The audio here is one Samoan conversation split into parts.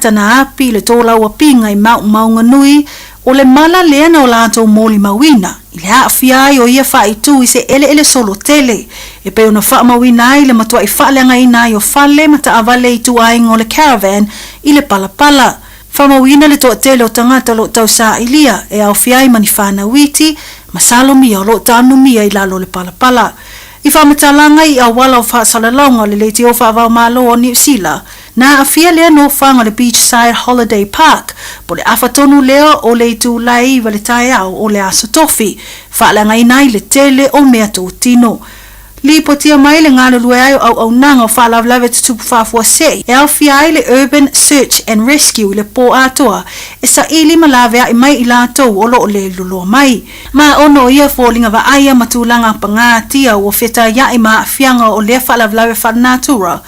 Na api i le tolauapiga i Mount Maunganui, o le mala lea na o latou molimauina i le aafia ai o ia faaitu i se eleele solo tele, e pei ona faamauina ai le matuai faaleagaina ai o fale ma taavale i ituaiga o le caravan i le palapala. Faamauina le toatele o tagata o lo o tausailia e aofia ai ma ni fanau iti ma salomia o lo o taanumia i lalo o le palapala. I faamatalaga i auala o faasalalauga o le leitio faava-o-Malo o Niu Sila, Na aafia lea nofoaga o le Beachside Holiday Park, po o le afa tonu lea o le itula e 9 le taeao o le Aso Tofi, faaleagaina ai le tele o mea totino. Lipotia mai le galulue ai o auaunaga o faalavelave tutupu faafuasei e aofia ai le Urban Search and Rescue i le pō atoa e saili ma laveai mai i latou o lo o le loloa mai. Ma ona o ia foliga vaaia ma tulaga pagatia ua fetaiai ma aafiaga o lea faalavelave faalenatura,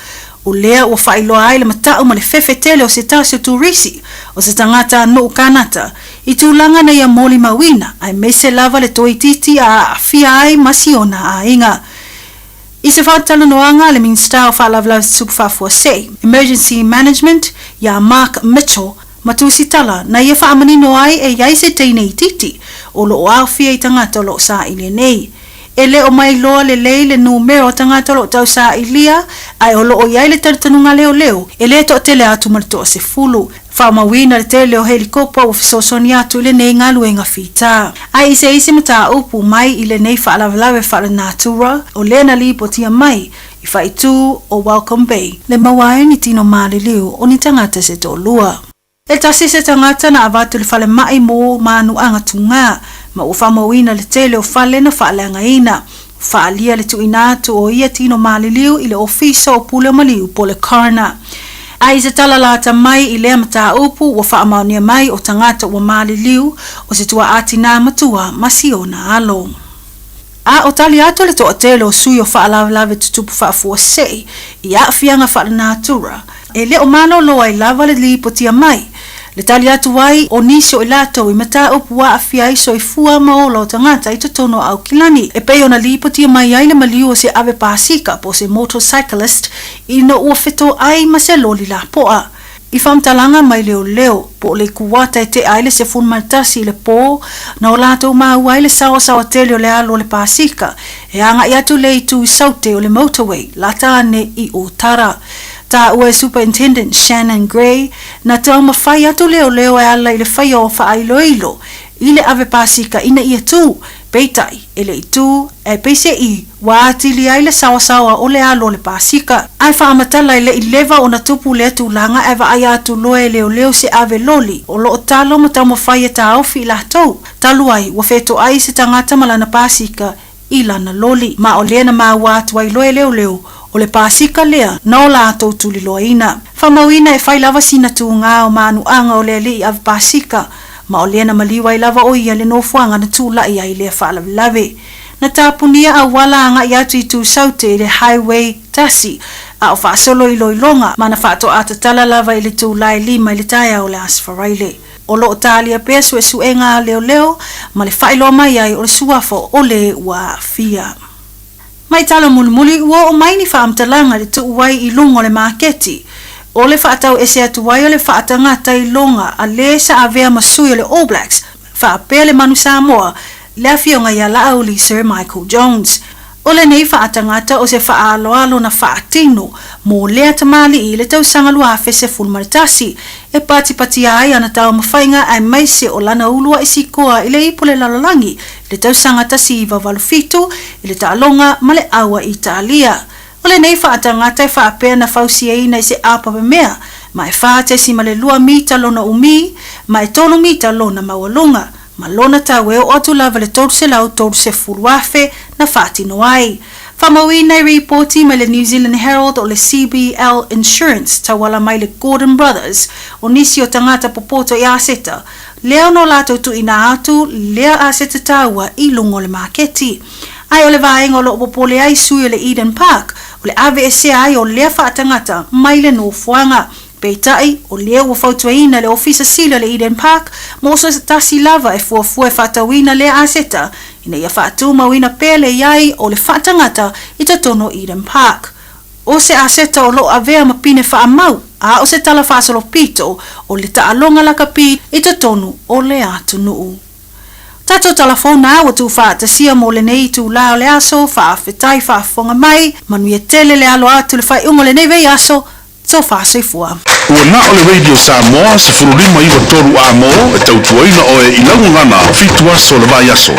O lea ua faailoa ai le matau ma le fefe tele o se tasi o turisi, o se tagata nuu Kanata, i tulaga na ia molimauina, aemaise lava le toeitiiti a aafia ai ma si ona aiga. I se faatalanoaga a le Minisita o Faalavelave Tutupu Faafuasei, Emergency Management, iā Mark Mitchell, ma Tusitala, na ia faamanino ai e i ai se teine itiiti o lo o aofia i tagata o lo o sailia nei. E le o mailoa lelei le numera o tagata o lo o tausailia, ae o lo o i ai le talitonuga leoleo e le toatele atu ma le toasefulu. Faamauina le tele o helikopa ua fesoasoani atu i lenei galuega fita. Ae i se isi mataupu mai i lenei faalavelave faalenatura, o lea na lipotia mai i faaitu o Welcome Bay, le maua ai ni tino maliliu o ni tagata se toalua. E tasi se tagata na avatu i le falemai mo manuaga tugā, ma ua faamauina le tele o fale na faaleagaina. Ua faaalia le tuuina atu o ia tino maliliu i le Ofisa o Pule o Maliu po o le Coroner. A i se tala lata mai i lea mataupu, ua faamaonia mai o tagata ua maliliu o se tuaa tinā matua ma si ona alo. A o tali atu le toatele o sui o faalavelave tutupu faafuasei i aafiaga faalenatura, e le o malolo ai lava le lipotia mai, le tali atu ai o nisi o i latou i mataupu ua aafia ai soifua ma ola o tagata i totonu o Aukilani, e pei ona lipotia mai ai le maliu o se ave pasika po o se motorcyclist ina ua fetoai ma se loli lapoa. I faamatalaga mai leoleo, po o le ikuata e tea ai le 11 i le pō, na o latou maua ai le saoasaoa tele o le alu o le pasika, e agai atu le itu i Saute o le motorway, lata ane i Ōtara. Taua e Superintendent Shannon Gray, na taumafai atu leoleo e ala i le faia o faailoilo i le ave pasika ina ia tū, Peitai, e le i tū, ae peiseʻi, ua atili ai le saoasaoa o le alo o le pasika. Ae faamatala e le i leva ona tupu lea tulaga ae vaaia atu loa e leoleo se ave loli o lo o talo ma taumafai e taofi i latou. Talu ai, ua fetoai se tagata ma lana pasika i lana loli. Ma o lea na maua atu ai loa e leoleo, o le pasika lea na o latou tuliloaina. Faamauina e fai lava sina tugā o manuaga o le alii ave pasika, ma o lea na maliu ai lava o ia le nofoaga na tulaʻi ai lea faalavelave. Na tapunia auala agai atu i Tūsaute i le Highway 1, a o faasolo iloiloga ma na faatoa tatala lava i le itula e 5 i le taeao o le Aso Faraile. O lo o talia pea suesuega a leoleo ma le faailoa mai ai o le suafa o le ua aafia. Mai tala mulimuli ua oo mai ni faamatalaga i le tuu ai i luga o le maketi. O le faatau ese atu ai o le faatagata i loga a le sa avea ma sui o le All Blacks, faapea le Manu Samoa, le afioga ia Laauli Sir Michael Jones. O lenei faatagata o se faaaloalo na faatino mo lea tamalii i le tausaga 2011 e patipatia ai ana taumafaiga aemaise o lana uluai sikoa i le ipu o le lalolagi i le tausaga 1987 i le taaloga ma le aua Italia. O lenei faatagata e faapea na fausiaina i se apapamea ma e 4.2 mita lona umi ma e 3 mita lona maualuga, ma lona tau e oo atu lava i le 330,000 na faatino ai. Faamauina i ripoti mai le New Zealand Herald o le CBL Insurance tauala mai le Gordon Brothers o nisi o tagata popoto i aseta, lea no latou tuuina atu lea aseta taua i luga o le maketi. Ae o le vaega o lo o popole ai sui o le Eden Park, o le aveesea ai o lea faatagata mai le nofoaga. Peitai, o lea ua fautuaina le Ofisa Sili o le Eden Park mo se tasi lava e fuafua e faatauina lea aseta ina ia faatumauina pea le i ai o le faatagata i totonu o Eden Park. O se aseta o lo o avea ma pine faamau. a o se tala faasolopito o le taaloga lakapi i totonu o le atunuu. Tatou tala fou na ua tuufaatasia mo lenei itulā o le aso, faafetai faafofoga mai, manuia tele le alo atu i le faaiuga o lenei vaiaso, Tofa soifua. Ua na o le Radio Samoa 15 9 3 amo e tautuaina oe i lau gagana 7 aso o le vaiaso.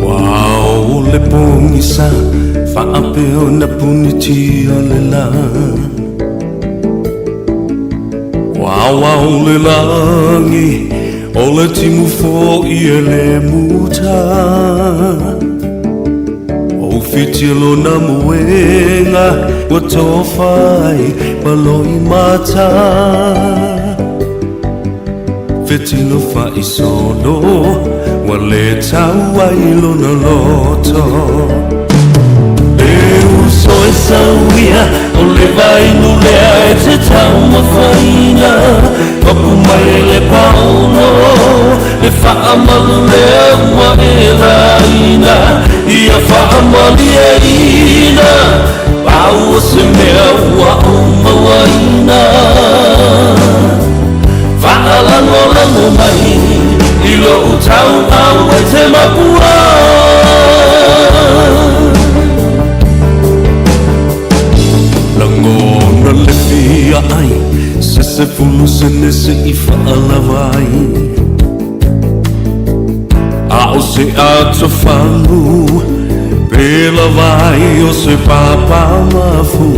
Ua ao le pogisa faapea ona punitia le la. Ua aoao le lagi o le timu fo'i e le muta. Ua ufitia lona moega ua tofa ai ma loimata. Fetilo fa'isolo ua lē tau ai lona loto. E uso e sauia o le vainu lea e te taumafaina. Papu mai e le paono le fa'amalu lea ua e laina. Ia fa'amalieina pau o se mea ua ou mauaina. Fa'alagolago mai i lo'u tau'au e te mapua. Lagona le fia ai se sefulu sene se'i fa'alava ai. A o se atofagu pe lava ai o se papamafu.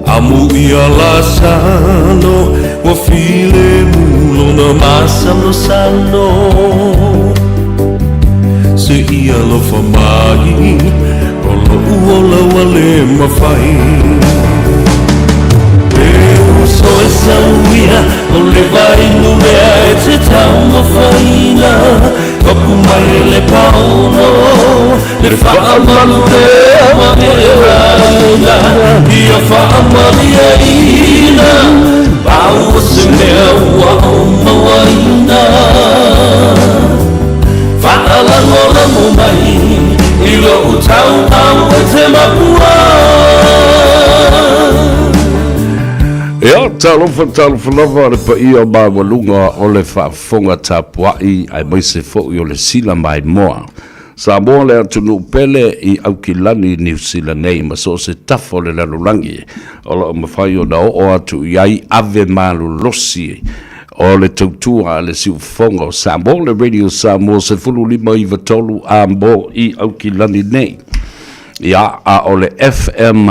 Amu ia Lasalo ua filemu lona masalosalo. Seia alofa mai o lo'u ola ua lē mafai. E uso e sauia o le vainu lea e te taumafaina. Papu mai e le paono le fa'amalu lea ua e laina. Ia fa'amalieina pau o se mea ua ou mauaina. Fa'alagolago mai i lo'u tau'au e te mapua. Ia, talofa, talofa lava le paia maualuga o le faafofoga tapuai aemaise foi o le sila maimoa. Samoa le atunuu pele i Aukilani, Niu Sila nei ma so o se tafa o le lalolagi o lo o mafai ona oo atu i ai ave malolosi o le tautua a le siufofoga o Samoa, le Radio Samoa 15 93 a mo i Aukilani nei. Ia, a o le FM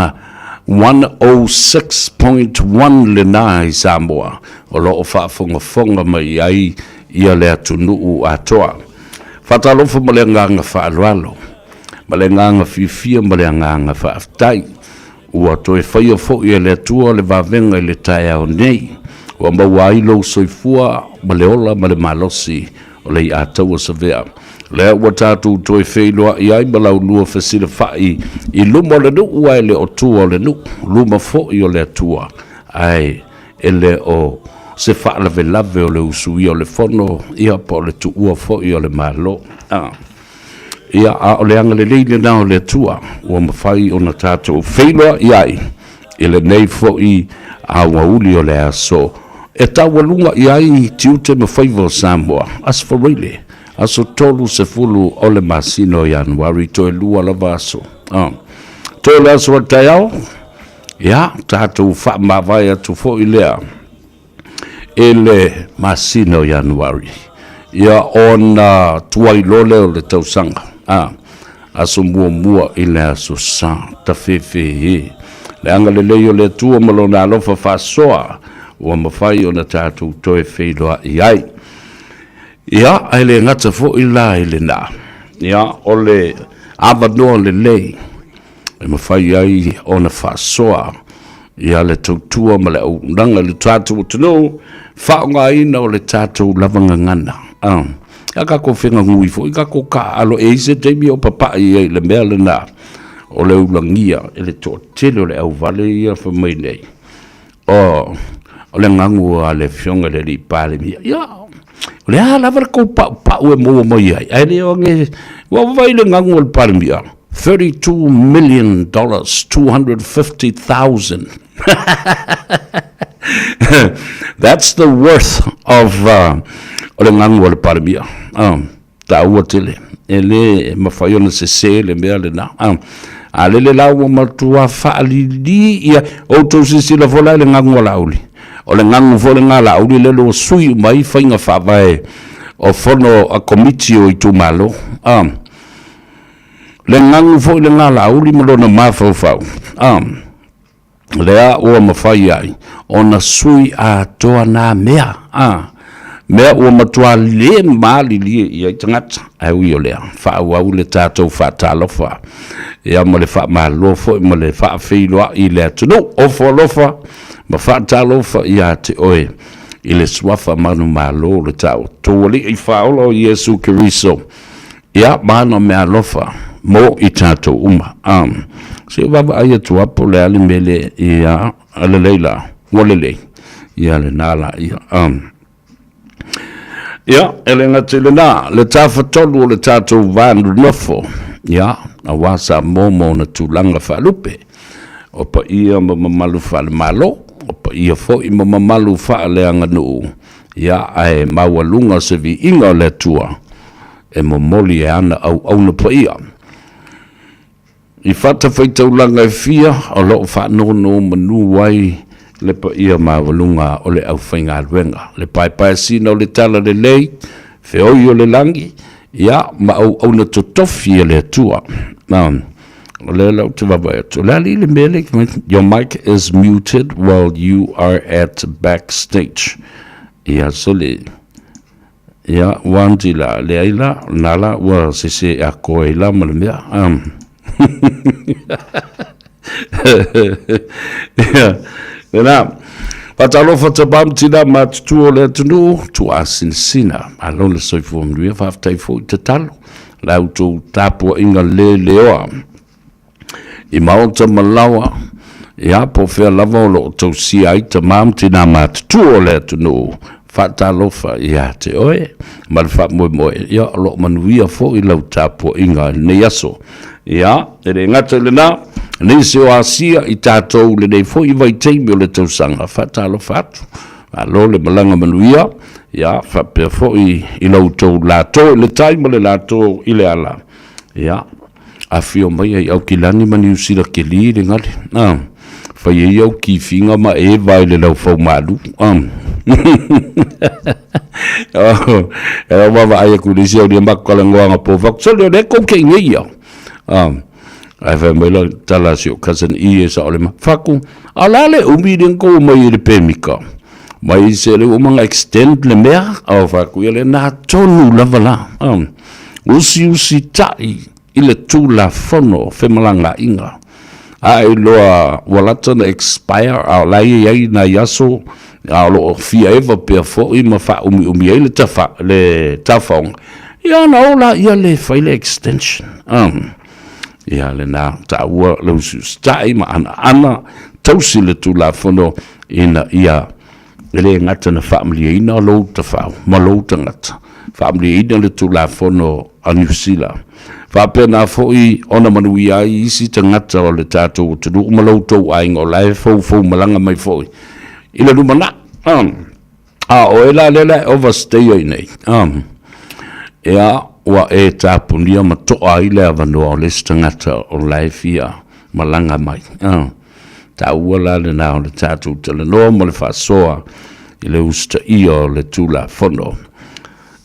106.1 lena i Samoa o lo o faafogafoga mai ai ia le atunuu atoa. Faatalofa ma le agaga faaaloalo, ma le agaga fiafia ma le agaga faafetai. Ua toe faia foi e le Atua le vavega i le taeao nei. Ua maua ai lou soifua ma le ola ma le malosi o le iataua savea. Lea ua tatou toe feiloai ai ma laulua fesilafa'i i luma o le nuu ae le o tua o le nuu, luma foi o le Atua, ae e le o se faalavelave o le usuia o le fono, ia po o le tuua foi o le Malo. Ah. Ia, a o le agalelei lena o le Atua ua mafai ona tatou feiloai ai i lenei foi aoauli o le aso e taualuga i ai tiute ma faiva o Samoa. Aso Faraile, aso 30 o le masina o Ianuari, toe lua lava aso. Toe le aso a le taeao, ia, tatou faamavae atu foi lea i le masina o Ianuari, ia ona tuai loa lea o le tausaga, a, aso muamua i le aso Sa, tafefe. Le agalelei o le Atua ma Lona alofa faasoa ua mafai ona tatou toe feiloai ai. Ia, ae le gata foi la i lena, ia, o le avanoa lelei e mafai ai ona faasoa ia le tautua ma le auaunaga i le tatou atunuu, faaaogaina o le tatou lava gagana. A a tatou fegagui foi tatou taaalo, e i ai se taimi o papai ai i le mea lena o le ulagia e le toatele o le auvale ia fai mai nei, O le gagu a le Afioga i le Alii Palemia, ia, o le a lava le tou paupau e maua mai ai, ae le o age, ua vaai i le gagu a le Palemia, $32 million, 250,000. That's the worth of o le gagu a le Palemia. Taua tele, e le mafai ona sese le mea lena. A lele la ua matua faalili ia, outou silasila foi la i le gagu a Laauli. O le gagu foi lena a Laauli lele ua sui uma ai faiga faavae o fono a komiti o itumalo. A, le gagu foi lena a Laauli ma lona mafaufau. A, lea ua mafai ai ona sui atoa nā mea, a, mea ua matua le malilie i ai tagata. Ae ui o lea, faaauau le tatou faatalofa, ia ma le faamalo foi ma le faafeiloai i le atunuu. Ofo alofa ma faatalofa ia te oe i le suafa manumalo o le taoto Alii Faaola o Iesu Keriso. Ia, ma ana meaalofa mo i tatou uma. A, se i vaavaai atu lava po o le a le mea lea, ia, a lelei la, ua lelei. Ia, lena la, ia. A. Ia, e le gata i lena, le tafatolu o le tatou va nonofo, ia, aua Samoa ma ona tulaga faalupe, o paia ma mamalu faale-Malo, o paia foi ma mamalu faaleaganuu, ia, ae maualuga se viiga o le Atua e momoli e ana auauna paia. I fatafaitaulaga e fia o lo o faanonomanu ai le paia maualuga o le aufaigaluega, le paepaeasina o le talalelei, feoi o le lagi, ia, ma auauna totofi a le Atua. O lea la ou te vaavaai atu, o le a alii le mea lea, your mic is muted while you are at backstage. Ia, so le, Ia, ua anti la, leai la, na la ua sese atoa ai la ma le mea. Ia, lena, faatalofa tama ma tina matutua o le atunuu, tuaasinasina, malo le soifua manuia, faafetai foi tatalo, la outou tapuaiga leleoa i maota ma laoa, ia, po o fea lava o lo o tausia ai tama ma tina matutua o le atunuu, faatalofa ia te oe ma le faamoemoe, ia, o lo o manuia foi lau tapuaiga i lenei aso. Ia, e le gata i lena, nisi o Asia i tatou i lenei foi vaitaimi o le tausaga, faatalofa atu. Malo le malaga manuia, ia, faapea foi i lo outou lato i le tai ma le lato i le ala. Ia, afio mai ai Aukilani ma Niusila keli le gale, a, fai ai au kifiga ma eva i le laufaumalu, a. E lau vaavaai atu i le isi aulia matou talanoa anapo, fai atu, sole o lea tou te i inei ia, a. Ae fai mai la tala a si ou cousin, i e sao le ma, fai atu, a o le a le umi lea na tou omai ai i le pemita? Mai se lea ua uma ona extend le mea, a fai atu, ia lena tonu lava la, a. Usiusitai i le Tulafono o Femalagaaiga, a e iloa ua lata ona expire a o la e i ai nai aso a o lo o fia eva pea foi ma faaumiumi ai le tafa, le tafaoga, ia ona o laia lea e fai le extension. Ia lena taua le usiusitai ma anaana tausi le Tulafono ina ia e le gata na faamalieina lou tafau ma lou tagata, faamalieina le Tulafono a Niu Sila. Faapena foi ona manuia ai isi tagata o le tatou atunuu ma lo outou aiga o la e foufou malaga mai foi i le lumanai. A o oe la lea o le a e overstay ai nei, ia, ua e tapunia ma toa ai le avanoa o le isi tagata o la e fia malaga mai. Taua la lena o le tatou talanoa ma le faasoa i le usitaia o le Tulafono.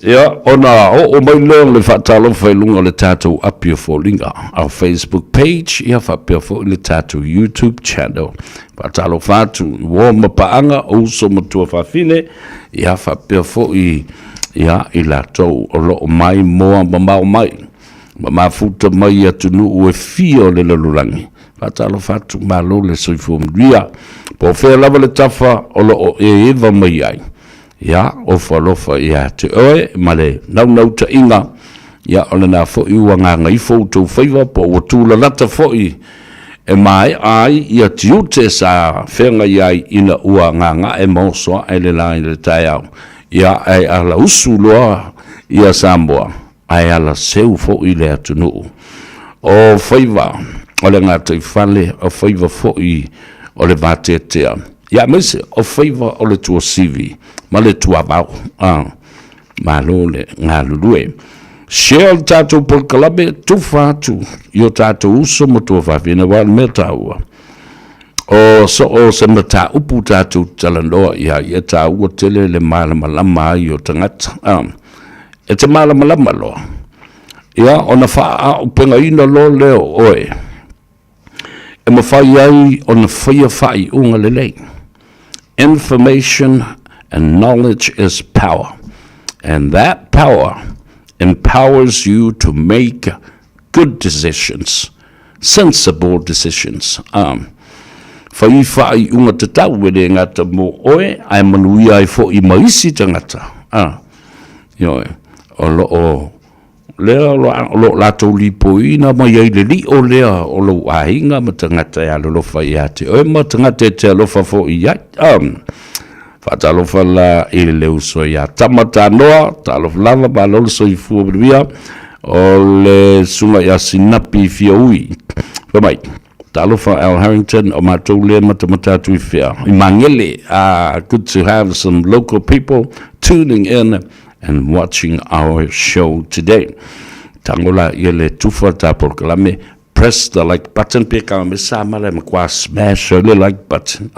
Ia, ona oo mai lea o le faatalofa i luga o le tatou api o foliga, our Facebook page, ia faapea foi le tatou YouTube channel. Faatalofa atu i uo ma paaga, o uso ma tuafafine, ia faapea foi ia i latou o lo o maimoa mamao mai ma mafuta mai i atunuu e fia o le lalolagi. Faatalofa atu, malo le soifua manuia. Po o fea lava le tafa o lo o e eva mai ai, Ia, ofo alofa ia te oe ma le naunautaiga, ia, o lena foi ua gagaifo outou faiva po ua tulalata foi e maea ai ia tiute sa feagai ai ina ua gagae ma oso ae le la i le taeao, ia, ae alausu loa ia Samoa, ae alaseu foi le atunuu. O faiva o le gataifale, o faiva foi o le vateatea, ia aemaise o faiva o le tuasivi ma le tuavao. A, malo le galulue. Share le tatou polokalame, tufa atu i o tatou uso ma tuafafine, aua o le mea taua, o so o se mataupu tatou te talanoa i ai, e taua tele le malamalama ai o tagata. A, E te malamalama loa, ia ona faaaupegaina loa lea o oe, e mafai ai ona faia faaiuga lelei. Information and knowledge is power, and that power empowers you to make good decisions, sensible decisions. Whai faaiuga tatau e le gata mō oe, ae manuia ai foi ma isi tagata. Ioe, o lo o lea o lo o latou lipoiina mai ai le lio lea o lou aiga ma tagata e alolofa ia te oe ma tagata e te alofa foi i ai. Faatalofa la i le uso ia Tama Tanoa, talofa lava, malo le soifua manuia, o le susuga ia Sinapi Fiaui. Fai mai, talofa Al Harrington, o matou lea matamata atu i fea, i Magele. Ah, good to have some local people tuning in and watching our show today. Tango la ia le tufa ta polokalame, press the like button pe ka me sa mala ma kwa smash le like button.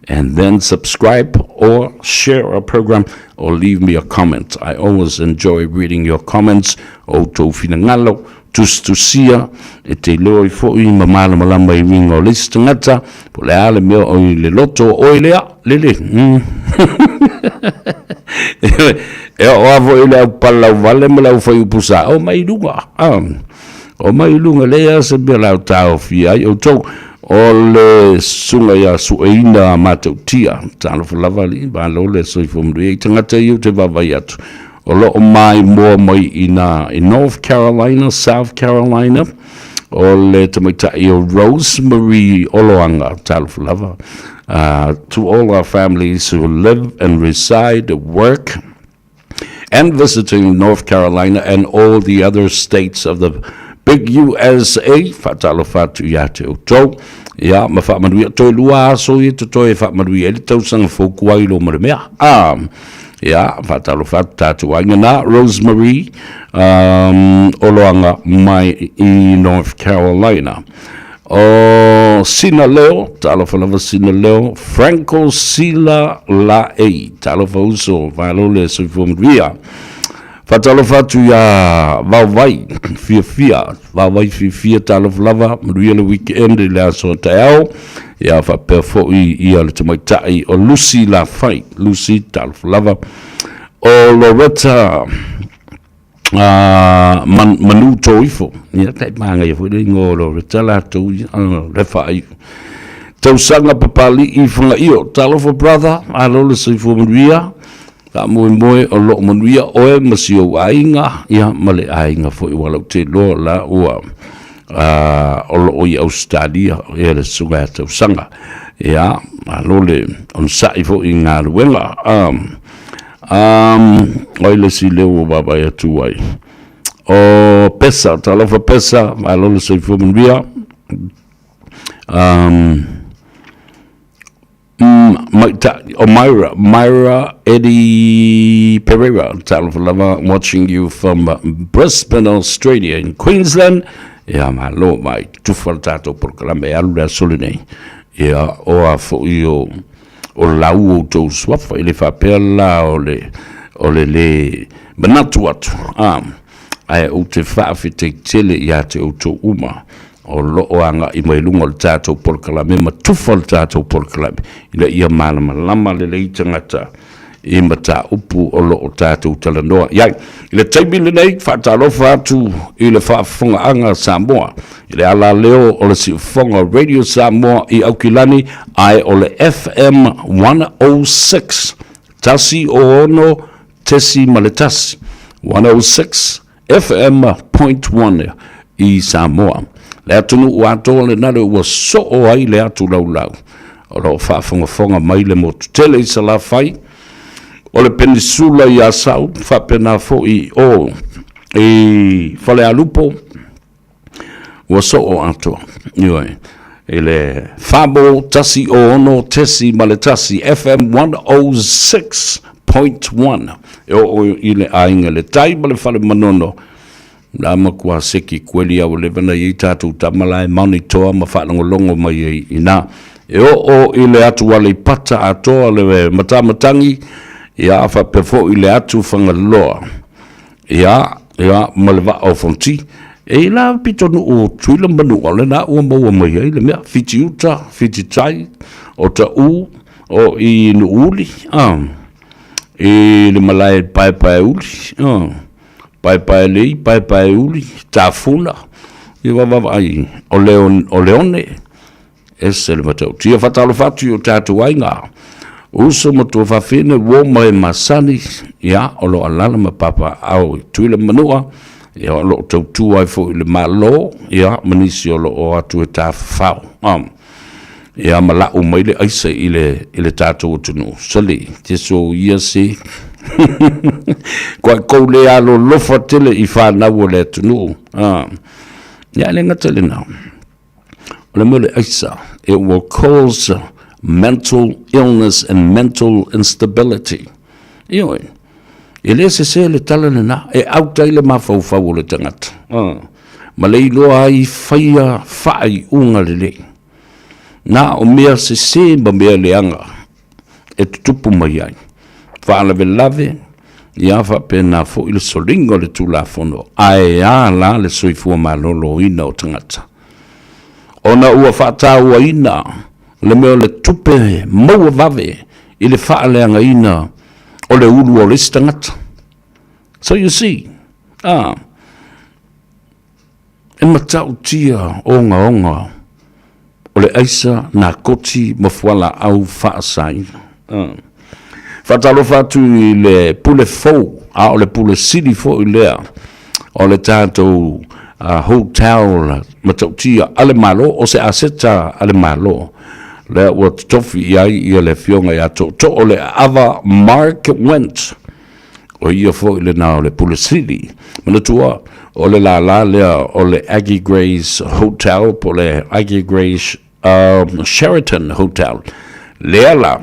And then subscribe or share our program or leave me a comment. I always enjoy reading your comments. O tou finagalo, tusitusia, e te iloa ai foi ma malamalama i uiga o le isi tagata, po o le a le mea o i le loto o oe lea, lele. E oo lava foi i le au palauvale ma le au faiupu sa, omai i luga. Omai i luga, leai lava se mea o le a taofia ai outou. O le susuga ia Sueina Matautia, talofa lava alii, malo le soifua manuia i tagata ia ou te vaavaai atu. O lo o maimoa mai i nā i North Carolina, South Carolina, o le tamaitai o Rose Marie Oloaga, talofa lava. To all our families who live and reside, work, and visiting North Carolina and all the other states of the big USA, faatalofa atu ia te outou, ia ma faamanuia, toe lua aso ia totoe e faamanuia ai le tausaga fou kuai lo ma le mea. Ia, faatalofa atu tatou aiga na, Rosemary Oloaga mai i North Carolina. O Sina Leo, talofa lava Sina Leo, Franco Sila Laei, talofa uso, malo le soifua manuia. Faatalofa atu ia Vaovai Fiafia, Vaovai Fiafia, talofa lava, manuia le weekend i le aso taeao. Ia faapea foi ia le tamaitai o Lucy Lafai, Lucy, talofa lava. O Loretta man, manu tō ifo. Ia, kai māngaia foi le ingoa o Loretta latou ia, le whaaiu. Tausaga papali'i Whangaio. Talofa brother, malo le soifua manuia. Faamoemoe o loo manuia oe ma si ou aiga, ia ma le aiga foi ua lau te loa la ua o loo i Australia ia le susuga ia Tausaga. Ia, malo le onosai foi i galuega. O ai le isi leo ua vaavaai atu ai? O Pesa, talofa Pesa, malo le soifua manuia. Um, mm, o Myra, Myra Eddie Pereira, talofa lava, watching you from Brisbane, Australia, in Queensland. Ia, malo mai, tufa le tātou polokalame e alu le aso lenei. Ia, o a foi o, o lau outou suafa, i le faapea la o le, o le lē manatu atu, a, ae ou te faafetai tele ia te outou uma o lo o agai mai luga o le tatou polokalame ma tufa le tatou polokalame ina ia malamalama lelei tagata i mataupu o lo o tatou talanoa i ai. I le taimi lenei, faatalofa atu i le faafofogaaga a Samoa i le alaleo o le siufofoga Radio Samoa i Aukilani ae o le FM 106, 106.1, 106 FM point one i Samoa. Le atunuu atoa lena le ua soo ai le atu laulau. O lo o faafogafoga mai le motu tele i Salafai, o le penisula i Asau, faapena foi i o i Falealupo, ua soo atoa. Ioe, i le Famo 106.1 FM 106.1 e oo i le aiga le tai ma le fale manono la matua seki kueli a ua leva na iai tatou tama la e monitoa ma faalogologo mai ai ina e oo i le atu Aleipata atoa le matamatagi ia faapea foi le atu Fagaloa Ia, ia, ma le vaa o Fonti. E i la pitonuu o Tutuila ma Manua, lena ua maua mai ai le mea, Fiti uta, Fiti tai, o Taʻu, o i Nuuuli, a, i le malae Paepaeuli, a, Paepaelei, Paepaeuli, Tafuna, ia vaavaai, o le, o le one, Ese le matautia. Faatalofa atu i o tatou aiga, uso ma tuafafine, uo ma e masani, ia, o lo o alaala ma papaaao i Tutuila ma Manua, ia, o lo o tautua ai foi i le Malo, ia, ma nisi o lo o atu e tafafao, ia, ma lau mai le aisa i le, i le tatou atunuu. Sali, Jesu ia se. Koa kou le alolofa tele i fanau o le atunuu. Ia, e le gata i lena. O le mea o le aisa, it will cause mental illness and mental instability. Ioe, e le sese le tala lena, e auta ai le mafaufau o le tagata. Ma le iloa ai faia faaiuga lelei. Na o mea sese ma mea leaga e tutupu mai ai. Faalavelave, ia faapena foi le soliga o le Tulafono, ae a la le soifua maloloina o tagata? Ona ua faatauaina le mea o le tupe maua vave i le faaleagaina o le ulu o le isi tagata. So you see, ah, E matautia ogaoga o le aisa, nakoti ma fualaau faasaina. Faatalofa atu i le pule fou, a o le pule sili foi lea o le tatou hotel matautia a le Malo, o se aseta a le Malo, lea ua totofi i ai ia le Afioga ia Tootoo le Aava Mark Wendt. O ia foi lena o le Pule Sili. Manatua, o le lālā lea o le Aggie Grey's Hotel po o le Aggie Grey's um, Sheraton Hotel. Lea la,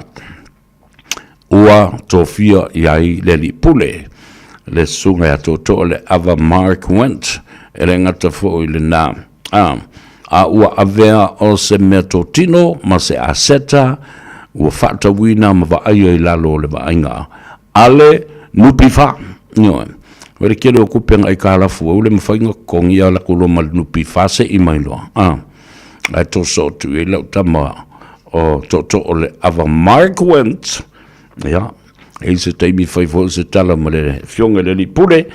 ua tofia i ai le alii pule, le susuga ia Tootoo le Ava Mark Wendt, e le gata foi lena. A, a ua avea o se mea totino ma se aseta ua faatauina ma vaaia i lalo o le vaaiga a le NPF. Ioe. O le tele o tupe na aitalafu ai, ua le mafai ona totogi a latou loa ma le NPF se i mai loa. A, ae toso atu i ai lau tama o Tootoo o le Ava Mark Wendt. Ia, e i se taimi fai foi se tala ma le Afioga i le Alii Pule,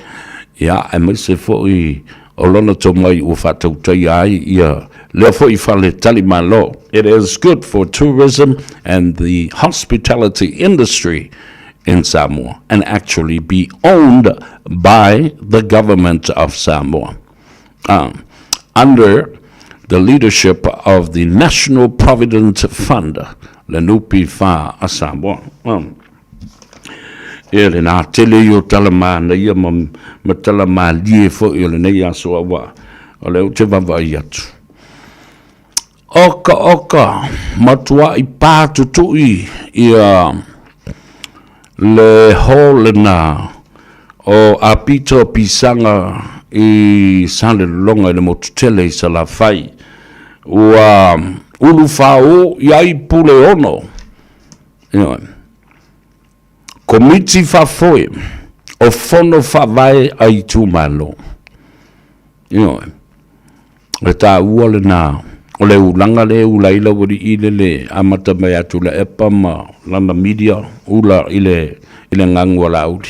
ia, aemaise foi o lona tomai ua faatautaia ai ia lea foi fale talimalo. It is good for tourism and the hospitality industry in Samoa and actually be owned by the government of Samoa. Under the leadership of the National Provident Fund, le NPF a Samoa. Ia lena tele ia o tala manaia ma, ma tala malie foi o lenei aso aua o lea ou te vaavaai atu. Oka oka, matuai patutui ia le hall lena o Apito Pisaga i Salelologa i le motu tele i Salafai. Ua ulufāō i ai Puleono. Ioe. Komiti Faafoe o Fono Faavae a Itumalo. Ioe. O le taua lena o le ulaga lea e ula ai le aualii le le amata mai ia Tuilaepa ma lana media ula i le i le gagu a Laauli.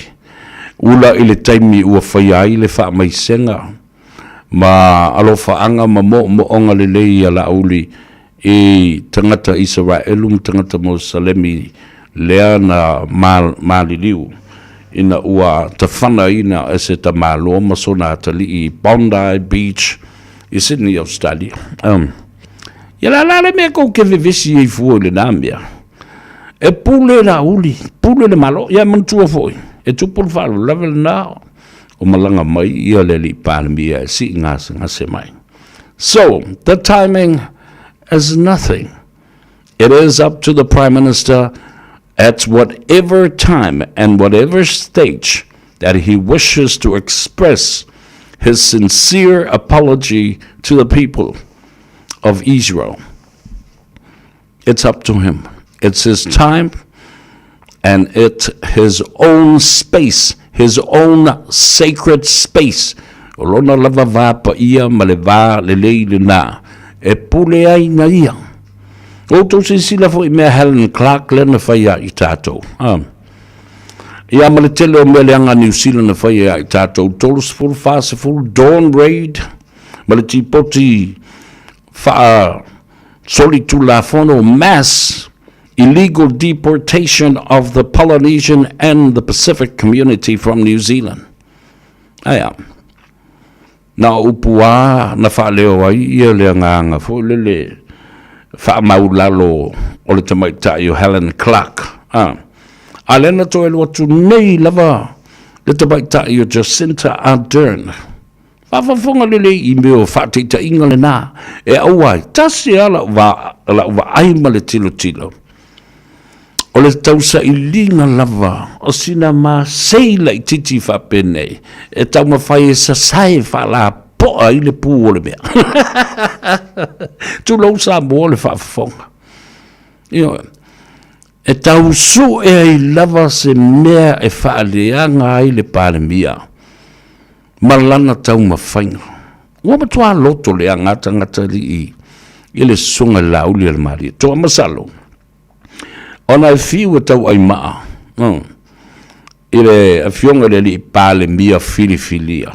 Ula i le taimi ua faia ai le faamaisega ma alofaaga ma moomooga lelei a Laauli i tagata Isaraelu ma tagata Mosalemi lea na maliliu ina ua tafanaina e se tamaloa ma sona atalii i Bondi Beach i Sydney, Australia. Ia la la le mea kou te vevesi ai fua i lena mea. E pule Laauli, pule le Malo. Ia e manatua foi, e tupu le faalavelave lena o malaga mai ia le alii Palemia e sii gasegase mai. So, the timing is nothing. It is up to the Prime Minister at whatever time and whatever stage that he wishes to express his sincere apology to the people of Israel. It's up to him. It's his time and it's his own space, his own sacred space. O lona lava va paia ma le va lelei lena e pule ai na ia. O outou silasila foi i mea Helen Clark lea na fai ia i tatou. Ah. Ia ma le tele o mea leaga a New Zealand na fai ia i tatou, 30, 40, Dawn Raid, ma le tipoti faa solitulafono mass illegal deportation of the Polynesian and the Pacific community from New Zealand. Aia. Na o upu a na faaleo ai ia le agaga foi lele faamaulalo o le tamaitai o Helen Clark. A, a lea na toe alu atu nei lava le tamaitai o Jacinta Ardern. Faafofoga lelei i mea o faataitaiga lena e aua ai, tasi lava lau va, lau vaai ma le tilotilo, o le tausailiga lava o sina masei laitiiti faapenei e taumafai e sasae faalapoa ai le pu o le mea. Tulou Samoa le faafofoga. Ioe. E tau sue ai lava se mea e faaleaga ai le Palemia ma lana taumafaiga. Ua matua loto leaga tagata alii i le susuga i le Laauli a le Malietoa. Masalo, ona e fiu e tauaimaa i le afioga i le alii Palemia filifilia,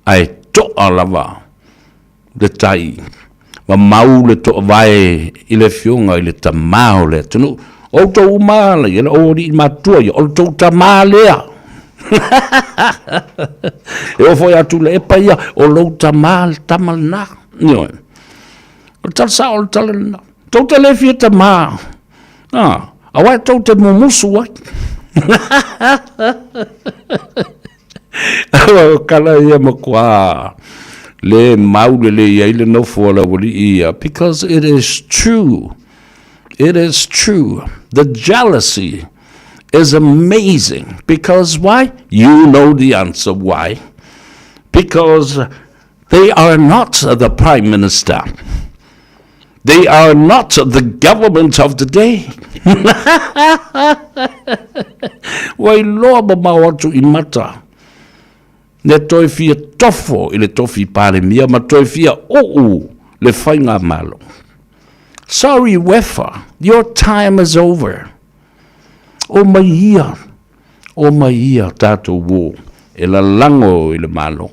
ae toa lava le tai ma mau le toavae i le afioga i le Tamā o le atunuu. O outou uma ala ia, o alii matutua ia, o le tou Tamā lea. E oo foi ia Tuilaepa ia, o lou Tamā le tama lena. Ioe. O le tala sao o le tala lena. Tou te le fia tamā. Ah, aua e tou te mumusu ai. O kala ia matua le mau lelei ai le nofo a le aualii ia, because it is true. It is true. The jealousy is amazing. Because why? You know the answer why. Because they are not the prime minister. They are not the government of the day. Ua iloa mamao atu i mata le toe fia tofo i le tofi Palemia ma toe fia uu le faigamalo. Sorry Wefa, your time is over. O mai ia, o mai ia tatou uo e lalago i le Malo.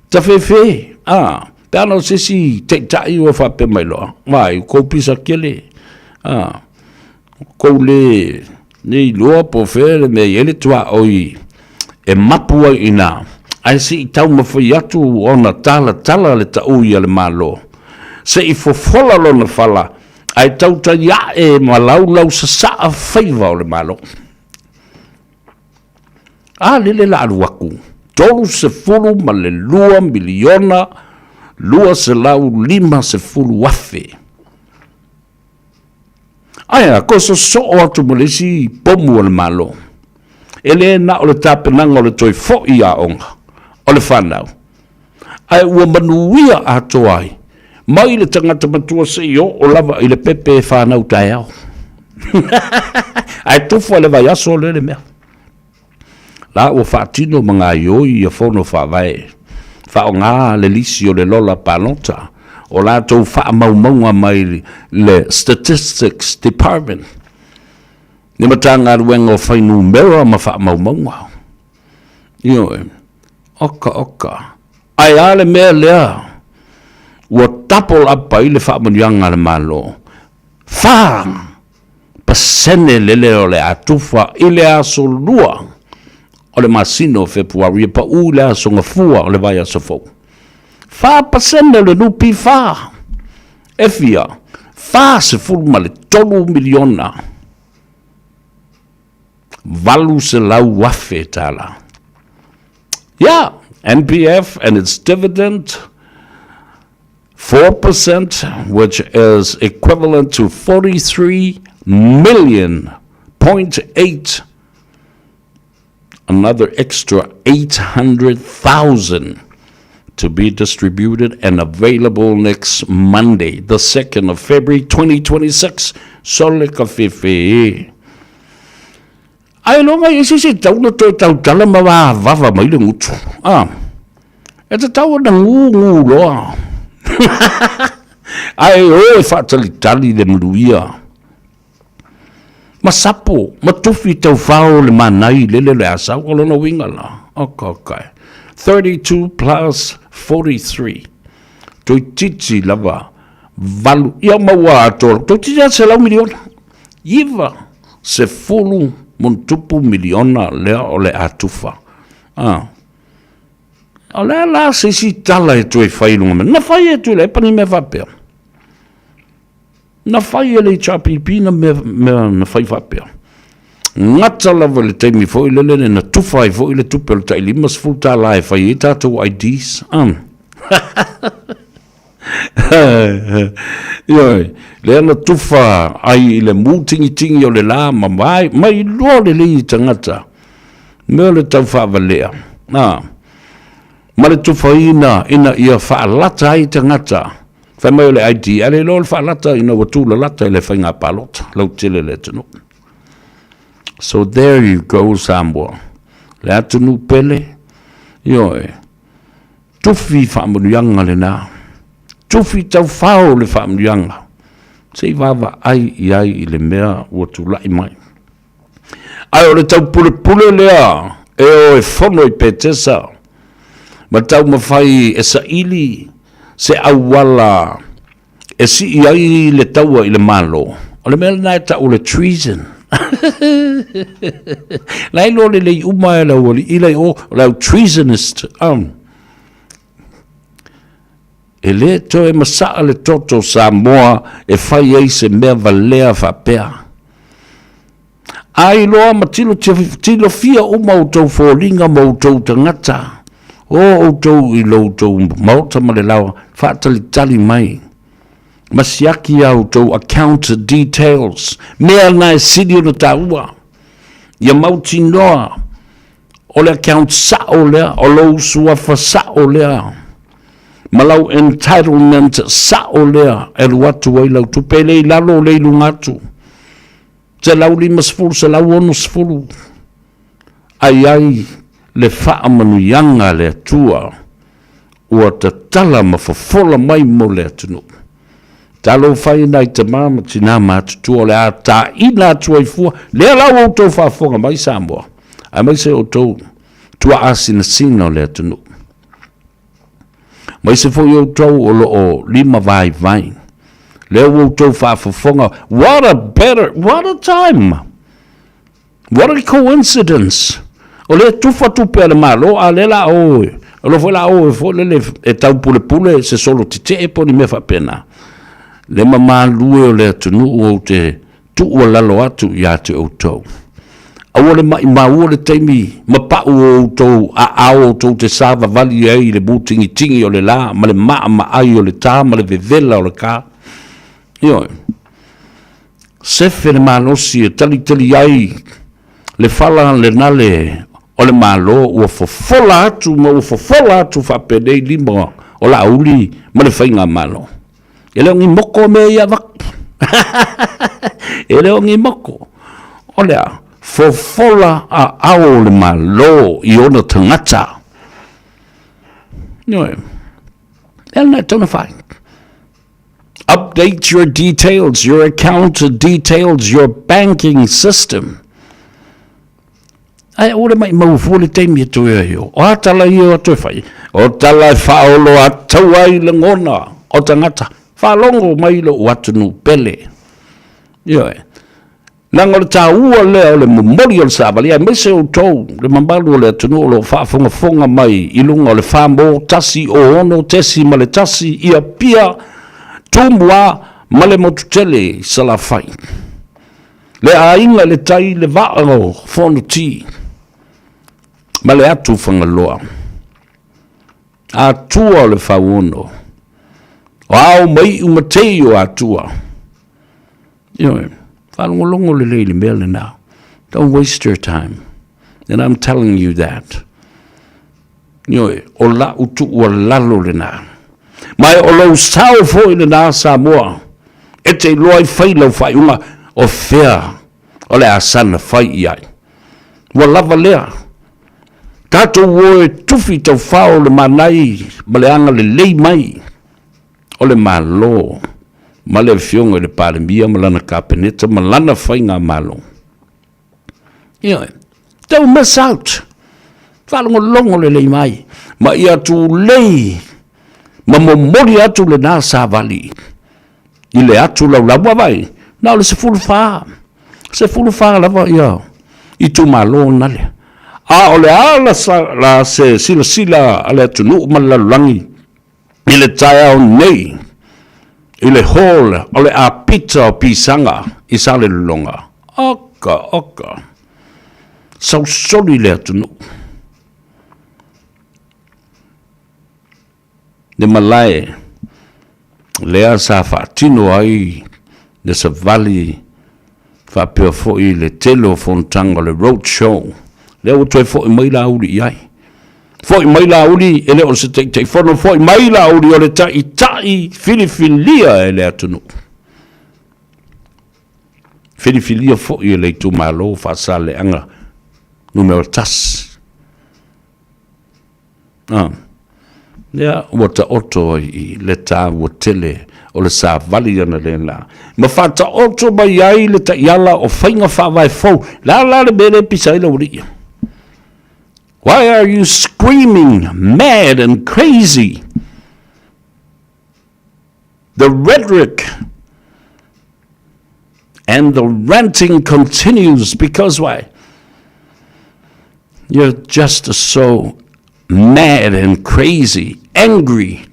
Tafefe, a, pe ana o se isi taitai ua faapea mai loa, vai, kou pisa kele, a, kou le, le iloa po o fea le mea i ai le tuaoi e mapu ai i ina, ae se i taumafai atu ona talatala le taui a le Malo, se i fofola lona fala, ae tautai ae ma laulau sasaa faiva o le Malo. A lele la alu aku, 32 miliona 250 afe. Ae a, toe sosoo atu ma le isi pomu a le Malo. E le na o le tapenaga o le toe foi i aoga o le fanau, ae ua manuia atoa ai mai le tagata matua seia oo lava i le pepe e fanau taeao. Ae tofa i le vaiaso lea le mea. La ua faatino ma gaoioi ia fono faavae, faaaoga le lisi o le lola palota, o latou faamaumauga mai le Statistics Department, le Matagaluega o Fuainumera ma Faamaumauga. Ioe. Oka oka. Ae a le mea lea ua double up ai le faamanuiaga a le Malo? 4% lele o le a tufa i le aso 2 o le masina o Fepuari e pau i le aso Gafua o le vaiaso fou. 4% o le NPF e fia? 43 miliona 800 afe tala. Yeah, NPF and its dividend 4%, which is equivalent to 43 million point eight, another extra 800,000 to be distributed and available next Monday, the 2nd of February 2026. Sole ka fefe e. Ae loa mai ai se isi e tatau ona toe tautala ma vavava mai le gutu. A, e tatau ona gugu loa. Ae o e faatalitali le manuia. Ma sapo, ma tufi taufao le manai lele o le asau. O lona uiga la, oka oka e. 32 plus 43. Toeitiiti lava valu, ia maua atoa, toeitiiti lava 100 miliona. 90 montupu miliona lea o le a tufa. A. O le a la se isi tala e toe fai i luga mai? Na fai e Tuilaepa ni mea faapea. Na fai e le HRPP na mea, mea na fai faapea. Gata lava i le taimi foi lele na tufa ai foi le tupe o le tai $50 e fai ai tatou IDs. Ioe, lea na tufa ai i le mūtingitingi o le la ma mai, mai loa lelei i tagata, mea o le tau faavalea, a, ma le tufaina ina ia faalata ai tagata. Fai mai o le ID, ae le iloa o le faalata ina ua tulalata i le faiga palota lautele le atunuu. So there you go Samoa, le atunuu pele, ioe, Tufi faamanuiaga lena. Tufi taufao le faamanuiaga. Se i vaavaai i ai i le mea ua tulai mai. Ae o le taupulepule lea e o e fono i Petesa ma taumafai e saili se auala e sii ai le taua i le Malo, o le mea lena e tau o le treason. La e iloa lelei uma e le aualii la i o, o le au treasonist. Um. E le toe masaa le toto Samoa e fai ai se mea valea faapea. A iloa ma tilofia uma outou foliga ma outou tagata, o outou i lo outou maota ma le laoa, faatalitali mai, ma siaki a outou account details, mea na e sili ona taua, ia mautinoa o le account sao lea, o lou suafa sao lea, ma lau entitlement sao lea e alu atu ai lau tupe, e le i lalo, e le i luga atu. 150, 160, a i ai le faamanuiaga a le Atua ua tatala ma fofola mai mo le atunuu. Talofa e nai tama ma tina matutua o le a taina atu ai fua, lea la ua outou faafofoga mai Samoa, aemaise outou tuaa sinasina o le atunuu. Aemaise foi outou o lo o lima vaivai, lea ua outou faafofoga, what a better, what a time, what a coincidence. O lea e tufa tupe a le Malo, a o lea la o, o lea foi la o foi lele e taupulepule se solo tetee po o ni mea faapena. Le mamalue o le atunuu ou te tuualalo atu ia te outou. Aua le maʻimaua le taimi ma paʻu o outou aao outou te savavali ai i le mutigitigi o le la ma le maʻamaʻai o le ta ma le vevela o le ka. Ioe. Sefe le malosi e talitali ai le fala lenale o le Malo ua fofola atu ma ua fofola atu faapenei lima o Laauli ma le Faigamalo. E le o ni moko mea ia avatu. E le o ni moko. O le a? Fofola aao o le Malo i ona tagata. Ioe. E lena e tatau ona fai. Update your details, your account details, your banking system. Ae aua le maʻimau fua le taimi e toe ai o. O a tala ia o toe fai? O tala e faaolo atau ai lagona o tagata. Faalogo mai lou atunuu pele. Ioe. Leaga o le taua lea o le momoli o le savali, aemaise outou, le mamalu o le atunuu o lo o faafogafoga mai i luga o le 4 1 06.1 i Apia, Tumua ma le motu tele i Salafai. Le aiga i le tai, le vaa o Fonoti ma le atu Fagaloa. Atua o le Fauono, o ao ma iu ma tei o Atua. Ioe, faalogologo lelei i le mea lena. Don't waste your time. And I'm telling you that. Ioe, o lau tuualalo lena. Ma o lou sao foi lena Samoa, e te iloa ai fai lau faaiuga o fea o le a saga fai i ai. Ua lava lea. Tatou o e tufi taufao le manai ma le agalelei mai o le Malo ma le Afioga i le Palemia ma lana Kapeneta ma lana Faigamalo. Ioe. Don't miss out. Faalogologo lelei mai ma ia tulei ma momoli atu lena savali i le atu laulau. Ua vaai, na o le 14, 14 lava ia itumalo na lea. A o le a la, la se silasila a le atunuu ma le lalolagi i le taeao nei i le hall o le apita o Pisaga i Salelologa. Oka, oka, sausoli le atunuu. Le malae lea sa faatino ai le savali faapea foi le tele o fonotaga o le road show, lea ua toe foi mai Laauli i ai. Foi mai Laauli, e le o se Taitaifono, foi mai Laauli o le Taitai filifilia e le atunuu. Filifilia foi e le itumalo Faasaleleaga numera 1. A, lea ua taoto ai i le taua tele o le savali ana lena, ma faataoto mai ai le taiala o faiga faavae fou. Le a la le mea lea e pisa ai le aualii ia? Why are you screaming mad and crazy? The rhetoric and the ranting continues because why? You're just so mad and crazy, angry.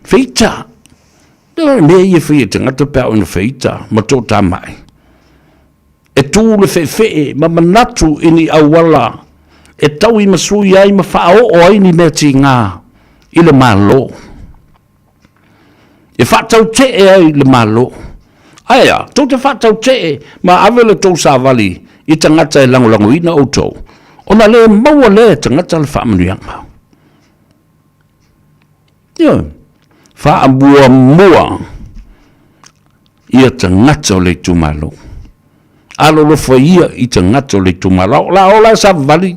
Feita. Le mea ia whai e tangata pea ona feita ma tō tāmai. E tū le fe'efe'e ma manatu i ni auala e tauimasui ai ma faaoo ai ni mea tigā i le Malo, e faataute'e ai le Malo. Ae a, tou te faataute'e ma ave le tou savali i tagata e lagolagoina outou, ona le maua lea e tagata le faamanuiaga. Ioe, faamuamua ia tagata o le itumalo. Alolofa ia i tagata o le itumalo. O la ola e savavali,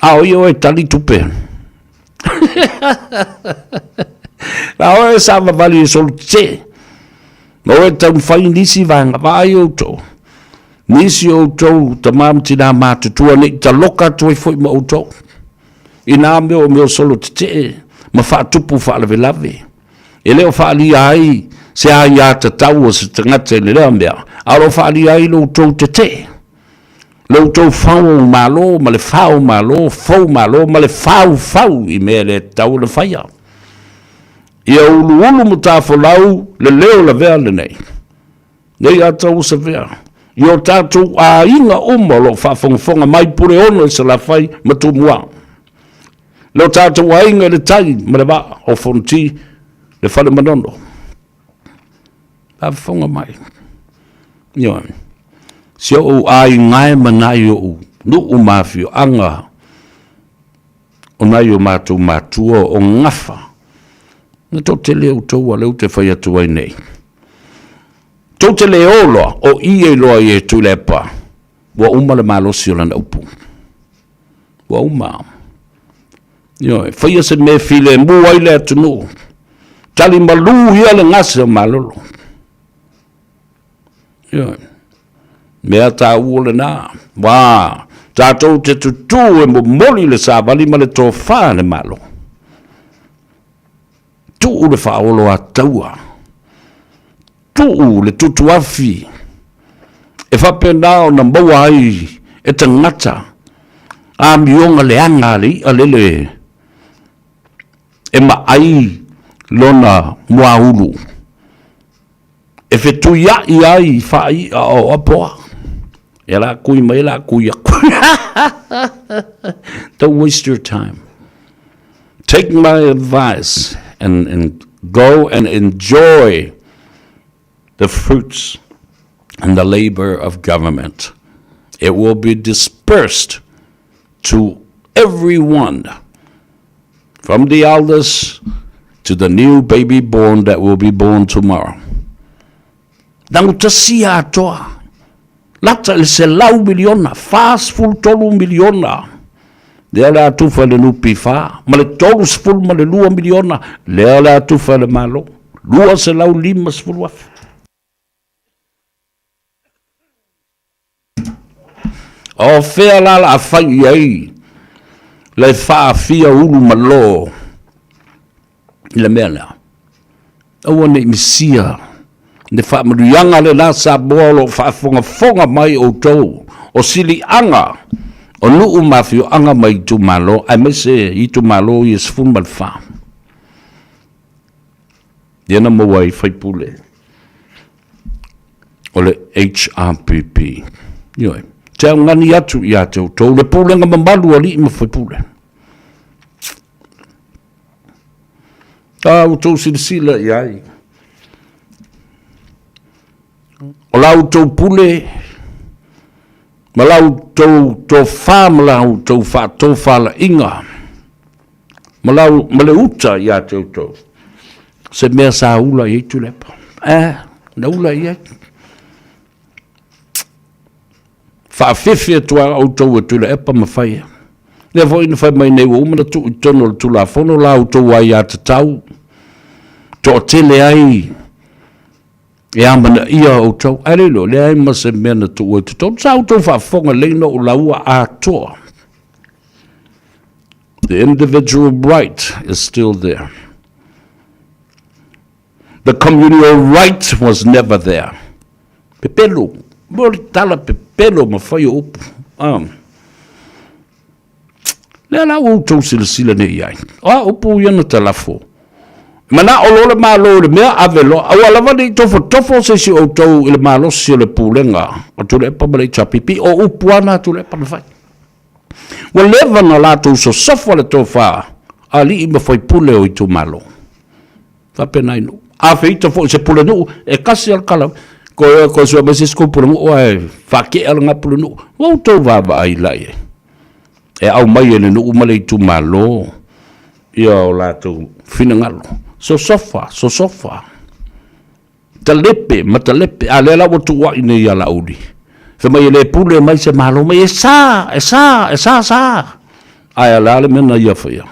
a o ia oe e tali tupe. La oe e savavali e solotetee. Ma oe e taumafai nisi vaega, vaai outou. Nisi o outou tama ma tina matutua ne i taloka atu ai foi ma outou. I nā mea o mea o solo tetee ma faatupu faalavelave. E le o faaalia ai se aiatatau o se tagata i lea mea, a o lo o faaalia ai lo outou tetee, lo outou fao malo ma le fao malo, fou malo ma le faufau i mea e le tatau ona faia. Ia uluulu ma tafolau le leo lavea lenei. Nei a tau ua savea. i o tatou aiga uma o lo o faafogafoga mai Puleono i Salafai ma Tumua. Lo tatou aiga i le tai ma le vaa o Fonoti, le Fale Manono. Faafofoga mai. Ioe. Si ou aiga e ma nai ou nuu ma afioaga o nai o matou matua o gafa. Na toatele outou a lea ou te fai atu ai nei. Tou te le o loa, o i e iloa ai e Tuilaepa, ua uma le malosi o lana upu. Ua uma. Ioe, faia se mea e filemu ai le atunuu. Tali malu ia le gase o Malolo. Ioe. Mea taua lena. Ua tatou te tutū e momoli le savali ma le tofa a le Malo. Tuu le faaoloataua. Tuu le tutuafi e faapena ona maua ai e tagata amioga leaga a le i'a lele e maai lona muaulu e fetuia'i ai i faai'a o apoa. Ia la kui mai la kui aku. Don't waste your time. Take my advice and, and go and enjoy the fruits and the labor of government. It will be dispersed to everyone, from the elders to the new baby born that will be born tomorrow. Lagutasia atoa, lata i le 100 miliona, 43 miliona, lea o le a tufa i le NPF, ma le 32 miliona, lea o le a tufa i le Malo, 250 afe. O fea la la a fai i ai le faafia ulu malo i le mea lea? Aua ne i misia le faamanuiaga lena Samoa o lo o faafogafoga mai outou o siliaga o nuu ma afioaga ma itumalo, aemaise itumalo ia 14. Lea na maua ai faipule o le HRPP. Ioe. Te augani atu ia te outou le pulega mamalu a alii ma faipule. A outou silasila i ai. O la outou pule ma la outou tofa ma la outou faatofalaiga ma, la, ma le uta ia te outou, se mea sa ula i ai Tuilaepa. Eh, na ula i ai. Faafefe atu a outou e Tuilaepa ma faia. Lea foi na fai mai nei ua uma na tuu i totonu o le Tulafono la outou aiatatau toatele ai e amanaia outou. Ae le iloa, leai ma se mea na tuua i totonu. Sa outou faafofoga lelei na ou laua atoa. The individual right is still there. The communal right was never there. Pepelo, mo le tala pepelo ma fai o upu. Um. Lea la ua outou silasila nei i ai. O a upu ia na talafo? E manao loa le Malo i le mea, ave loa. Aua lava ne i tofotofo se isi o outou i le malosi o le Pulega o Tuilaepa ma le HRPP. O upu lava na a Tuilaepa na fai. Ua leva ona latou sosofa le tofa a alii ma faipule o itumalo. Faapena i nuu. A feita foi se pulenuu, e kasi lava le kala. Koe oe koe sue mai se isi kou pulenuu ae faatea lena pulenuu. Ua outou vaavaai la i ai. E aumai e le nuu ma le itumalo ia o latou finagalo. Sosofa, sosofa. Talepe ma talepe. A lea la ua tuuai nei ia Laauli. Fai mai e le pule mai se Malo mai, e sa, e sa, e sa sa. Ae o le a le mea na ia faia?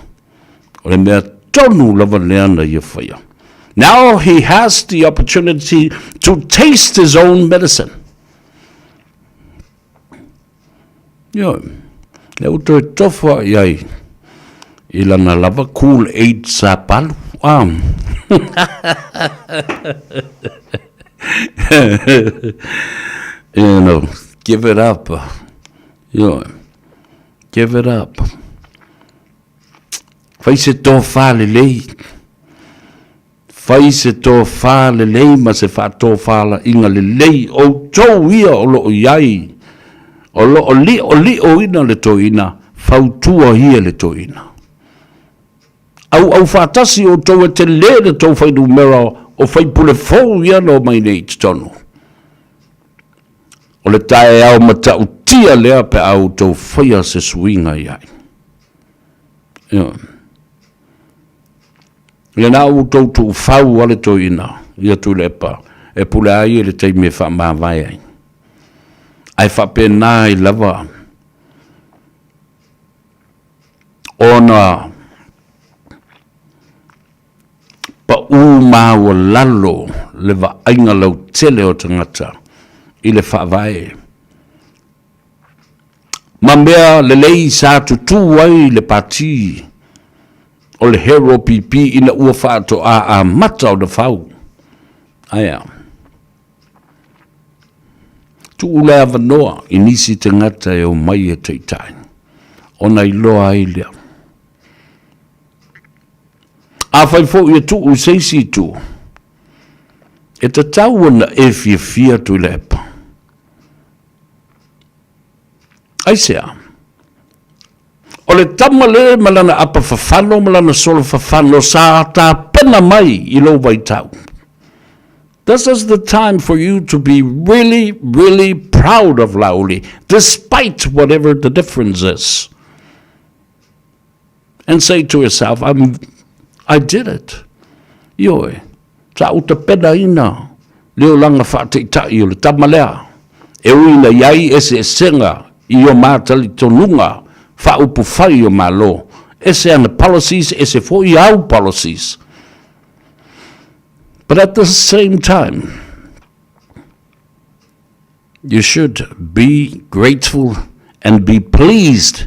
O le mea tonu lava lea na ia faia. Now he has the opportunity to taste his own medicine. Ioe, lea ua toe tofa i ai i lana lava Kool Aid sa palu. Ah. you know, give it up. Ioe, give it up. Fai se tofa lelei. Fai se tofa lelei ma se faatofalaiga lelei, outou ia o lo o i ai, o lo o liolioina le toeaina, fautua ia le toeaina. Auau faatasi outou e tele le tou fuainumera o faipule fou ia na omai nei i totonu. O le taeao matautia lea pe a outou faia se suiga i ai. Ioe. Ia na ua outou tuufau lava le toeaina ia Tuilaepa e pule lava ia i le taimi e faamavae ai. Ae faapena ai lava ona pau maualalo le vaaiga lautele o tagata i le Faavae ma mea lelei sa tutū ai le Pati o le Hero PP ina ua faatoa amata ona fau. Aea. Tuu le avanoa i nisi tagata e omai e taitai, ona iloa ai lea. Afai foi e tuu i se isi itu, e tatau ona e fiafia Tuilaepa. Aisea? O le tama le ma lana apa fafano ma lana solo fafano sa tapena mai i lou vaitau. This is the time for you to be really, really proud of Laauli, despite whatever the difference is. And say to yourself, I did it. Ioe, sa ou tapenaina le olaga faataitai o le tama lea, e ui ina i ai eseesega i o ma talitonuga faaupufai o Malo, ese ana policies, ese foi au policies. But at the same time, you should be grateful and be pleased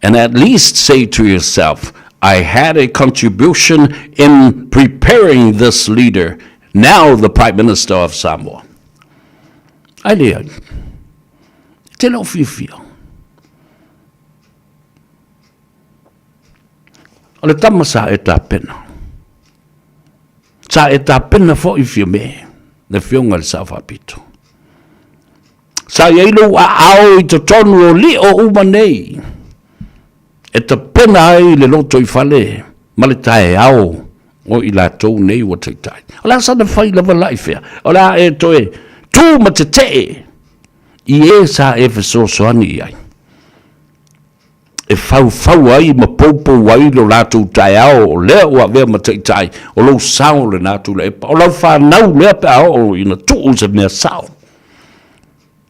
and at least say to yourself, I had a contribution in preparing this leader, now the Prime Minister of Samoa. Ai leai. Te leo fiafia. O le tama sa e tapena. Sa e tapena foi Fiame, le afioga i le Sao Faapito. Sa i ai lou aao i totonu o lio uma nei e tapena ai le lotoifale ma le taeao o i latou nei ua taitai. O le a sana fai lava la i fea? O le a e toe tu ma tetee i e sa e fesoasoani i ai e faufau ai ma poupou ai lo latou taeao o lea ua avea ma taitai o lou sao lena Tuilaepa, o lau fanau lea pe a oo ina tuu se mea sao.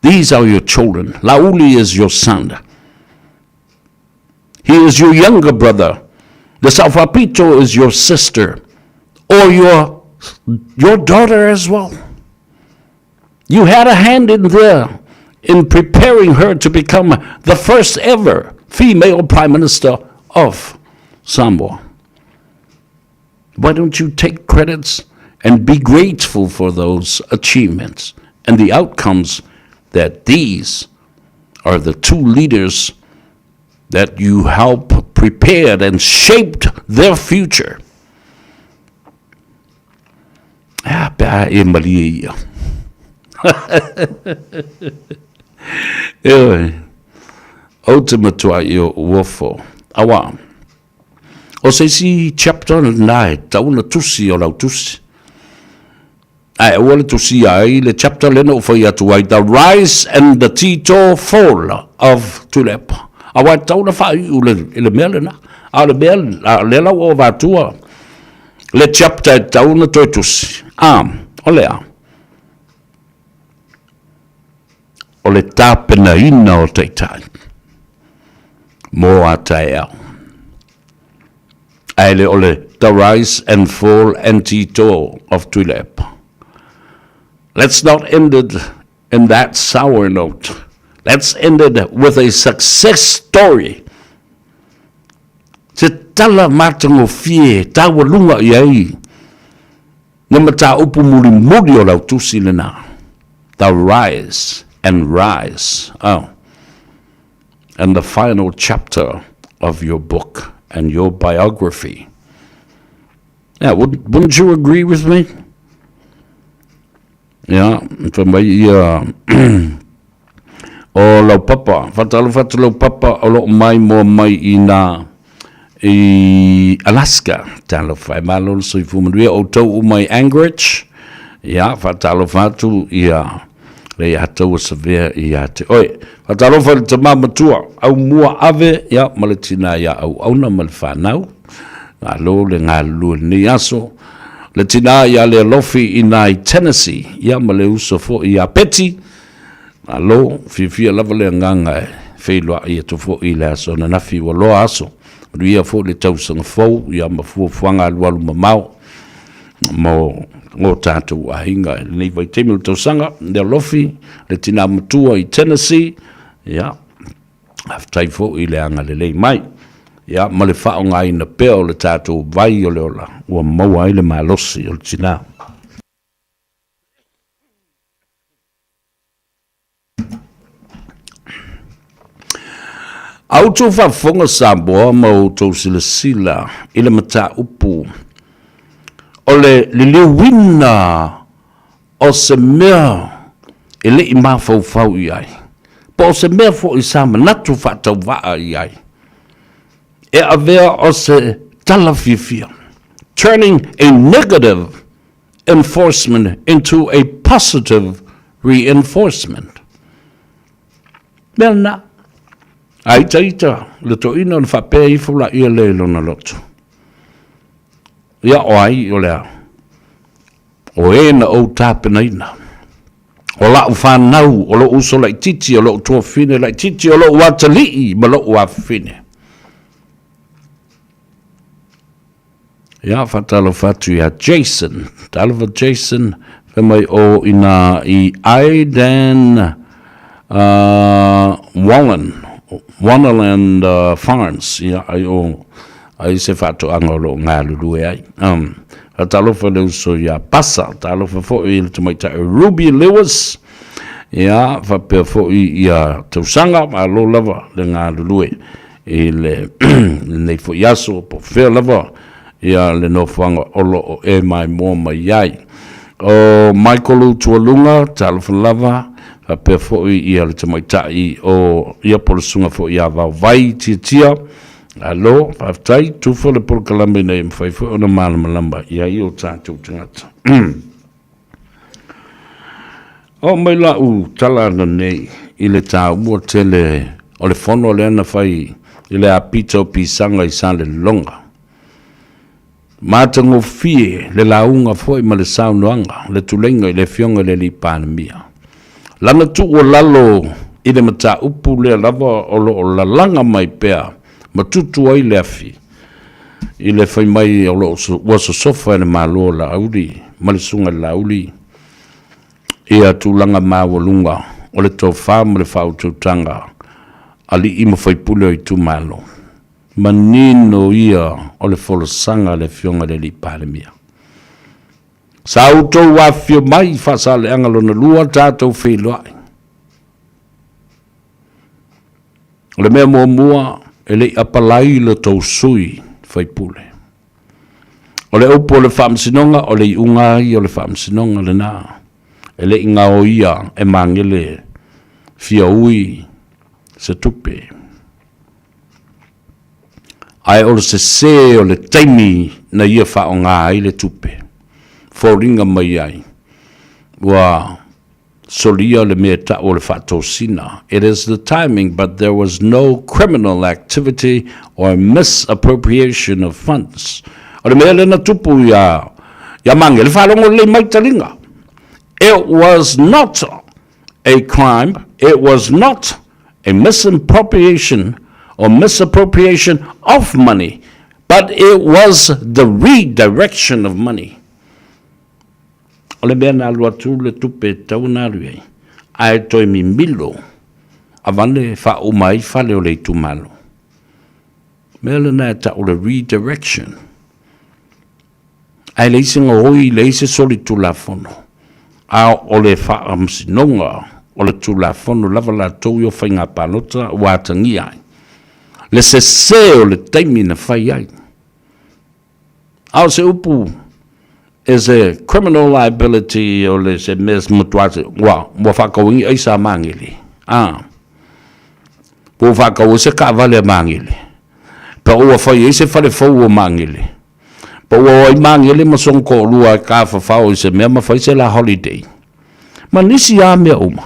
These are your children. Laauli is your son. He is your younger brother. The Sao Faapito is your sister or your daughter as well. You had a hand in there in preparing her to become the first ever female prime minister of Samoa. Why don't you take credits and be grateful for those achievements and the outcomes that these are the two leaders that you help prepared and shaped their future? E a pe a e malie ia. Ioe, ou te matua i o uofo. Aua, o se isi chapter lena e tatau ona tusi o lau tusi. Ae aua le tusia ai le chapter lea na ou fai atu ai, The Rise and the Tito Fall of Tuilaepa. Aua e tatau ona faaiu i le mea lena. A o le mea, a o lea la ua ou avatua le chapter e tatau ona toe tusi. A, o le a? O le tapenaina o taitai mō a taeao. Ae le o le The Rise and Fall and Tito of Tuilaepa. Let's not end it in that sour note. Let's end it with a success story. Se tala matagofie taualuga i ai le mataupu mulimuli o lau tusi lena. The Rise and Rise. Oh. And the final chapter of your book and your biography. Yeah, wouldn't you agree with me? Ia, fai mai ia o lau papa, faatalofa atu lau papa o loo maimoa mai i na i Alaska. Talofa e malo le soifua manuia outou uma i Anchorage. Ia, faatalofa atu ia le ia taua savea ia te oe. Faatalofa i le tama matua, au mua ave, ia, ma le tina ia auauna ma le fanau. Malo le galulue i lenei aso. Le tina ia Lealofi i na i Tennessee, ia ma le uso foi ia Betty. Malo, fiafia lava le agaga e feiloai atu foi i le aso ananafi ua loa aso. Manuia foi le tausaga fou, ia ma fuafuaga alualu mamao mo o tatou aiga i lenei vaitaimi o le tausaga. Lealofi, le tina matua i Tennessee, ia, Faafetai foi i le agalelei mai, ia, ma le faaaogaina pea o le tatou vai o le ola ua maua ai le malosi o le tina. A outou faafofoga Samoa ma outou silasila i le mataupu o le liliuina o se mea e le i mafaufau i ai, po o se mea foi sa manatu faatauvaa i ai, e avea o se tala fiafia, turning a negative enforcement into a positive reinforcement. Mea lena. A ita ita le toeaina ona faapea ifo laia lea i lona loto. Ia o ai o le a? O e na ou tapenaina, o la'u fanau, o lo'u uso laitiiti, o lo'u tuafafine laitiiti, o lo'u atalii ma lo'u afafine. Ia, faatalofa atu ia Jason. Talofa Jason, fai mai o ina i Aidan Wallen, Wonderland Farms, ia, ai o ai se faatoaga o lo o galulue ai. Um, talofa le uso ia Pasa, talofa foi i le tamaitai Ruby Lewis, ia, faapea foi ia Tausaga, malo lava le galulue i le lenei foi aso, po fea lava ia le nofoaga o lo o e maimoa mai ai. O Michael Utualuga, talofa lava, faapea foi ia le tamaitai o ia po o le susuga foi ia Vaovai Tiatia, Malo, faafetai, tufa le polokalame ina ia mafai foi ona malamalama i ai o tatou tagata. Oo mai la'u tala ananei i le taua tele o le fono lea na fai i le apita o Pisaga i Salelologa. Matagofie le lauga foi ma le saunoaga, le tuleiga i le Afioga i le Alii Palemia. Lana tuualalo i le mataupu lea lava o lo o lalaga mai pea ma tutu ai le afi i le fai mai o lo o ua sosofa e le Malo o Laauli ma le Susuga i le Laauli ia tulaga maualuga o le tofa ma le faautautaga alii ma faipule o itumalo. Manino ia o le folasaga a le Afioga i le Alii Palemia. Sa outou afifio mai i Faasaleleaga lona lua tatou feiloai. O le mea muamua, e le i apalai lo tou sui faipule. O le upu o le Faamasinoga, o le iuga ia o le Faamasinoga lena. E le i gaoia e Magele fia ui se tupe. Ae o le sese o le taimi na ia faaaoga ai le tupe, foliga mai ai ua solia le mea e tau o le faatosina, it is the timing but there was no criminal activity or misappropriation of funds. O le mea lea na tupu ia ia Magele, faalogo lelei mai taliga, it was not a crime, it was not a misappropriation or misappropriation of money, but it was the redirection of money. O le mea na alu atu le tupe e tatau ona alu i ai, ae toe mimilo avane faauma ai fale o le itumalo. Mea lena e tau o le redirection. Ae leai se gaoi, leai se solitulafono, a o le faamasinoga o le Tulafono lava latou ia o faiga palota ua atagia ai le sese o le taimi na fai ai. A o se upu is a criminal liability o le se mea matua se ua ua faatauina aisa a Magele. A. Po ua faatau ai se taavale a Magele. Po ua fai ai se fale fou o Magele. Po ua o ai Magele ma sona toalua e tafafao i se mea ma fai se la holiday. Ma nisi lava mea uma.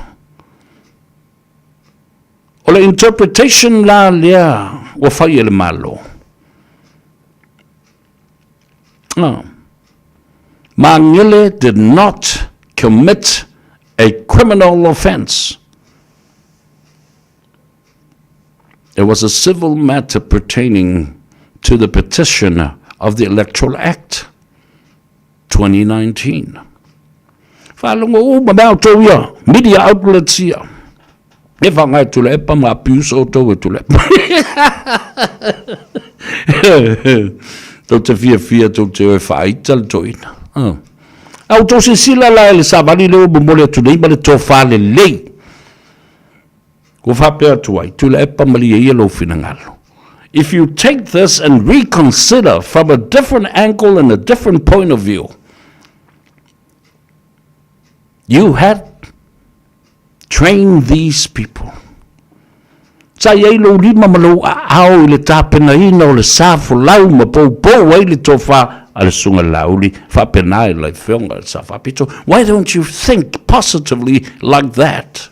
O le interpretation la lea ua fai e le Malo. Ah. Magele did not commit a criminal offence. It was a civil matter pertaining to the petition of the Electoral Act 2019. Faalogo uma mea outou ia, media outlets ia. E whangai Tuilaepa ma abuse outou e Tuilaepa. Tou te fiafia tou te o e faaita le toeaina. Ah. A outou silasila la i le savali lea ua momoli atu nei ma le tofa lelei. Ua faapea atu ai, Tuilaepa malie ia lou finagalo. If you take this and reconsider from a different angle and a different point of view, you had trained these people. Sa i ai lou lima ma lou aao i le tapenaina o le sa folau ma poupou ai le tofa a le Susuga Laauli, faapena i lau Afioga i le Sao Faapito. Why don't you think positively like that?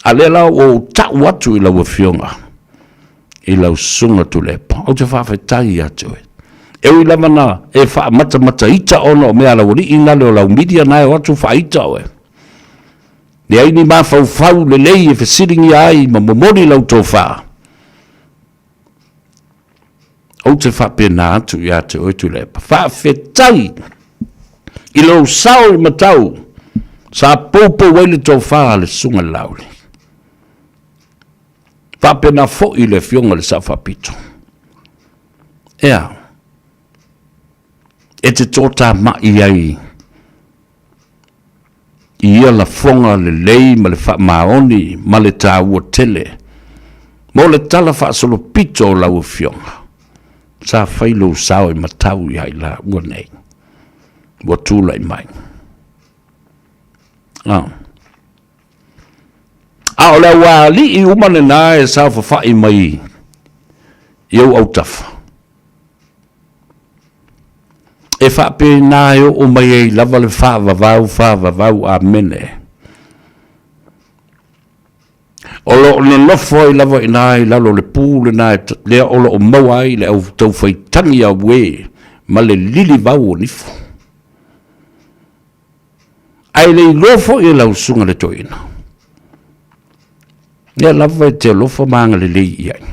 A lea la ua ou tau atu i lau Afioga i lau Susuga Tuilaepa, ou te faafetai ia te oe. E ui lava na e faamatamataita ona o mea a lau alii na le o lau media na e o atu faaita oe. Leai ni mafaufau lelei e fesiligia ai ma momoli lau tofa. Ou te faapena atu ia te oe Tuilaepa, faafetai i lou sao i matau sa poupou ai le tofa a le Susuga i le Laauli. Faapena foi le Afioga i le Sao Faapito. Ea, e te toatamai ai i ia lafoga lelei ma le faamaoni ma le taua tele mo le tala faasolopito o lau Afioga, sa fai lou sao e matau ia i laua nei ua tulai mai. A. A o le aualii uma lena e saofafai mai i ou autafa, E faapena e oo mai ai lava le faavavau, faavavau, amene. O lo o nonofo ai lava i ina i lalo o le pu lena lea o lo o maua ai le au taufaitagi auē ma le lilivau o nifo. Ae le iloa foi e lau susuga le toeaina, lea lava e te alofa ma agalelei i ai.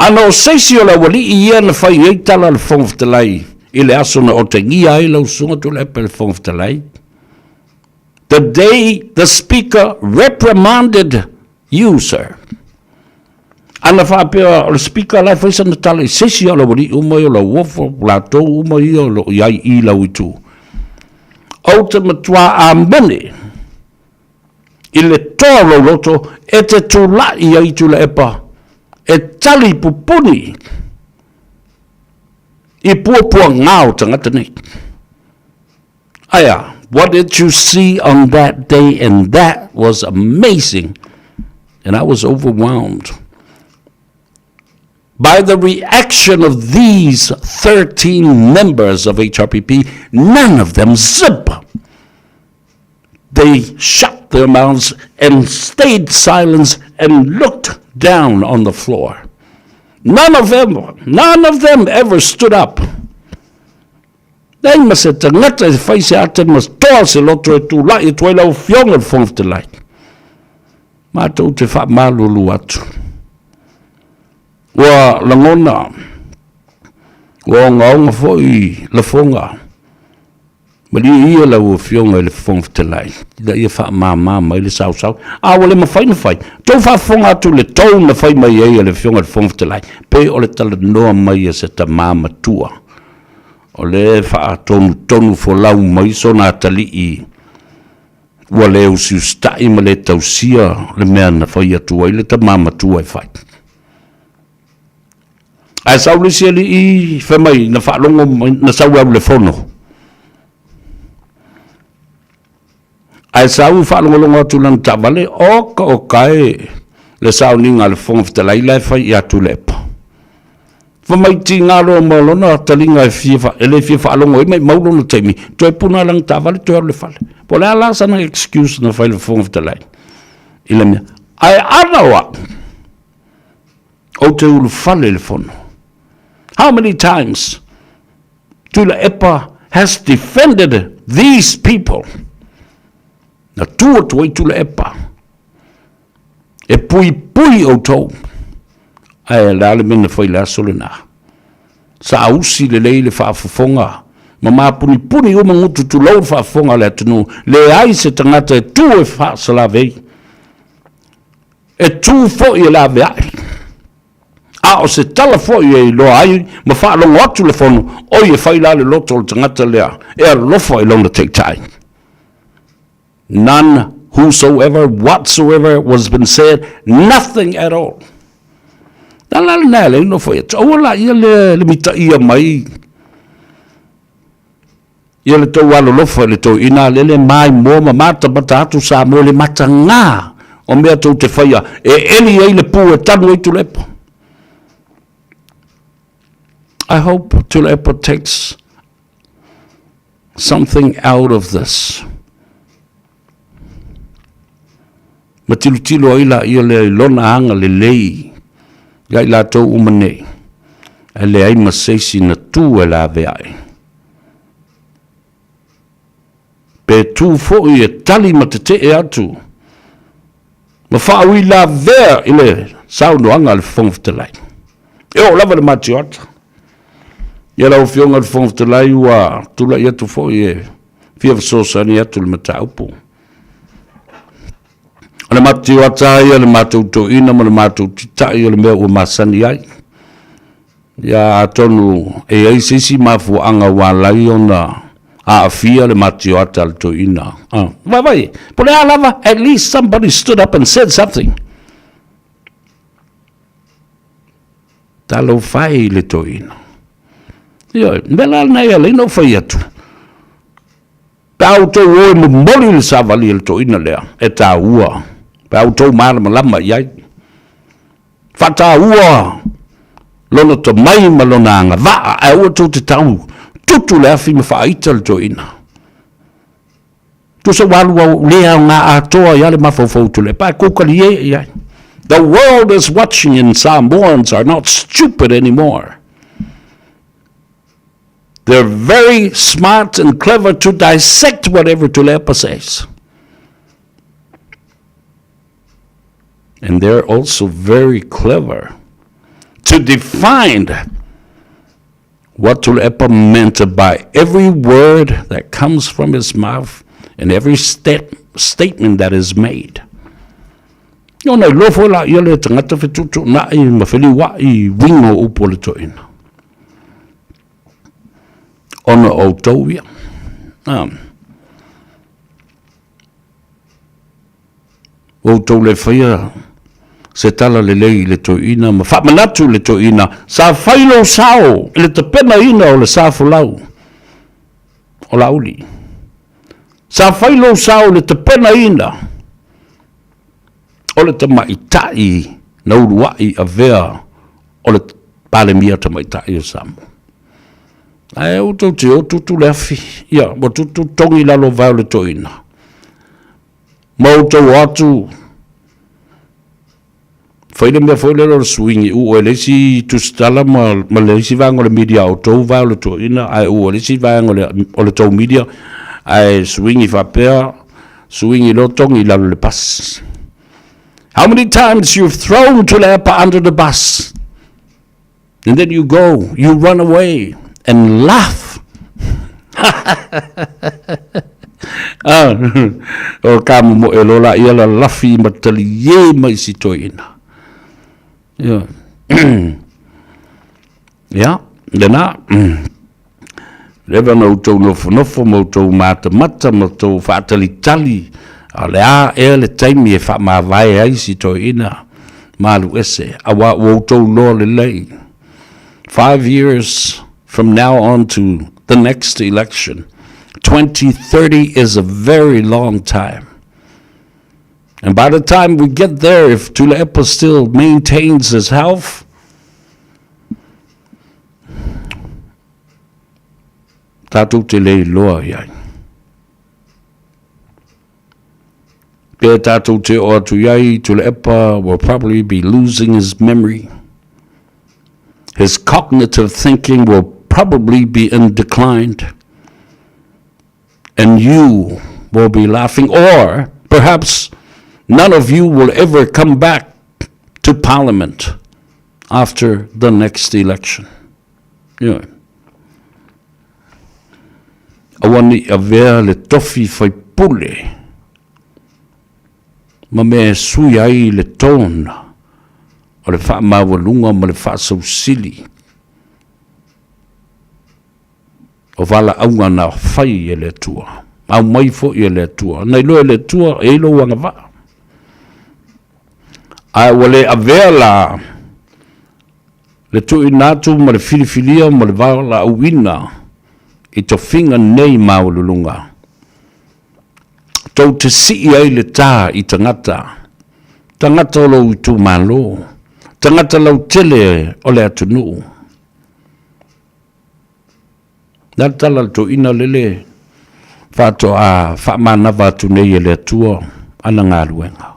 Ana o se isi o le aualii ia na fai ai tala a le Fofoga Fetalai i le aso na otegia ai lau susuga Tuilaepa i le Fofoga Fetalai, The day the Speaker reprimanded you, sir. Ana faapea o le Speaker la e fai sana tala i se isi o le aualii uma ia o Lauofo, o latou uma ia o lo o i ai i lau itu. Ou te matua amene i le toa o lou loto e te tulai ai Tuilaepa e tali pupuni i puapuaga o tagata nei. Aia, what did you see on that day? And that was amazing. And I was overwhelmed by the reaction of these 13 members of HRPP. None of them zip. They shut their mouths and stayed silent and looked down on the floor. None of them, none of them ever stood up. Leai ma se tagata e fai se ata ma toa se loto e tulai atu ai lau Afioga i le Fofoga Fetalai. Matou te faamalulu atu. Ua lagona, ua ogaoga foi lafoga Malie ia lau Afioga i le Fofoga Fetalai, ina ia faamama mai le sausau. A ua le mafai ona fai, tou faafofoga atu i le tou na fai mai ai e le Afioga i le Fofoga Fetalai, pei o le talanoa mai a se tama matua, o lea e faatonutonu folau mai sona atalii ua le usiusitai ma le tausia le mea na fai atu ai le tama matua e fai. Ae sau le isi alii fai mai na faalogo mai na sau e alu i le fono. Ae sau faalogologo atu i lana taavale, oka oka e le sauniga a le Fofoga Fetalai la e fai ia Tuilaepa. Fai mai tiga loa ma lona taliga e fia e le fia faalogo ai maimau lona taimi, toe puna lana taavale toe alu i le fale. Po o le a la sana excuse na fai i le Fofoga Fetalai i le mea. Ae ana o au, ou te ulufale i le fono. How many times Tuilaepa has defended these people? Na tu atu ai Tuilaepa e puipui outou. Ae le a le mea na fai i le aso lena? Saausi lelei le faafofoga ma mapunipuni uma gutu tulou le faafofoga a le atunuu, leai se tagata e tu e faasalavei, e tu foi e laveai. A o se tala foi e iloa ai ma faalogo atu le Fono, oi e fai la le loto o le tagata lea e alofa i lona taitai. None whosoever whatsoever was been said, nothing at all. Na la lena e alai ona fai atu, aua laia le, le mitaia mai ia le tou alolofa i le toeaina a lele maimoa ma matamata atu Samoa i le matagā o mea tou te faia e eli ai le pu e tanu ai Tuilaepa. I hope Tuilaepa takes something out of this. Ma tilotilo ai laia lea i lona aga lelei ia i latou uma nei, ae leai ma se isi na tu e laveai. Pe tu foi e tali ma tetee atu ma faauilavea i le saunoaga a le Fofoga Fetalai. E oo lava i le matioata. Ia lau Afioga i le Fofoga Fetalai ua tulai atu foi e fia fesoasoani atu i le mataupu. O le matioata ia le matou toeaina ma le matou titai o le mea ua masani ai. Ia atonu e i ai se isi mafuaaga ua ala ai ona aafia le matioata a le toeaina. Vaavaai, po o le a lava, at least somebody stood up and said something. Talofa e i le toeaina. Ioe, o le mea la lena e ala ai ona ou fai atu, Pe a outou o e momoli le savali a le toeaina lea, e taua, pe a outou malamalama i ai. Faataua lona tomai ma lona agavaa, ae aua tou te tau tutu le afi ma faaita le toeaina. Tusa ua alu au le aoga atoa ai lava le mafaufau o Tuilaepa, ae kou talie i ai. The world is watching and Samoans are not stupid anymore. They're very smart and clever to dissect whatever Tuilaepa says. And they're also very clever to define what Tuilaepa meant by every word that comes from his mouth and every step, statement that is made. Ona iloa foi la ia le tagata fetuutuunai ma feliuai i uiga o upu a le toeaina. Ona o outou ia. Ah. Ua outou le faia se tala lelei i le toeaina ma faamanatu i le toeaina, sa fai lou sao i le tapenaina o le sa folau o Laauli. Sa fai lou sao i le tapenaina o le tamaitai na uluai avea o le Palemia Tamaitai o Samoa. Ae aua tou te o tutu le afi, ia, ua tutu togi i lalo o vae o le toeaina. Ma outou o atu, fai le mea foi lele o le suigi uu e le isi tusitala ma, ma le isi vaega o le media a outou vae o le toeaina, ae uu e le isi vaega o le, o le tou media, ae suigi faapea, suigi loa togi i lalo i le pasi. How many times you've thrown Tuilaepa under the bus? And then you go, you run away and laugh. ah, o ka momoe loa la ia lalafi ma taliē mai si toeaina. Ia. Ia, lena. Leva na outou nofonofo ma outou matamata ma outou faatalitali, a o le a ea le taimi e faamavae ai si toeaina ma alu ese, aua ua outou iloa lelei. 5 years from now on to the next election. 2030 is a very long time. And by the time we get there, if Tuilaepa still maintains his health, tatou te le iloa i ai. Pe tatou te o atu i ai, Tuilaepa will probably be losing his memory. His cognitive thinking will probably be in decline. And you will be laughing, or perhaps none of you will ever come back to Parliament after the next election. Ioe. Aua ne i avea le tofi faipule ma mea e sui ai le tone o le faamaualuga ma le faasausili o valaauga na fai e le Atua, aumai foi e le Atua. Na iloa e le Atua e i ai lou agavaa. Ae ua le avea la le tuuina atu ma le filifilia ma le valaauina i tofiga nei maualuluga, tou te sii ai le tā i tagata, tagata o lou itumalo, tagata lautele o le atunuu. Le a le tala a le toeaina lele faatoa faamanava atu nei e le Atua ana galuega?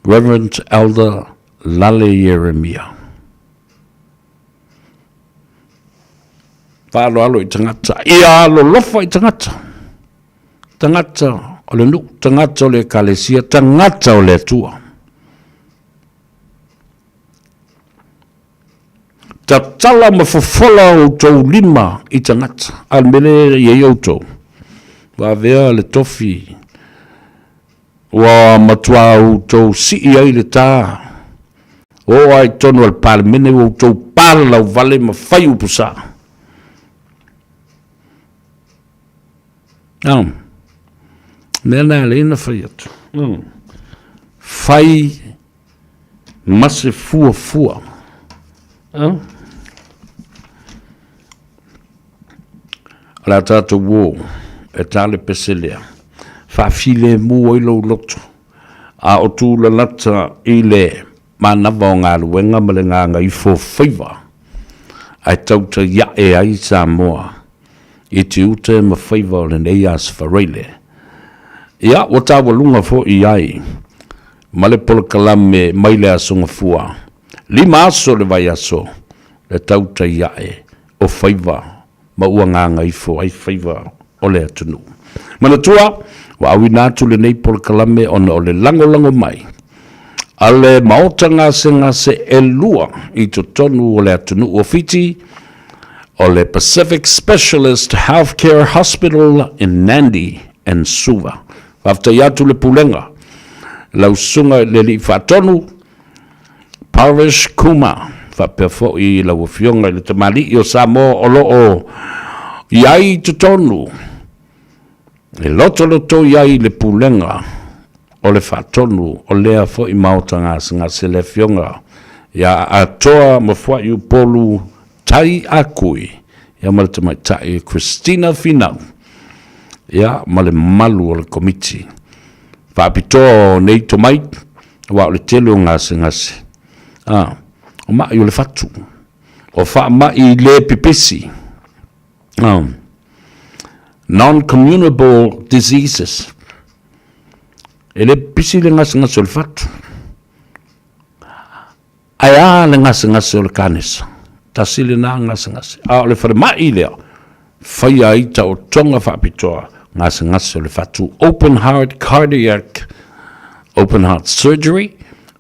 Reverend Elder Lale Ieremia. Faaaloalo i tagata, ia alolofa i tagata, tagata o le nuu, tagata o le ekalesia, tagata o le Atua. Tatala ma fofola outou lima i tagata. A o le mea lea e i ai outou, ua avea le tofi, ua matua outou sii ai le ta, oo lava i totonu o le Palemene ua outou palalauvale ma fai upu sa. O, mea na e alai ona fai atu. Fai ma se fuafua. O le a tatou o e ta le pese lea, faafilemu ai lou loto, a o tulalata i le manava o galuega ma le gagaifo faiva, ae tautai ae ai Samoa i tiute ma faiva o lenei Aso Faraile. Ia, ua taualuga foi i ai ma le polokalame mai le Aso Gafua, 5 aso le vaiaso, le tautai ae o faiva ma ua gagaifo ai faiva o le atunuu. Manatua, ua auina atu lenei polokalame ona o le lagolago mai a le Maota Gasegase elua i totonu o le atunuu o Fiti, o le Pacific Specialist Healthcare Hospital in Nandi and Suva. Faafetai atu le Pulega, lau Susuga i le Alii Faatonu, Parvish Kumar, faapea foi lau Afioga i le Tamalii o Samoa o lo o i ai i totonu, e lotolotoi ai le Pulega o le Faatonu o lea foi Maota Gasegase, le Afioga ia Atoa Mafuaiupolu Tai a Kui, ia ma le Tamaitai Christina Finau, ia ma le mamalu o le Komiti Faapitoa o nei tomai, aua o le tele o gasegase, a, o ma'i o le fatu, o faama'i le pipisi, a, non-communicable diseases, e le pipisi le gasegase o le fatu. Ae a le gasegase o le kanesa? Tasi lena gasegase. A o le falemai lea, faia ai taotoga faapitoa gasegase o le fatu, open heart cardiac, open heart surgery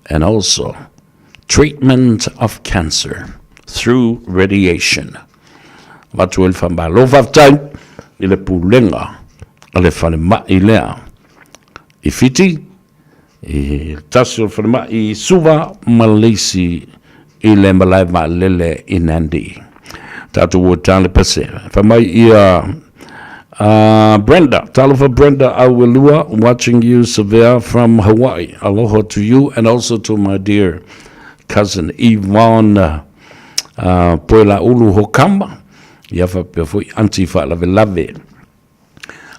and also treatment of cancer through radiation. Avatu ai le faamalo faafetai i le pulega a le falemai lea i Fiti, I le tasi o le falemai i Suva ma le isi i le malae vaalele i Nandi. Tatou ua tale pese. Fai mai ia Brenda, talofa Brenda Auelua, watching you Savea from Hawaii. Aloha to you and also to my dear cousin Yvonne. Poelaulu Hokama, ia faapea foi Aunty Faalavelave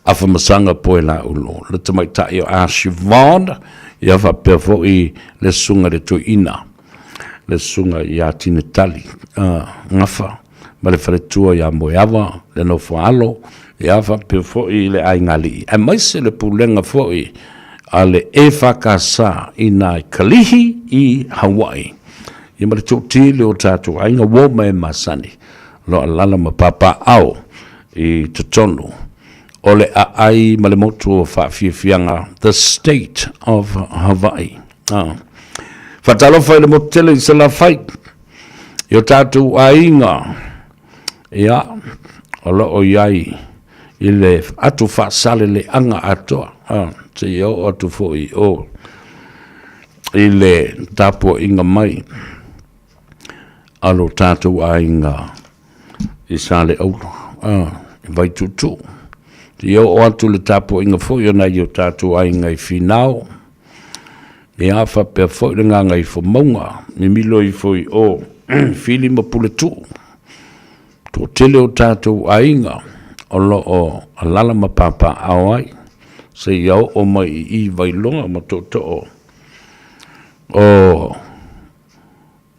Afamasaga Poelaulu, le tamaitai o Ashivon, ia faapea foi le susuga i le Toeaina, le susuga ia Tinetali Gafa ma le faletua ia Moeawa le Nofoaalo, ia faapea foi le aigaalii, aemaise le pulega foi a le EFKS i ina i Kalihi i Hawaii. Ia ma le toatele o tatou aiga uo ma e masani, o lo o alaala ma papaaao i totonu o le aai ma le motu o faafiafiaga, the state of Hawaii. Ah. Faatalofa i le motu tele i Salafai, i o tatou aiga, ia, o lo o i ai i le atu faasaleleaga atoa, ah, seia oo atu foi i o i le tapuaiga mai a lo tatou aiga i Saleaula, i Vaituutuu. Seia oo atu le tapuaiga foi a nai o tatou aiga i Finao, ia faapea foi le Gagaifomauga, mimilo ifo i o Fili ma Puletuu. Toatele o tatou aiga o lo o alaala ma papaaao ai, seia oo mai i i Vailoga ma Tootoo o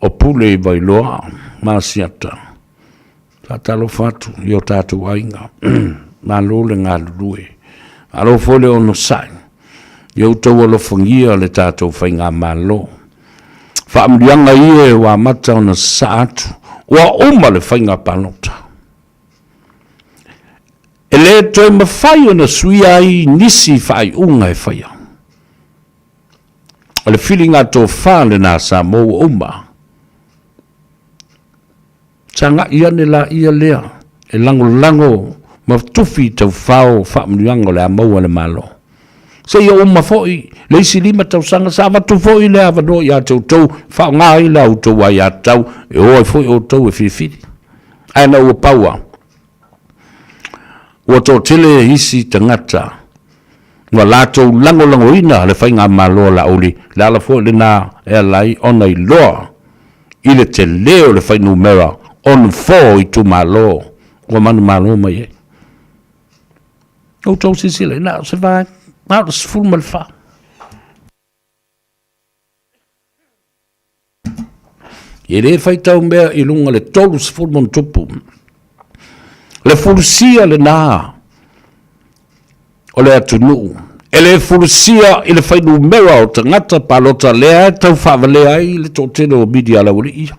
o Pule i Vailoa ma Asiata. Faatalofa atu i o tatou aiga. Malo le galulue. Malo foi le onosai. Ia outou alofagia le tatou faigamalo. Faamanuiaga ia ua amata ona sasaa atu, ua uma le faiga palota. E le toe mafai ona suia ai nisi faaiuga e faia. O le filiga tofa lena a Samoa ua uma. Sagai ane laia lea e lagolago ma tufi i taufao faamanuiaga o le a maua e le Malo. Seia uma foi le isi 5 tausaga sa avatu foi le avanoa ia te outou faaaoga ai la outou aiatatau e o ai foi outou e filifili. Ae na ua pau lava, ua toatele isi tagata ua latou lagolagoina le faigamalo a Laauli, le ala foi lena e ala ai ona iloa i le tele o le fuainumera o nofoa o itumalo ua manumalo mai ai. Outou silasila, na o se vaega, na o le 14. E le faitau mea i luga le 30 ma ona tupu. Le fulusia lena o le atunuu. E le fulusia i le fuainumera o tagata palota lea e tau faavalea ai le toatele o media a le aualii ia.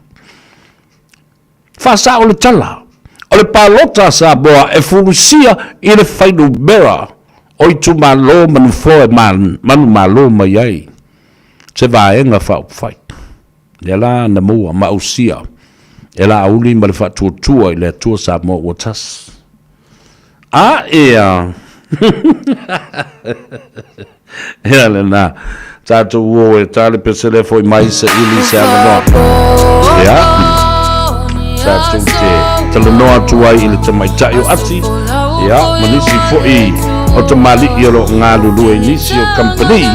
Faasao le tala, o le palota a Samoa e fulusia i le fuainumera o itumalo ma nofoa e manumalo mai ai se Vaega Faaupufai. Lea la na maua ma ausia e Laauli ma le Faatuatua i le Atua Samoa ua tasi. A ea! Ea lena. Tatou o e ta le pese lea foi mai saili se avanoa. Ia. Tatou te talanoa atu ai i le tamaitai o Ati. Ia, ma nisi foi o tamalii o lo o galulue i nisi o kamupani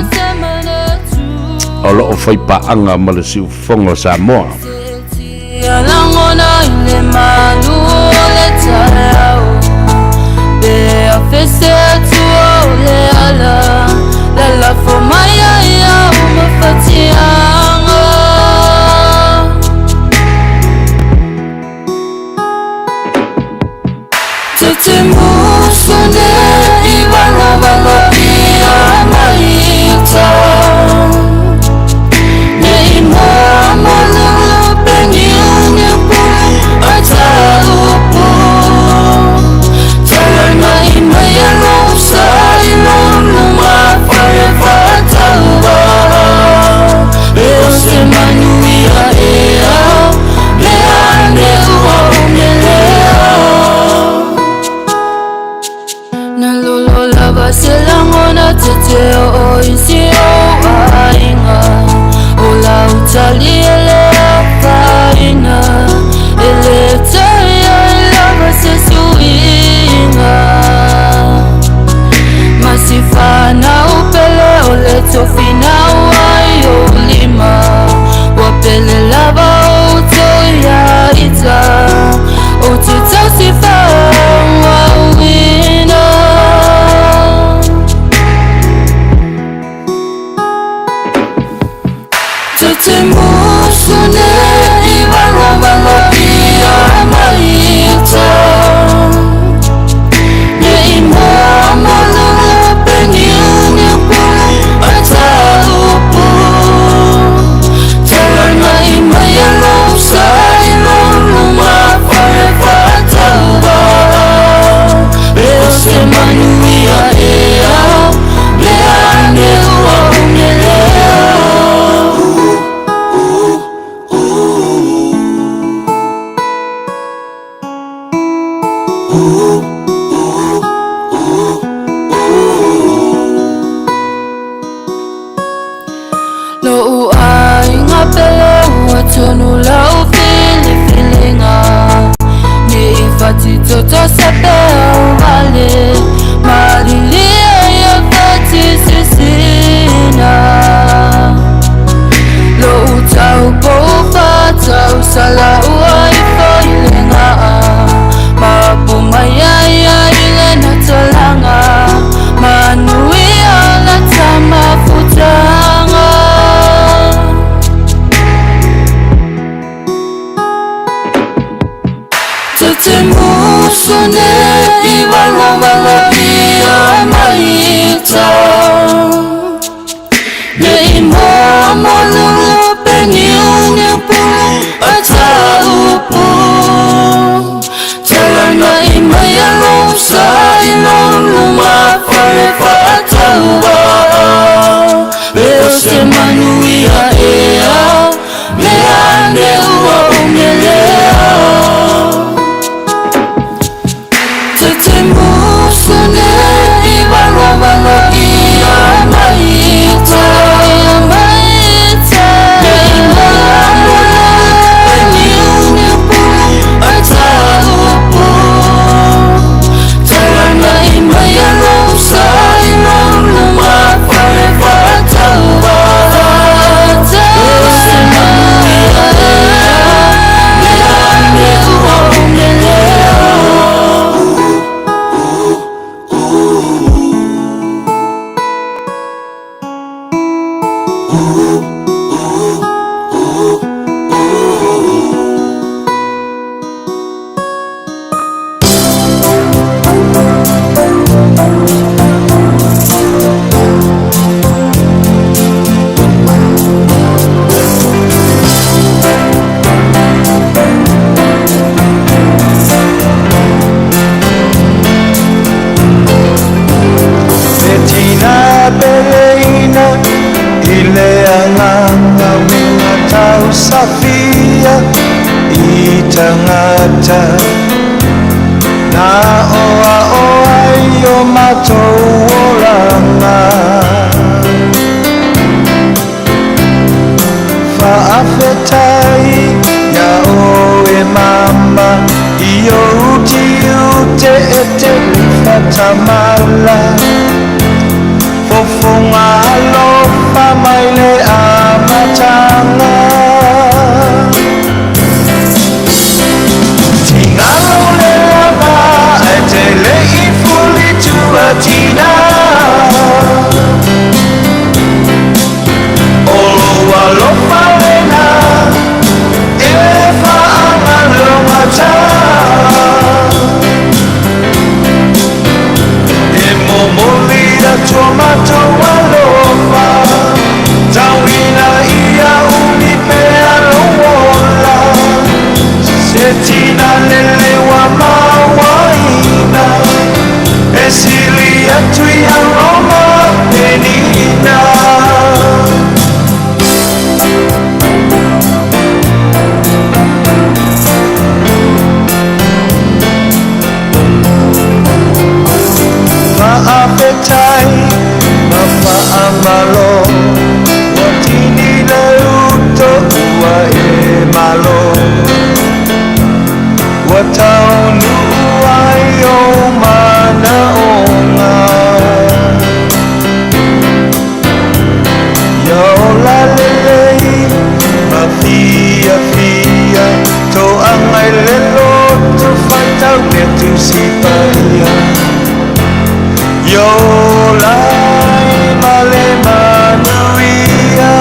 o lo o faipaaga ma le Siufofoga o Samoa. Lo'u aiga pele ua tonu lau filifiliga Ne i fatitoto se peau vale Malilia ia fatisisina Lo'u taupou fatausala ua ifo i le gaa Mapu mai ai ai le natolaga Manuia la tamafutaga. Ta te musu nei valovalo ia maita Nei mo lulu pe niu niu pulu a taupu Talana i mai alo sa i lo luma fale faataua Pe o se manuia ea Me ane ua umelea Ta te musu nei valovalo ia maita Nei mo pe niu niu pulu a taupu Talana i mai alo sa i lo luma fale faataua Pe o se manuia ea Me ane ua umelea. Le tina peleina i le agaga uiga tausafia i tagata na oao ai o matou olaga. Faafetai ia oe mama i ou tiute e tele fatamala fofoga alofa mai le amataga. Tigalo le lava e te le i fulitua tina O lou alofa lena e faagalogata E momoli atu o matou alofa Tauina ia umi pea lou ola Se tina lele ua mauaina E sili atu ia Roma penina. Faafetai ma faamalo ua tini le uto ua e malo ua taunuu ai ou manaoga Ia ola lelei ma fiafia toaga i le loto faitau le Tusi Paia Ia ola ai ma le manuia.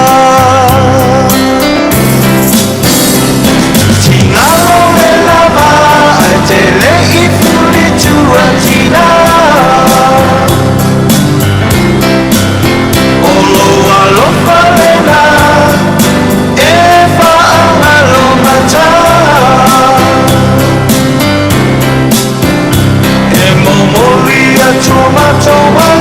Tigalo le lava ae te le i fulitua tina O lou alofa lena e faagalogata E momoli atu o matou.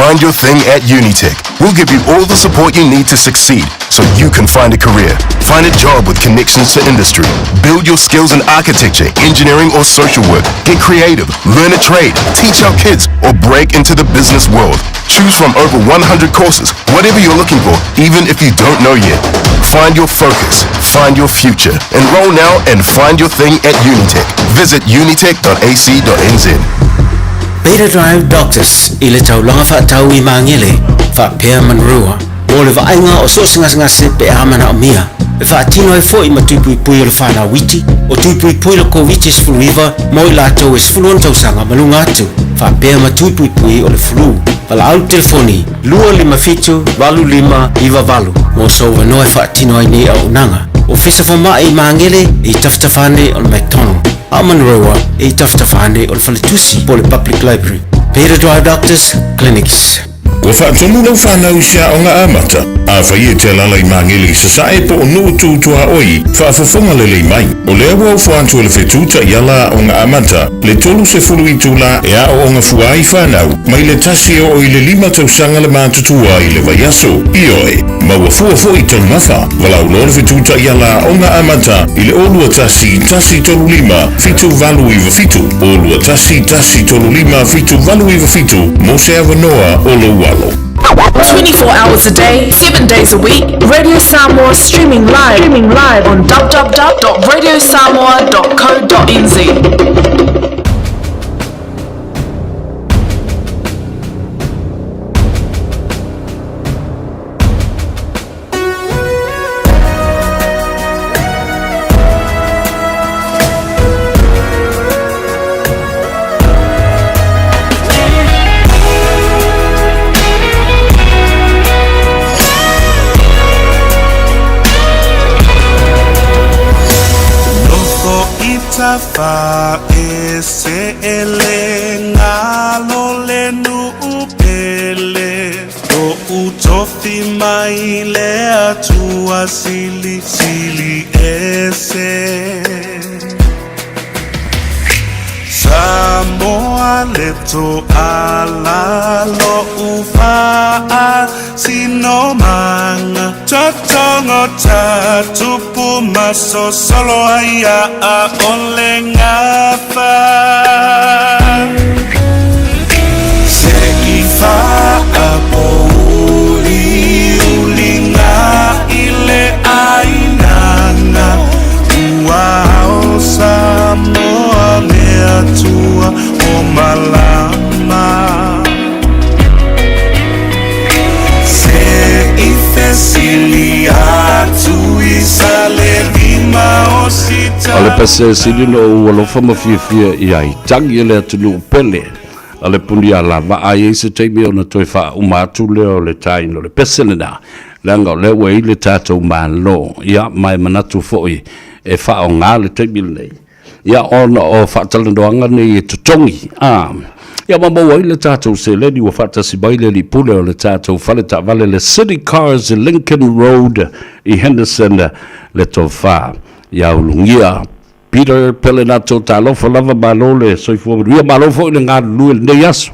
Find your thing at Unitec. We'll give you all the support you need to succeed so you can find a career, find a job with connections to industry, build your skills in architecture, engineering, or social work, get creative, learn a trade, teach our kids, or break into the business world. Choose from over 100 courses, whatever you're looking for, even if you don't know yet. Find your focus, find your future. Enroll now and find your thing at Unitec. Visit unitec.ac.nz. Beta Drive Doctors i le taulaga faatau i Magele faapea Manurewa mo le vaaiga o so o se gasegase pe a manaomia e faatino ai foi ma tui puipui o le fanau iti o tui puipui le Koviti-19 mo i latou e 16 tausaga ma luga atu faapea ma tui puipui o le flu. Valaau le telefoni 257 8598 mo sou avanoa e faatino ai nei auaunaga. Ofisa Fomai i Magele e i tafatafa ane o le McDonald, a o Manurewa e i tafatafa ane o le Faletusi po o le Public Library. Beta Drive Doctors Clinics. Ua faatonu lau fanau i se aoga amata? Afai e te alaala i Magele i Sasae po o Nuu Tu Tuaoi, faafofoga lelei mai. O lea ua ofo atu e le fetu taiala aoga amata le 30 itula e aooga fua ai fanau mai le tasi e oo i le lima tausaga le matutua i le vaiaso. Ioe, maua fua foi taumafa. Valaau loa le fetu taiala aoga amata i le 0 21 135 7897, 0 21 135 7897 mo se avanoa o lou alo. 24 hours a day, 7 days a week, Radio Samoa streaming live, streaming live on www.radiosamoa.co.nz. Nofo i tafa e se ele ngalo le nuu pele Lo'u tofi mai le Atua silisili ese Samoa le toala lo'u faasinomaga Totogo ta tupu masosolo ai a'a o le gafa Se i faapouliuliga i le ainaga Ua ao Samoa le Atua o malama Se i fesili atu i sa le lima o O le pese sili ona ou alofa ma fiafia i ai tagi e le atunuu pele a le puni alavaa a i ai se taimi ona toe faauma atu lea o le taina o le pese lena, leaga o lea ua i ai le tatou Malo, ia, ma e manatu foi e faaaoga le taimi lenei, ia, ona o faatalanoaga nei e totogi, a, ia, ma maua ai le tatou seleni ua faatasi mai le alii pule o le tatou fale taavale le City Cars i Lincoln Road i Henderson, le Tofa ia Ulugia Peter Pelenato, talofa lava, malo le soifua manuia, malo foi le galulue i lenei aso.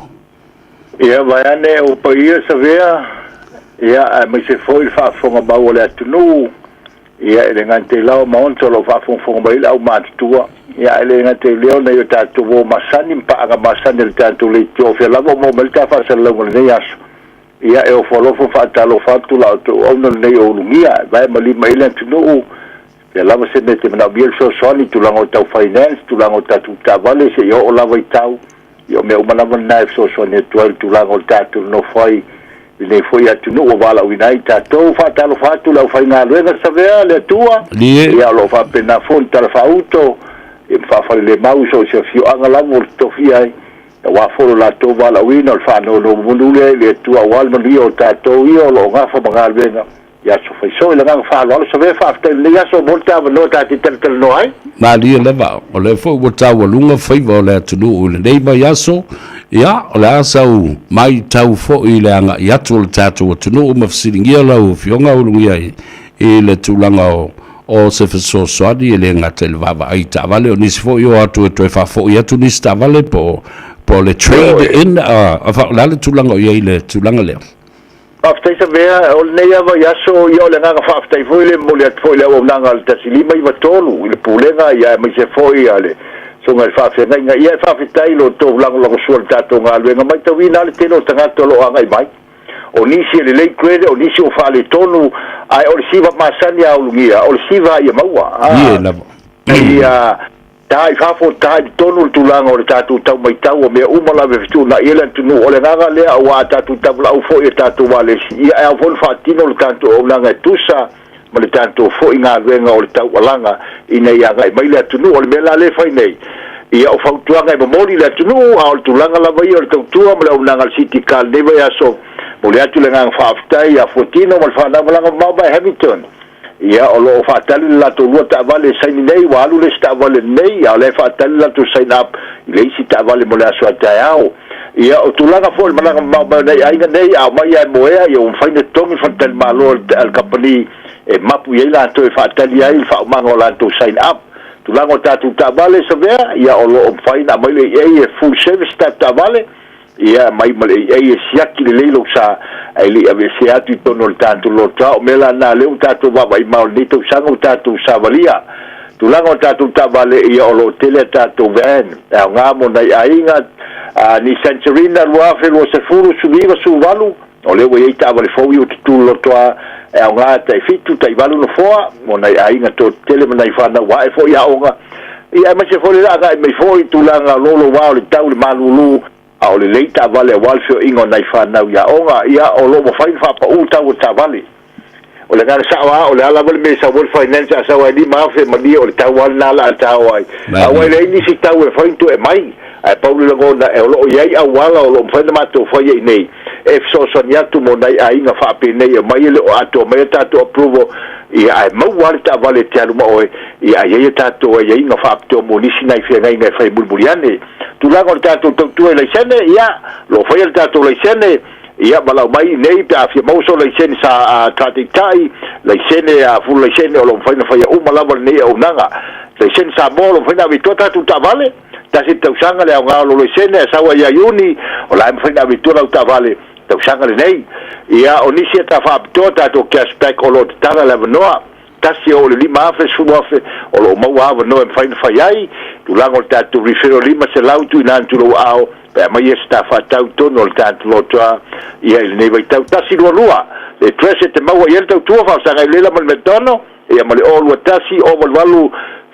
Ia, vaeane ou paia Savea, ia, aemaise foi le faafofoga mau a le atunuu, ia, e le gata i lao ma onto o lo o faafogafoga mai le aumatutua, ia, ae le gata i lea o nai o tatou uo masani ma paaga masani a le tatou leitio o fea lava o maua mai le ta faasalalauga i lenei aso. Ia, e ofo alofa ma faatalofa atu la outou auauna lenei o Ulugia, e vae ma lima i ai le atunuu, pea lava se mea e te manaomia le fesoasoani i tulaga o tau finance, tulaga o tatou taavale seia oo lava i tau, ia o mea uma lava na e fesoasoani atu ai i le tulaga o le tatou nonofo ai i lenei foi atunuu ua valaauina ai tatou. Faatalofa atu le aufaigaluega Savea le Atua, ia o lo o faapena foi le Tala Faaauto ia ma faafalelemau i so o se afioaga lava ua tofia ai, aua foi lo latou valaauina o le faanonomanu lea i le Atua aua le manuia o tatou ia o lo o gafa ma galuega i aso faiso. I le agaga faaaloalo Savea, faafetai i lenei aso mo le ta avanoa ta te talatalanoa ai. Malie lava, o lea foi ua taualuga faiva o le atunuu i lenei vaiaso, ia, o le a sau maitau foi i le agai atu o le tatou atunuu ma fesiligia lau Afioga Ulugia i le tulaga o o se fesoasoani e le gata i le vaavaai i taavale, o nisi foi o atu e toe faafoi atu nisi taavale po o Po o le trade in, o le a le tulaga o i ai i le tulaga lea? Faafetai Savea, o lenei lava vaiaso, ia o le agaga faafetai foi lea e momoli atu foi i le auaunaga a le 1593 i le Pulega ia aemaise foi a le Susuga i le Faafeagaiga. Ia e faafetai i lo outou lagolagosua i le tatou galuega. Matauina lava le tele o tagata o lo o agai mai. O nisi e lelei credit, o nisi ua faaletonu, ae o le siva masani a ulugia, o le siva ia maua. Ie lava. Ia ta i fafo, ta i totonu le tulaga o le tatou tau maitau o mea uma lava e fetuunai ai le atunuu. O le agaga lea, aua a tatou taulaau foi e tatou alesi, ia e ao foi ona faatino le tatou auaunaga e tusa ma le tatou foi galuega o le taualaga ina ia agai mai le atunuu. O le mea la lea e fai nei, ia o fautuaga e momoli i le atunuu, a o le tulaga lava ia o le tautua ma le auaunaga a le City Car i lenei vaiaso, momoli atu le agaga faafetai ia Fuatino ma le fanau malaga mamao mai Hamilton. Ia, o lo o faatali le latou lua taavale e saini nei, ua alu le isi taavale lenei, a o la e faatali le latou sign up i le isi taavale mo le aso a taeao. Ia, o tulaga foi o le malaga mamao mai o nai aiga nei, a omai lava e moea, ia ua mafai ona totogi le faletalimalo a le kamupani e mapu i ai latou e faatali ai le faaumaga o latou sign up. Tulaga o tatou taavale, Savea, ia o lo o mafai ona aumai le AA e full service tatou taavale, Ia aumai ma le AA e siaki lelei lou sa ae le i aveesea atu i totonu o le tatou lotoa. O mea la na lea ua tatou vaavaai ma o lenei tausaga ua tatou savalia tulaga o tatou taavale, ia o lo o tele a tatou van e aoga mo nai aiga. Nissan Serena 2020, 19, 18, o lea ua i ai taavale fou ia ua tutulu lotoa e aoga tai 7, tai 8 nofoa mo nai aiga toatele ma nai fanau ua ae foi aoga. Ia aemaise foi le agai mai foi i tulaga louloua o le tau i le malulu, a o lelei taavale aua le feoaiga o nai fanau i aoga. Ia, o lo o mafai ona faapau tau o taavale. O le agaga sao lava, o le a lava le mea e sau ai le finance, a sau lava e $5,000 malie o le tau lava lena o le a ta o ai. Aua e leai nisi tau e mafai ona toe aumai. Ae pau le lagona, o lo o i ai auala o lo o mafai ona matou faia i inei e fesoasoani atu mo nai aiga faapenei e omai e le o atoa mai a tatou approval, ia ae maua lava le taavale e te alu ma oe, ia ae i ai a tatou aiaiga faapitoa mo nisi nai feagaiga e fai mulimuli ane. Tulaga o le tatou tautua i laisene, ia, o lo o faia le tatou laisene, ia valaau mai i inei pe a fia maua sou laisene sa faataitai, laisene a full laisene, o lo o mafai ona faia uma lava lenei auaunaga. Laisene Samoa o lo o mafai ona ave i tua tatou taavale, tasi le tausaga le aoga o lou laisene, ae sau ai ia Iuni, o la e mafai ona ave i tua lau taavale tausaga lenei. Ia, o nisi ata faapitoa tatou cash back o lo o tatala le avanoa, tasi e oo i le 5,000, 10,000, o lo o maua avanoa e mafai ona fai ai. Tulaga o le tatou referral 500 tuuina atu i lou aao pe aumai e se ta faatau i totonu o le tatou lotoa ia i lenei vaitau. 122 le address e te maua i ai le tautua faafesagai lela ma le McDonald, ia ma le 021 088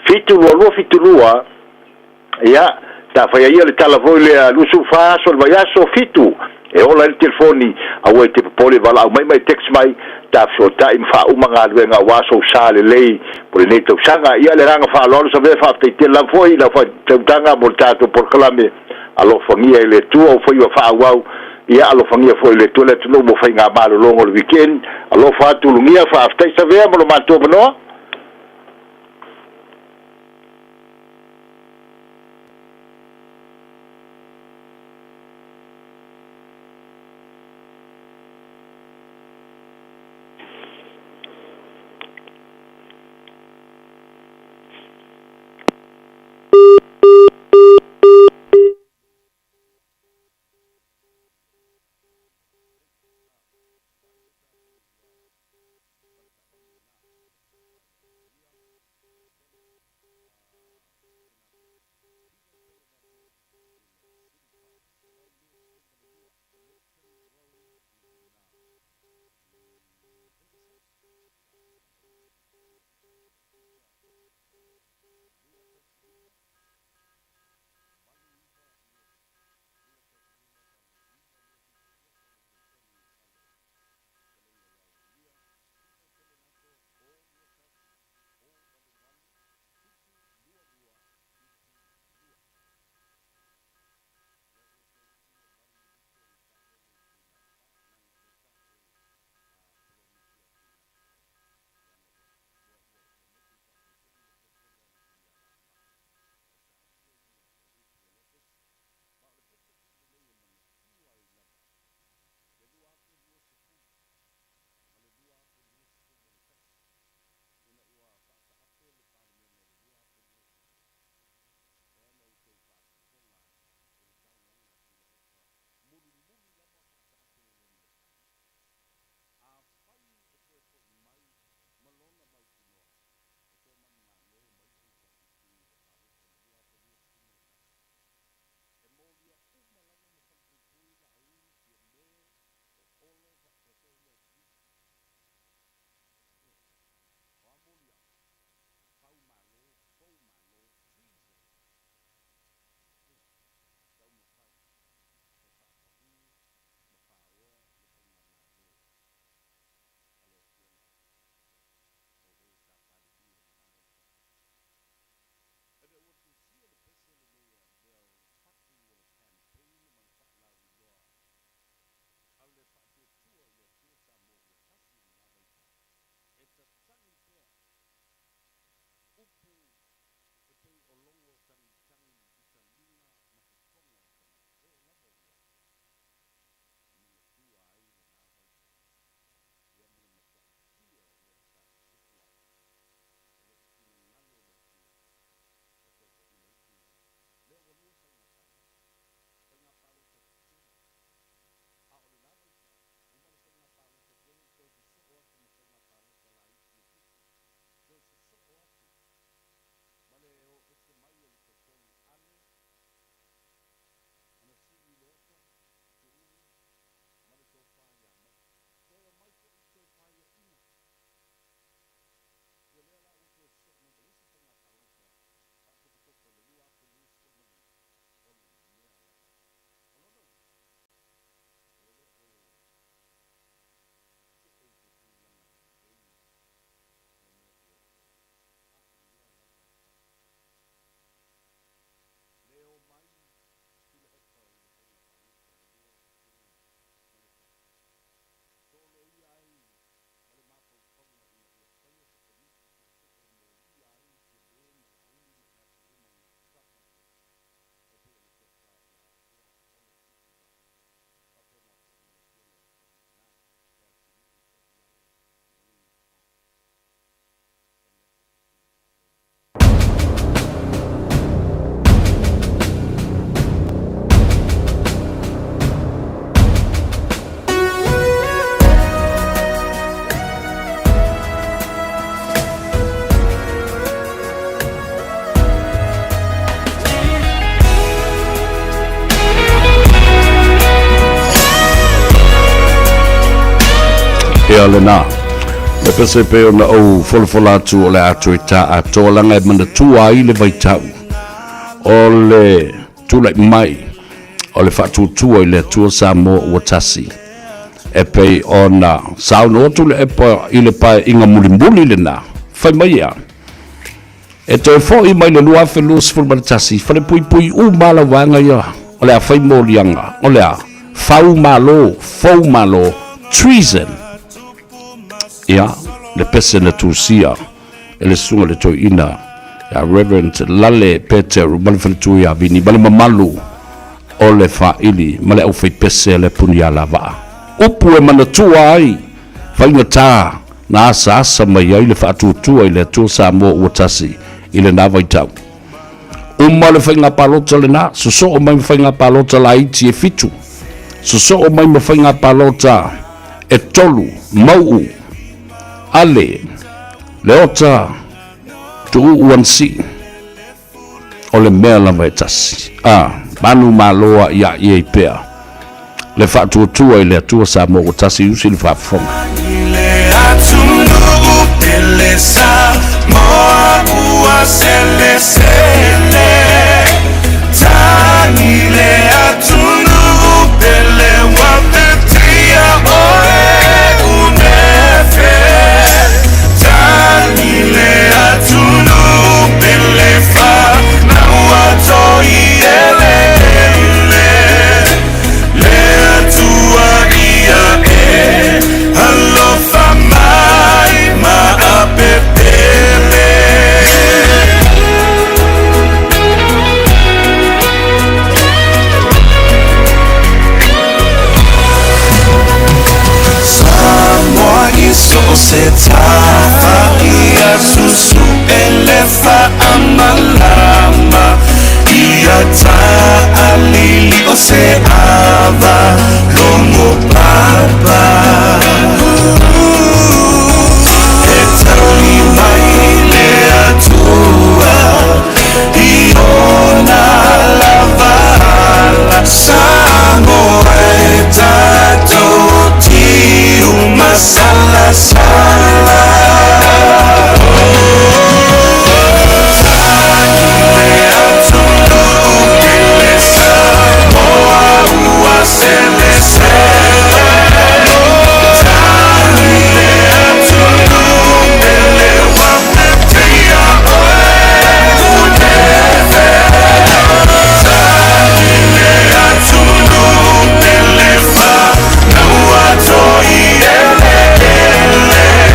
722 72. Ia, sa faia ia le tala foi lea, 24 aso o le vaiaso, 7, e ola ai le telefoni, aua e te popole, valaau mai ma e text mai, ta fesootai ma faauma galuega aua sou sa lelei mo lenei tausaga. Ia, le agaga faaaloalo Savea, faafetai tele lava foi i lau faatautaga mo le tatou polokalame, alofagia e le Atua ou faiva faaauau, ia alofagia foi e le Atua le atunuu mo faigamalologa o le weekend. Alofa atu Ulugia, faafetai Savea mo lo matou avanoa. lena. Le pese pei ona ou folafola atu o le a toe tā atoa laga e manatua ai le vaitau o le tulai mai o le faatuatua i le Atua Samoa ua tasi e pei ona saunoa Tuilaepa i le paeaiga mulimuli lena fai mai ea e toe foi mai le 2021 falepuipui uma lava vaega ia o le a fai moliaga o le a fau malo fou malo treason ia le pese na tusia e le susuga i le toeaina ia Reverend Lale Peteru ma le faletua ia Vini ma le mamalu o le faili ma le aufaipese a le Punialavaa. Upu e manatua ai faigata na asaasa mai ai le faatuatua i le Atua Samoa ua tasi i lena vaitau. Uma le faiga palota lena, sosoo mai ma faiga palota laiti e fitu, sosoo mai ma faiga palota e tolu, Mau'u, Ale, Leota, Tuuu Ansi, o le mea lava e tasi. A, manu malo a ia i ai pea le faatuatua i le Atua Samoa ua tasi usi le faafofoga. Le atunuu pele Samoa ua selesele Tagi le atunuu pele ua teteia oe unefe Tagi le atunuu pele fanau toi eleele Le Atua ia e alofa mai ma apepele. Samoa i so o se tafa ia susu'e le faamalama ia taalili o se ava logo papa E tali mai le Atua i ona lava ala Samoa e tatou tiu masalasala Tagi le atunuu pele Samoa ua selesele Tagi le atunuu pele ua teteia oe unefe Tagi le atunuu pele fanau toi eleele.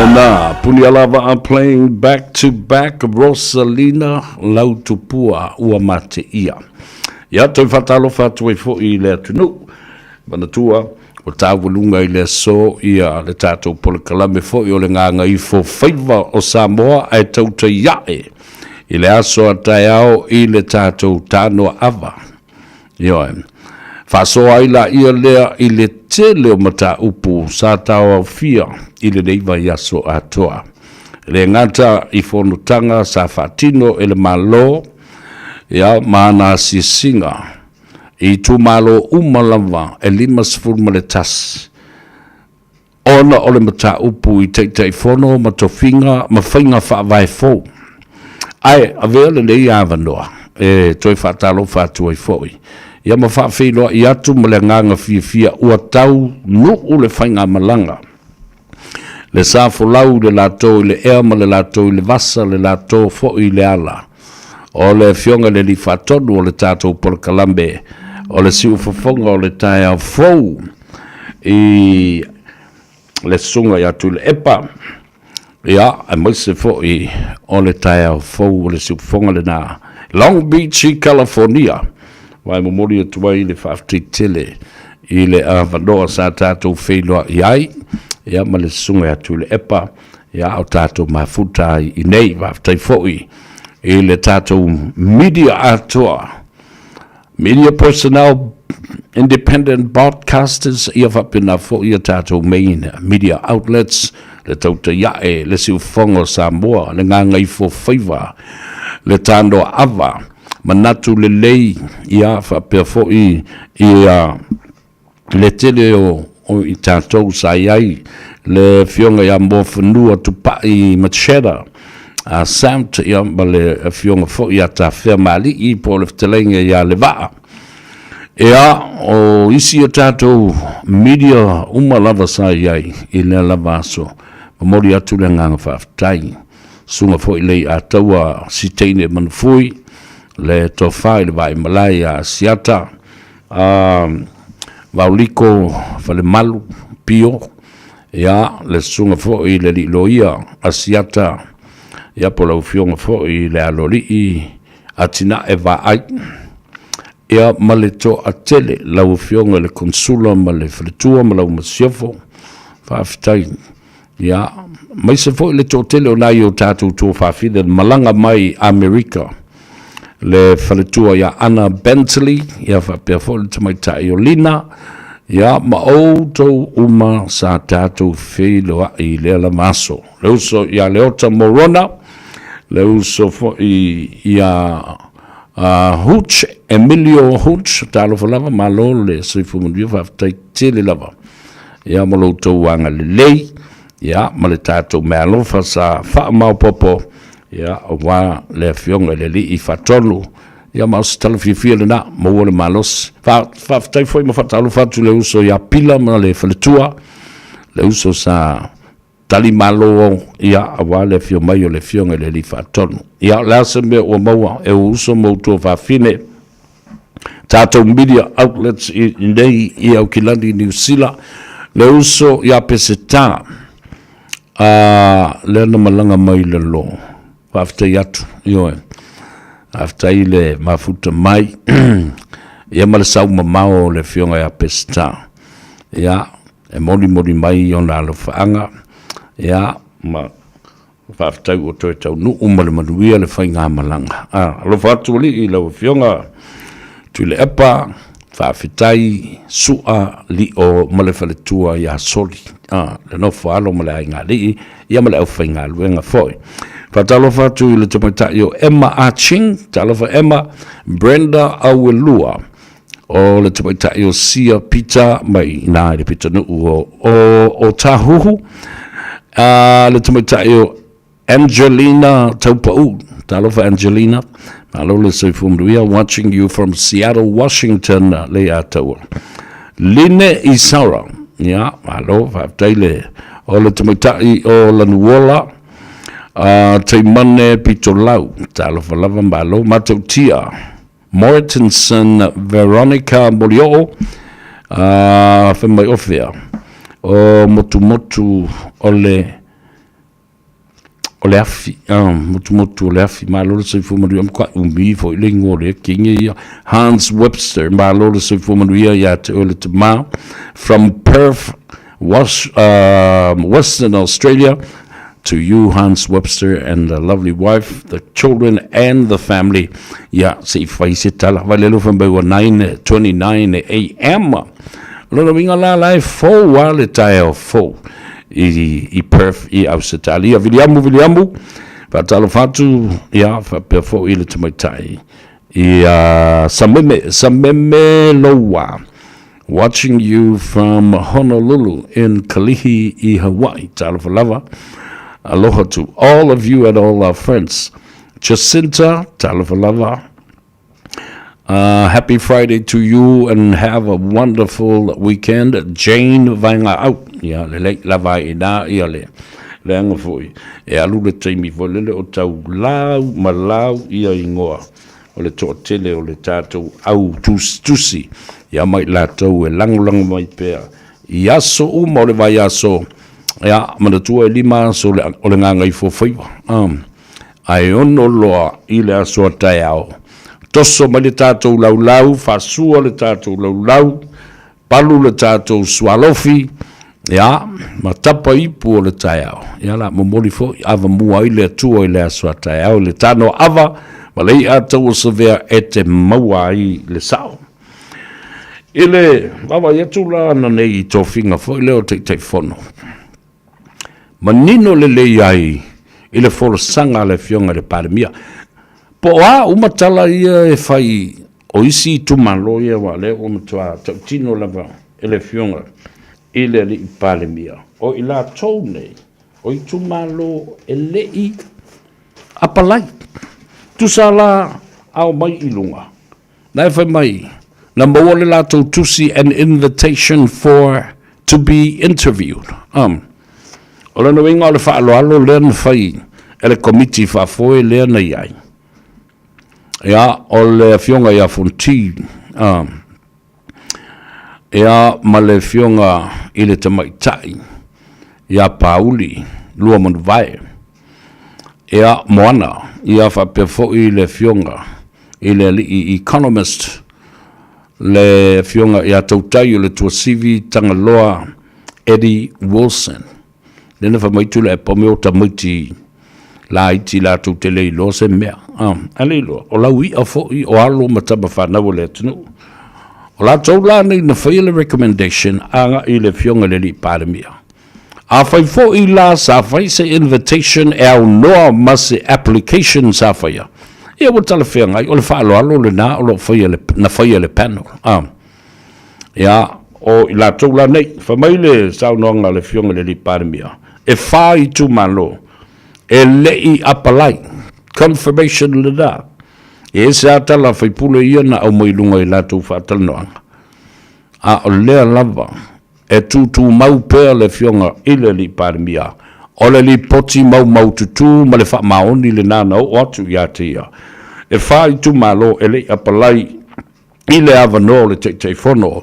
Lena Punialavaa playing back to back Rosalina Lautupua ua mateia. Ia toe faatalofa atu ai foi i le atunuu. Manatua, ua taualuga i le aso ia le tatou polokalame foi o le Gagaifo Faiva o Samoa ae tautai ae i le aso a taeao i le tatou tanoa ava. Ioe. Faasoa ai laia lea i le tele o mataupu sa taoaofia i lenei vaiaso atoa. E le gata i fonotaga sa faatino e le Malo ia ma ana asiasiga i itumalo uma lava e 51, ona o le mataupu i Taitaifono ma tofiga ma faiga faavae fou. Ae avea lenei avanoa e toe faatalofa atu ai foi ia ma faafeiloai atu ma le agaga fiafia ua taunuu le faigamalaga, le sa folau i le lato i le ea ma le lato i le vasa, le lato foi i le ala o le Afioga i le Alii Faatonu o le tatou polokalame o le Siufofoga o le Taeao Fou i le Susuga ia Tuilaepa, ia, aemaise foi o le taeao fou o le siufofoga lena, Long Beach i California. Ma e momoli atu ai le faafetai tele i le avanoa sa tatou feiloai ai, ia, ma le Susuga ia Tuilaepa, ia, a o tatou mafuta ai i nei. Faafetai foi i le tatou media atoa, Media personnel, independent broadcasters, ia faapena foi a tatou main media outlets, le tautai ae, le siufofoga o Samoa, le gagaifofaiva, le tanoaava, manatu lelei, ia faapea foi ia le tele o i tatou sa i ai le Afioga ia Moafanua Tupai Macheta a Samt, ia, ma le Afioga foi ia Tafea Maalii po o le fetalaiga ia Levaa. Ia, o isi o tatou media uma lava sa i ai i lea lava aso, momoli atu le agaga faafetai. Susuga foi Leiataua Siteine Manufui, le Tofa i le Vaaimalae ia Asiata, A Vauliko Falemalu Pio, ia, le susuga foi i le alii loia Asiata, ia, po o lau afioga foi i le Aloalii Atinae Vaai, ia, ma le toatele, lau afioga i le Konsula ma le faletua ma lau masiofo, faafetai. Ia, aemaise foi le toatele o nai o tatou tuafafine na malaga mai Amerika, le faletua ia Anna Bentley, ia faapea foi le tamaitai o Lina, ia ma outou uma sa tatou feiloai i lea lava aso. Le uso ia Leota Morona, le uso foi ia Hooch, Emilio Hooch, talofa lava, malo le soifua manuia, faafetai tele lava. Ia ma lo outou agalelei, ia ma le tatou meaalofa sa faamaopoopo, ia aua le Afioga i le Alii Faatonu, ia ma o se tala fiafia lena, maua le malosi. Faafetai foi ma faatalofa atu i le uso ia Pila ma le faletua, le uso sa tali malo, ia aua le afio mai o le Afioga i le Alii Faatonu. Ia o le a se mea ua maua e ou uso ma outou tuafafine, tatou media outlets i nei i Aukilani, Niu Sila, le uso ia Peseta, a lea na malaga mai i lalo. Faafetai atu, ioe. Faafetai le mafuta mai, ia ma le sau mamao o le afioga ia Peseta. Ia, e molimoli mai ona alofaaga, ia, ma Faafetai ua toe taunuu ma le manuia le faigamalaga. Alofa atu alii i lau Afioga Tuilaepa, faafetai Sua Lio ma le faletua ia Soli, le nofo alo ma le aiga alii, ia ma le aufaigaluega foi. Faatalofa atu i le tamaitai o Emma Ah Ching, talofa Emma, Brenda Auelua, o le tamaitai o Sia Pita mai i ina i le pitonuu o Otahuhu, a le tamaitai o Angelina Taupau. Talofa Angelina, malo le soifua manuia, watching you from Seattle, Washington, le Ataua. Line Isara, ia, malo, faafetai le, o le tamaitai o Lanuola, a Taimane Pitolau, talofa lava, malo, matautia. Mortensen Veronica Molioo, a fai mai o fea? O Motumotu o le O le afi, motumotu o le afi, malo le soifua manuia, matuai umi foi le igoa o lea king ia. Hans Webster, malo le soifua manuia ia te oe le tama, from Perth, Was, Western Australia, to you Hans Webster and the lovely wife, the children and the family. Ia, se i fai se tala. Vai le alofa mai ua 9:29 am. O lona uiga la, la e fou lava le taeao fou i, i Perth i Ausetalia. Viliamu, Viliamu, faatalofa atu, ia, faapea foi le tamaitai ia Sameme, Sameme Loua. Watching you from Honolulu in Kalihi i Hawaii. Talofa lava. Aloha to all of you and all our friends. Jacinta, talofa lava. Happy Friday to you and have a wonderful weekend. Jane Vainga au. Ia, lelei lava ai ina ia le leaga foi. E alu le taimi foi lele o tau lau ma lau ia ingoa o le toatele o le tatou au tusitusi ia ma i latou e lagolago mai pea i aso uma o le vaiaso. Ia, manatua e lima aso o le gagaifofaiva, ae ono loa i le aso a taeao. Toso mai le tatou laulau, faasua le tatou laulau, palu le tatou sualofi, ia, ma tapa ipu o le taeao. Ia la momoli foi, avamua ai le Atua i le aso a taeao, i le tanoa ava ma le i'a tauosavea e te maua ai le sao. I le vaavaai atu la ananei i tofiga foi lea o Taitaifono, manino lelei ai i le folasaga a le Afioga i le Palemia, po o a uma tala ia e fai o isi itumalo ia aua o lea ua matua tautino lava e le Afioga i le Alii Palemia, o i latou nei o itumalo e le i apalai. Tusa la a omai i luga, Na e fai mai, na maua le latou tusi an invitation for to be interviewed. Um, o lona uiga o le faaaloalo lea na fai e le Komiti Faafoe lea na i ai. Ia, o le Afioga ia Fonti, um, ia, ma le Afioga i le Tamaitai ia Pauli Luamanuvae, ia, Moana, ia faapea foi le Afioga i le alii economist, le Afioga ia Tautai o le Tuasivi Tagaloa Eddie Wilson. Lea na fai mai Tuilaepa, o mea o tamaiti laiti latou te le iloa se mea. A le iloa, o lau i'a foi, o alo ma tama fanau a le atunuu. O latou la nei na faia le recommendation agai i le Afioga i le Alii Palemia. Afai foi la sa fai se invitation e aunoa ma se application sa faia, ia ua talafeagai, o le faaaloalo lena o lo o faia le, na faia e le panel. A, ia, o i latou la nei, fai mai le saunoaga a le Afioga i le Alii Palemia, e fa itumalo e le i apalai, confirmation lena. E ese lava tala a faipule ia na aumai i luga i latou faatalanoaga, a o lea lava E tutumau pea le Afioga i le Alii Palemia, o le lipoti maumaututu ma le faamaoni lena na oo atu ia te ia. E fa itumalo e le i apalai i le avanoa o le Taitaifono,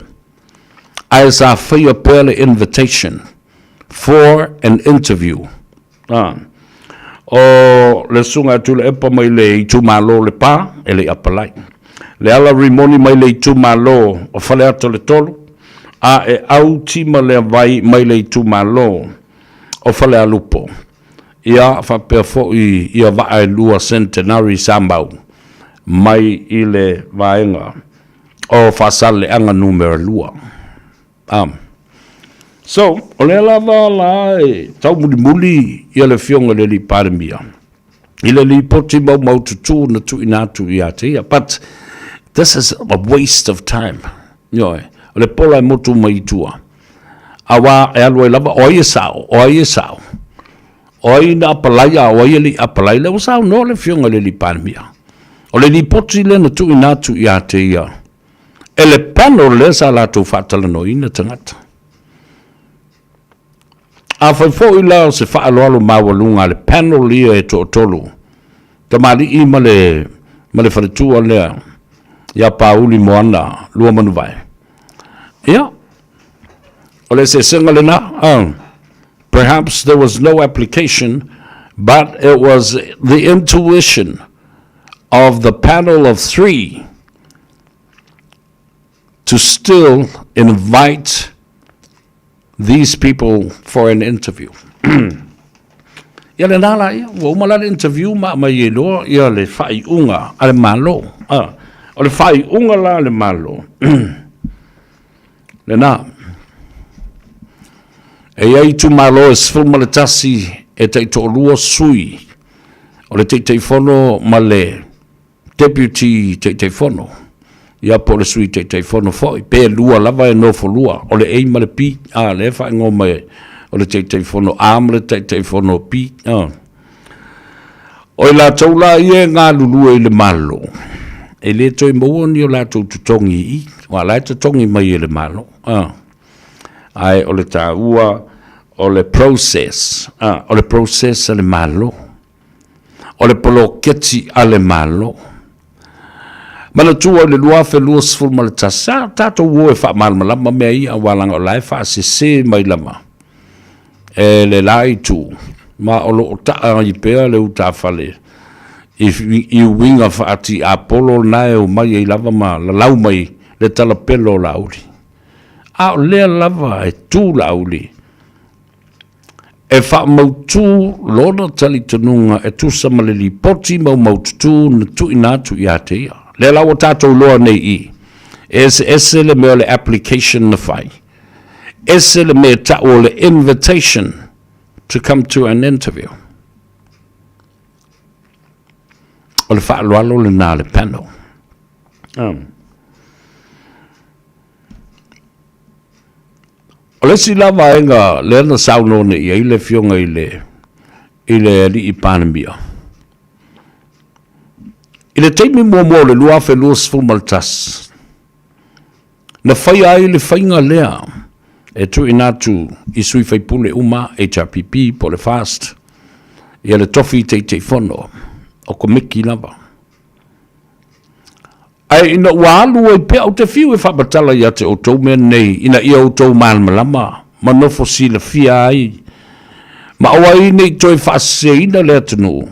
ae sa faia pea le invitation for an interview. A. O le Susuga ia Tuilaepa mai le itumalo o Lepa, e le i apalai. Leala Rimoni mai le itumalo o Faleata le 3, a e Au Tima Leavai mai le itumalo o Falealupo. Ia faapea foi ia Vaaelua Centenary Samau mai i le vaega o Faasaleleaga Numera 2. So, o lea lava la e taumulimuli ia le Afioga i le Alii Palemia i le lipoti maumaututu na tuuina atu ia te ia. But this is a waste of time. Ioe, o le pola e motu mai i tua. Aua e alu ai lava, o ai e sao, o ai e sao. O ai na apalai a o ai e le i apalai, lea ua saunoa le Afioga i le Alii Palemia. O le lipoti lea na tuuina atu ia te ia, E le panel lea sa latou faatalanoaina tagata. Afai foi la o se faaaloalo maualuga a le panel ia e toatolu, tamalii ma le, ma le faletua lea ia Pauli Moana Luamanuvae, ia, o le eseesega lena, ah, perhaps there was no application. But it was the intuition of the panel of three to still invite these people for an interview. Ia lena la ia, ua uma la le interview ma aumai ai loa ia le faaiuga a le Malo. Ah, o le faaiuga la a le Malo, lena. E i ai itumalo e 11 e taitoalua sui o le Taitaifono ma le Deputy Taitaifono, ia po o le Sui Taitaifono foi, pe lua lava e nofolua, o le A ma le B, a, lea e faaigoa mai o le Taitaifono A ma le Taitaifono B, a. O i latou la ia e galulue i le Malo, e le toe maua ni o latou totogi i i, aua o la e totogi mai e le Malo, a. Ae o le taua o le process, a, o le process a le Malo, o le poloketi a le Malo. Manatua i le 2021, sa tatou o e faamalamalama mea ia, aua leaga o la e faasese mai lava e le la itu, ma o lo o taa ai pea le utafale i uiga faatiapolo lena e omai ai lava ma lalau mai le talapelo o Laauli. A o lea lava e tu Laauli e faamautu lona talitonuga e tusa ma le lipoti maumaututu na tuuina atu ia te ia. Lea la ua tatou iloa nei i, e eseese le mea o le application na fai, ese le mea e tau o le invitation to come to an interview. O le faaaloalo lena a le panel. O le isi la vaega lea na saunoa nei i ai le Afioga i le i le Alii Palemia, i le taimi muamua o le 2021, na faia ai le faiga lea e tuuina atu i sui faipule uma, HRPP po o le FAST, ia le tofi Taitaifono o Komiti lava. Ae ina ua alu ai pea, ou te fiu e faamatala ia te outou mea nei, ina ia outou malamalama ma nofo silafia ai, ma aua ai ne i toe faaseseina le atunuu,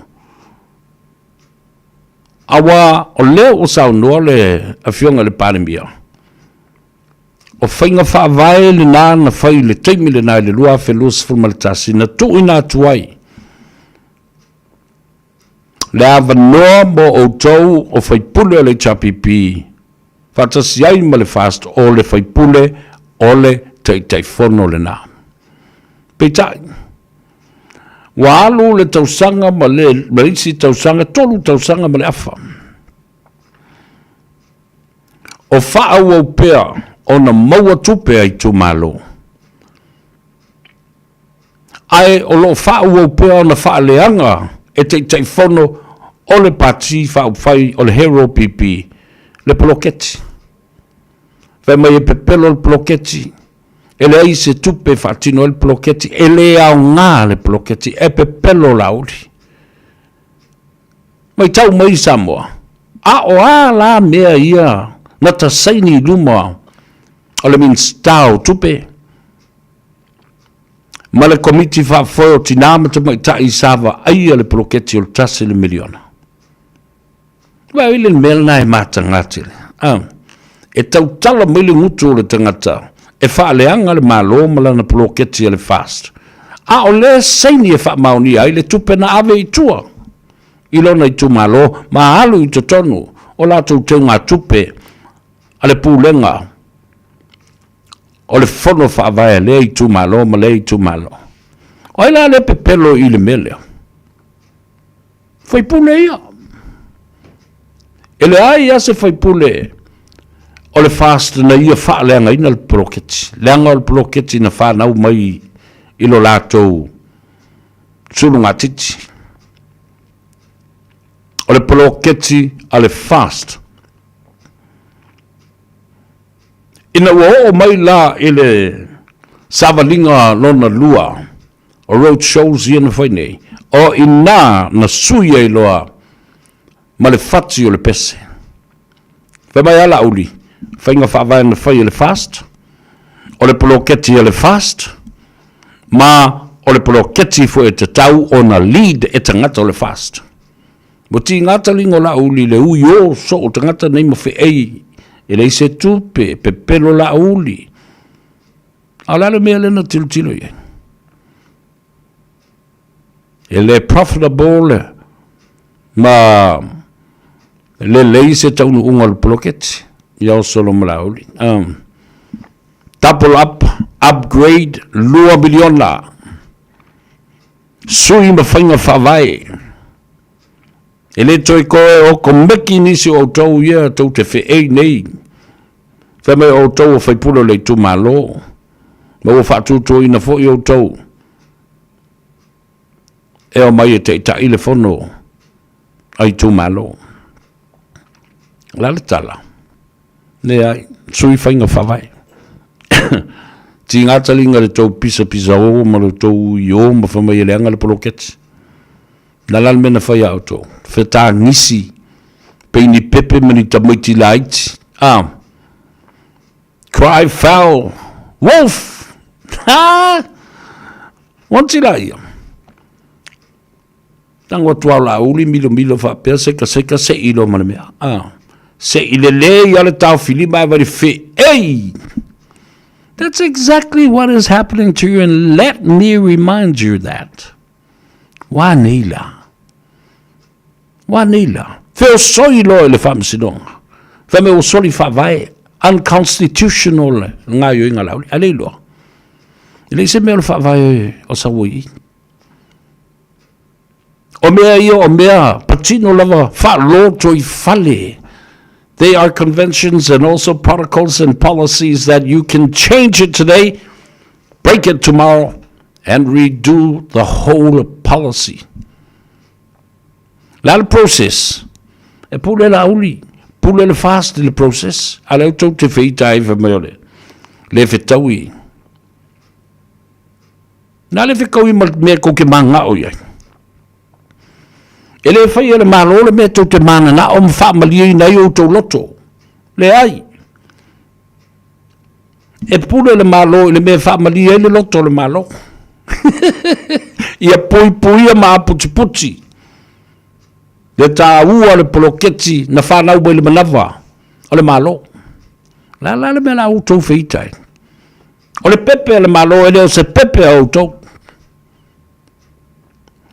aua o lea ua saunoa le Afioga i le Palemia, o faiga faavae lena na fai i le taimi lena i le 2021, na tuuina atu ai le avanoa mo outou o faipule o le HRPP faatasi ai ma le FAST o le faipule o le Taitaifono lena. Peitai, ua alu le tausaga ma le, ma le isi tausaga, 3 tausaga ma le afa, o faaauau pea ona maua tupe a itumalo. ae o lo o faaauau pea ona faaleaga e Taitaifono o le Pati Faaupufai o le Hero PP le poloketi. Fai mai e pepelo le poloketi, e leai se tupe e faatino ai le poloketi, e le aoga le poloketi, e pepelo Laauli. Matau mai Samoa, a o a la mea ia na ta saini i luma o le Minisita o Tupe? ma le Komiti Faafoe o Tinā ma Tamaitai sa vaaia le poloketi o le $1 miliona. Vaai le mea lena e mataga tele. Ah, e tautala mai le gutu o le tagata e faaleaga le Malo ma lana poloketi a le FAST, a o lea saini e faamaonia ai le tupe na ave i tua i lona itumalo ma alu i totonu o latou teugatupe a le Pulega o le fono faavae a lea itumalo ma lea itumalo. O ai la lea pepelo i le mea lea? Faipule ia. E leai lava se faipule o le FAST na ia faaleagaina le poloketi, leaga o le poloketi na fanau mai i lo latou sulugatiti. O le poloketi a le FAST. Ina ua oo mai la i le savaliga lona lua o road shows ia na fai nei, o i ina na sui ai loa ma le fati o le pese. Fai mai a Laauli, faiga faavae na fai e le FAST, o le poloketi a le FAST, ma o le poloketi foi e tatau ona lead e tagata o le FAST. Ua tiga taliga o Laauli i le ui o soo tagata nei ma feei e leai se tupe, pepelo Laauli. A o le a le mea lea na tilotilo i ai? E le profitable ma lelei se taunuuga o le poloketi ia o Solomalauli. Double up, upgrade, $2 miliona. Sui ma faiga faavae. E le toe koe o komeki nisi o outou ia tou te feei nei. Fai mai o outou o faipule o le itumalo. Ma ua faatuatuaina foi outou e omai e taitai le fono a itumalo. O le a le tala? Leai, sui faiga faavae. Tiga taliga le tou pisapisa o ma le tou ui o ma fai mai e leaga le poloketi. Na la le mea na fai a outou? Fetagisi, pei ni pepe ma ni tamaiti laiti. Ah. Cry foul. Wolf! Ha! Wanti la ia. Tango atu ao Laauli milomilo faapea sekaseka se'i loa ma le mea. Ah. Se'i lelei a le taofilima ae vai le fe'ei. That's exactly what is happening to you and let me remind you that. Ua nei la. Ua nei la. Feosoi loa i le faamasinoga. Fai mai ua soli faavae unconstitutional le gaoioiga a Laauli. A le iloa. E leai se mea o le faavae o Savaii. O mea ia o mea patino lava faalotoifale. They are conventions and also protocols and policies that you can change it today, break it tomorrow, and redo the whole policy. Le a le process? E pule Laauli, pule le FAST i le process, a lea tou te feita ai fai mai o le le fetaui. Na le fetaui ma le mea tou te mananao i ai. E le faia e le Malo le mea tou te mananao ma faamalieina ai outou loto. Leai. E pule le Malo i le mea e faamalie ai le loto o le Malo. Ia puipuia ma aputiputi le taua o le poloketi na fanau mai le manava o le Malo. La la le mea la outou feita ai. O le pepe a le Malo e le o se pepe a outou.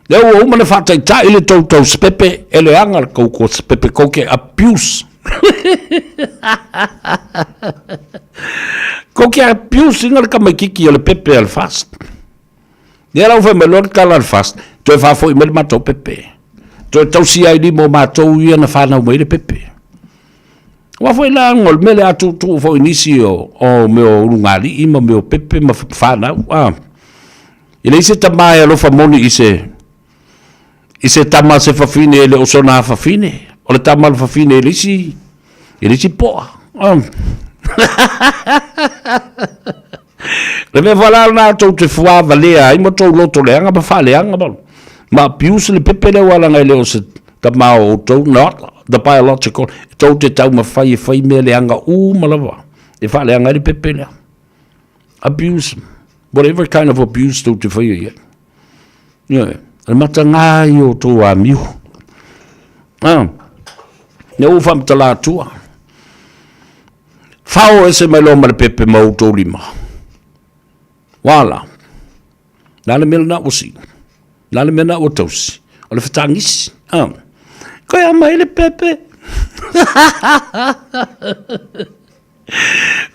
Lea ua uma ona faataitai le tou tausipepe, e leaga le tou tausipepe tou te abuse. Tou te abuse ina le tamaititi o le pepe a le FAST. Lea la ua fai mai loa le tala a le FAST, toe faafoi mai le matou pepe. Toe tausi ai lima o matou ia na fanau mai le pepe. Aua foi la o le mea lea a tuutuu foi nisi o, o mea o ulugalii ma mea o pepe ma fanau. Ah. E leai se tama e alofa moni i se i se tama a se fafine e le o sona afafine. O le tama a le fafine e le isi e le isi poa. Oh. Le mea foi la lena tou te fuavalea ai ma tou loto leaga ma faaleaga ma, ma abuse le pepe lea ua leaga e le o se tama o outou, not the biological, tou te taumafai e fai mea leaga uma lava e faaleaga ai le pepe lea. Abuse, whatever kind of abuse tou te faia i ai. Ioe, o le matagā ia o tou amio. Ah, lea ua faamatala atua. Fao ese mai loa ma le pepe ma outou lima. Ua la. Le a le mea lena ua sii? Le a le mea lena ua tausi? O le fetagisi. Ah. Koe aumai le pepe.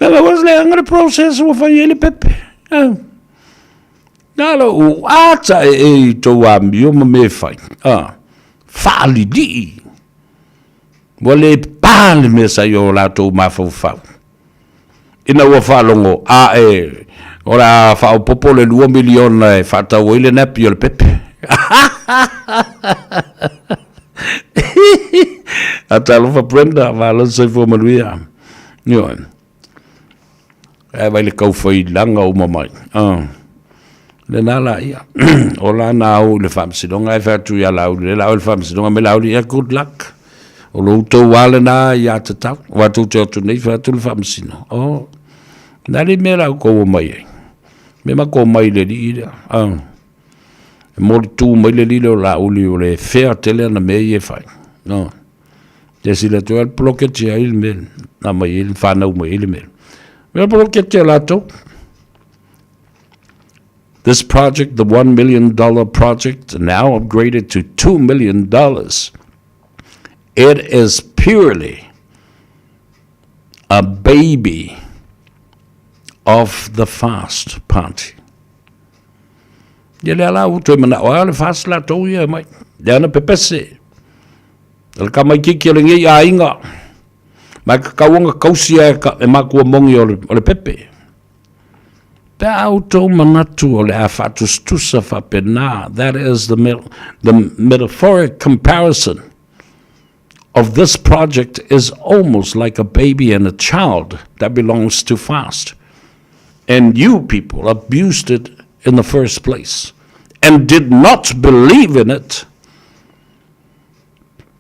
Lala ua leaga le process ua fai ai le pepe. Ah. Na lo u ata e e i tou amio ma me fai. Ah. Faalilii. Ua le pa le mea sa i o latou mafaufau. Ina ua faalogo, a e, o le a faaopoopo le $2 miliona e faatau ai le nappy o le pepe. A talofa Brenda, malo le soifua manuia. Ioe. Ae vai le kaufailaga uma mai. Ah. Lena la ia. O la na au i le faamasinoga ae fai atu ia Laauli, lea la au i le faamasinoga mai Laauli, yeah, good luck. O lo outou lava lena ia tatau. Aua tou te o atu nei fai atu le faamasino. Oh, na le mea la outou o mai ai. Me matou omai i le alii lea. Ah. E molitū mai le alii lea o Laauli o le fea tele ana mea ia e fai. No. Te sila atu ai le poloketi ai le mea na mai ai le whanau mai ai le mea. Mea poloketi a latou. This project, the $1 million project, now upgraded to $2 million. It is purely a baby of the fast party. Ia lea la ua toe manao lava le FAST latou ia e mai. Lea na pepese. O le tamaitiiti o lenei aiga, ma e tatau ona tausia e, e matua moni o le, o le pepe. Pe a outou manatu o le a faatusatusa faapena, that is the, the metaphoric comparison of this project is almost like a baby and a child that belongs to fast. And you people abused it in the first place and did not believe in it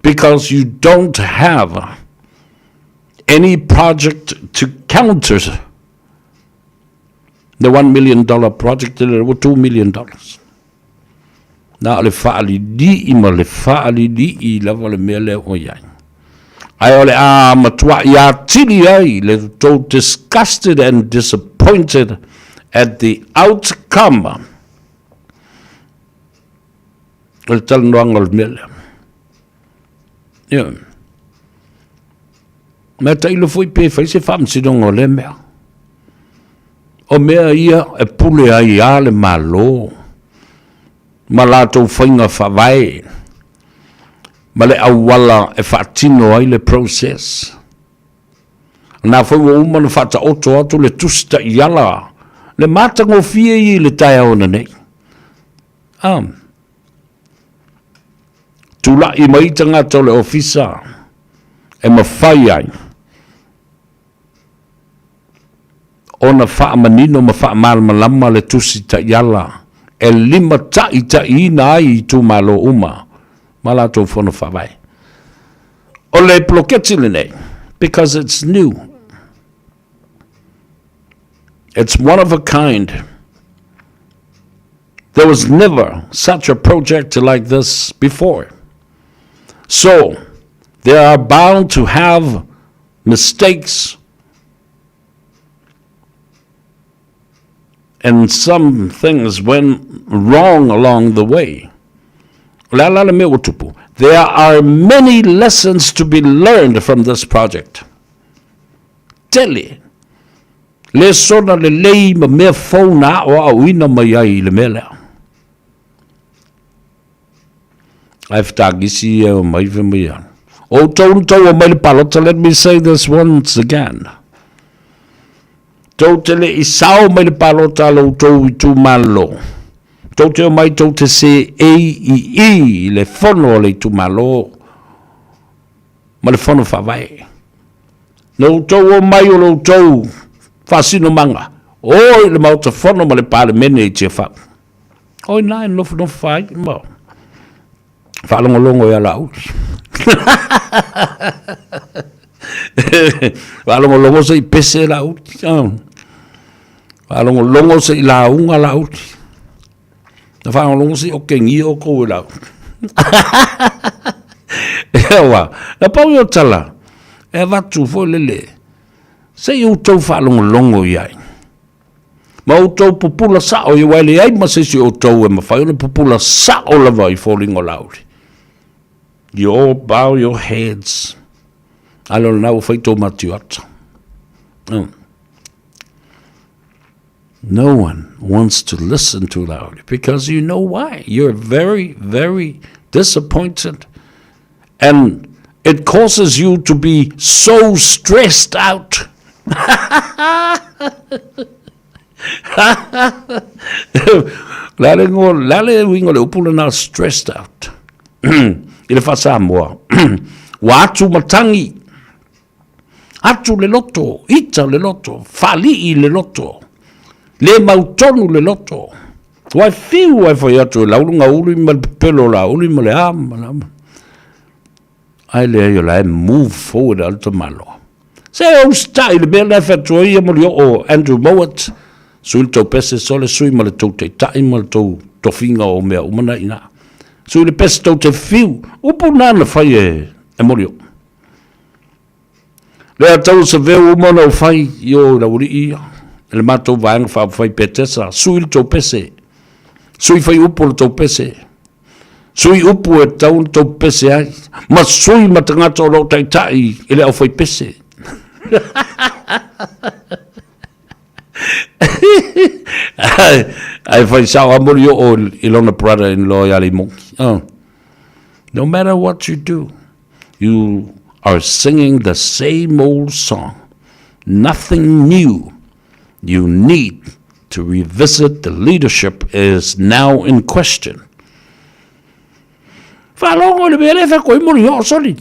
because you don't have any project to counter the $1 million project, it $2 million. Na o le faalili'i ma le faalili'i lava le mea lea ua i ai. Ae o le a matua'i atili ai le tou disgusted and disappointed at the outcome o le talanoaga o le mea lea. Ia. Mea tailo foi pe fai se faamasinoga o lea mea. O mea ia e pule ai a le Malo ma latou faiga faavae ma le auala e faatino ai le process. O na foi ua uma ona faataoto atu le tusi taiala le matagofie ia i le taeao nei. Ah. Tulai mai tagata o le ofisa e mafai ai ona faamanino ma faamalamalama le Tusi Taiala e limataitaiina ai itumalo uma ma latou fono faavae. O le poloketi lenei, because it's new, it's one of a kind. There was never such a project like this before. So, they are bound to have mistakes and some things went wrong along the way. O le a la le mea ua tupu? There are many lessons to be learned from this project. Tele. Lesona lelei ma mea fou na aoaoina mai ai i le mea lea. Ae fetagisi ia o mai fe mai ana. O tou na taua mai le palota, let me say this once again. Tou te le i sao mai le palota a lo outou itumalo. Tou te o mai tou te seei i i i le fono a le itumalo ma le fono faavae. Na outou o mai o lo outou faasinomaga, o i le Maota Fono ma le Palemene i Tiafau. O ina e nofonofo ai ma faalogologo ia Laauli. Faalogologo se i pese Laauli. Faalogologo se i lauga Laauli. Na faalogologo se i okegia outou e Laauli. Ewa, na pau ia o tala, e avatu foi lele, se i outou faalogologo i ai. Ma outou pupula sao ia, aua e leai ma se isi o outou e mafai ona pupula sao lava i foliga o Laauli. You all bow your heads. A le o lena ua fai tou matioata. No one wants to listen to Laauli because you know why. You're very, very disappointed. And it causes you to be so stressed out. Le a le ngo, le a le uiga o le upu lena stressed out i le faa-Samoa. Ua atu matagi, atu le loto, ita le loto, faalii le loto, le mautonu le loto. Ua e fiu ai fai atu e laulu gauli ma le pepelo o lauli ma le a ma le a. Ae leai o la e move forward a le tamaloa. Se e usitai i le mea lea e fai atu ai ia molioo Andrew Mowat, sui le tou pese sole sui ma le tou taitai ma le tou tofiga o mea uma na i ina. Sui le pese tou te fiu, upu na na fai e, e Molioo. Lea tau se veu uma ona ou fai i o i laualii ia, i le matou vaega faaupufai Petesa, sui le tou pese, sui fai upu o le tou pese, sui upu e tatau ona tou pepese ai, ma sui ma tagata o lo o taitai i le aufaipese. Ae fai sao lava Molioo i lona brother-in-law ia Leimogi. Oh. No matter what you do, You are singing the same old song. Nothing new. You need to revisit the leadership is now in question. Faalogo i le mea lea e fai atu ai Molioo, soli.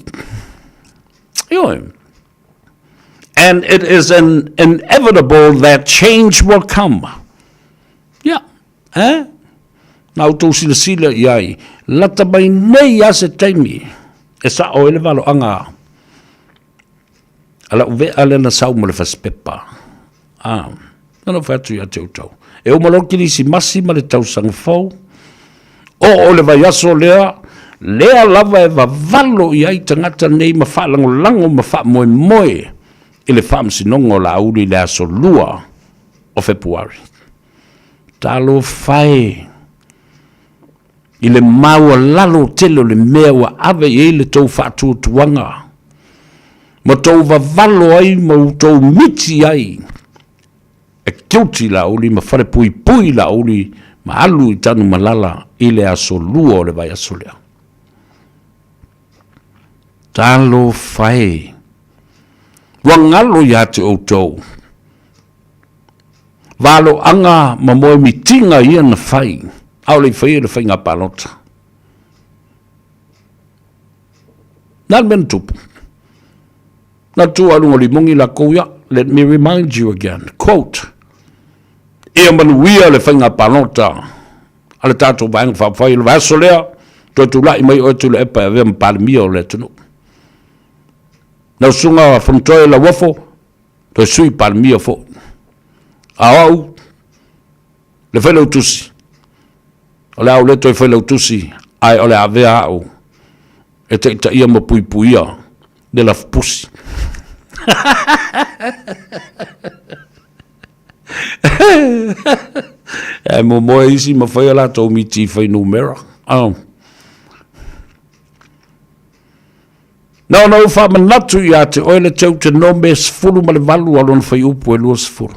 Ioe. And it is an inevitable that change will come. Yeah. Eh? Na outou silasila i ai, lata mai nei a se taimi e sa'o ai le valoaga a la'u ve'a lea na sau ma le fasipepa. A, na ona ou fai atu ia te outou, e uma loa le Kerisimasi ma le tausaga fou, oo i le vaiaso lea, lea lava e vavalo i ai tagata nei ma faalagolago ma faamoemoe i le Faamasinoga o Laauli i le aso 2 o Fepuari. Talofa e i le maualalo tele o le mea ua ave i ai le tou faatuatuaga, ma tou vavalo ai ma outou miti ai e guilty Laauli ma falepuipui Laauli ma alu i Tanumalala i le aso lua o le vaiaso lea. Talofa e, ua galo ia te outou Valoaga ma moemitiga ia na fai, a o le i faia le faiga palota. Na le mea na tupu. Na tu a luga o limogi lakou ia, let me remind you again, quote, Ia manuia le faiga palota a le tatou Vaega Faaupufai o le vaiaso lea, toe tulai mai oe Tuilaepa e avea ma Palemia o le atunuu. Lau Susuga Fonotoe Lauofo, toe Sui Palemia foi. A o au, le Failautusi, o le a ou le toe Failautusi, ae o le a avea au e taitaia ma puipuia le lafupusi. Ae momoe isi ma fai a latou miti fuainumera. Oh. Na ona ou faamanatu ia te oe le Teutenome 18 a lona fuaiupu e 20.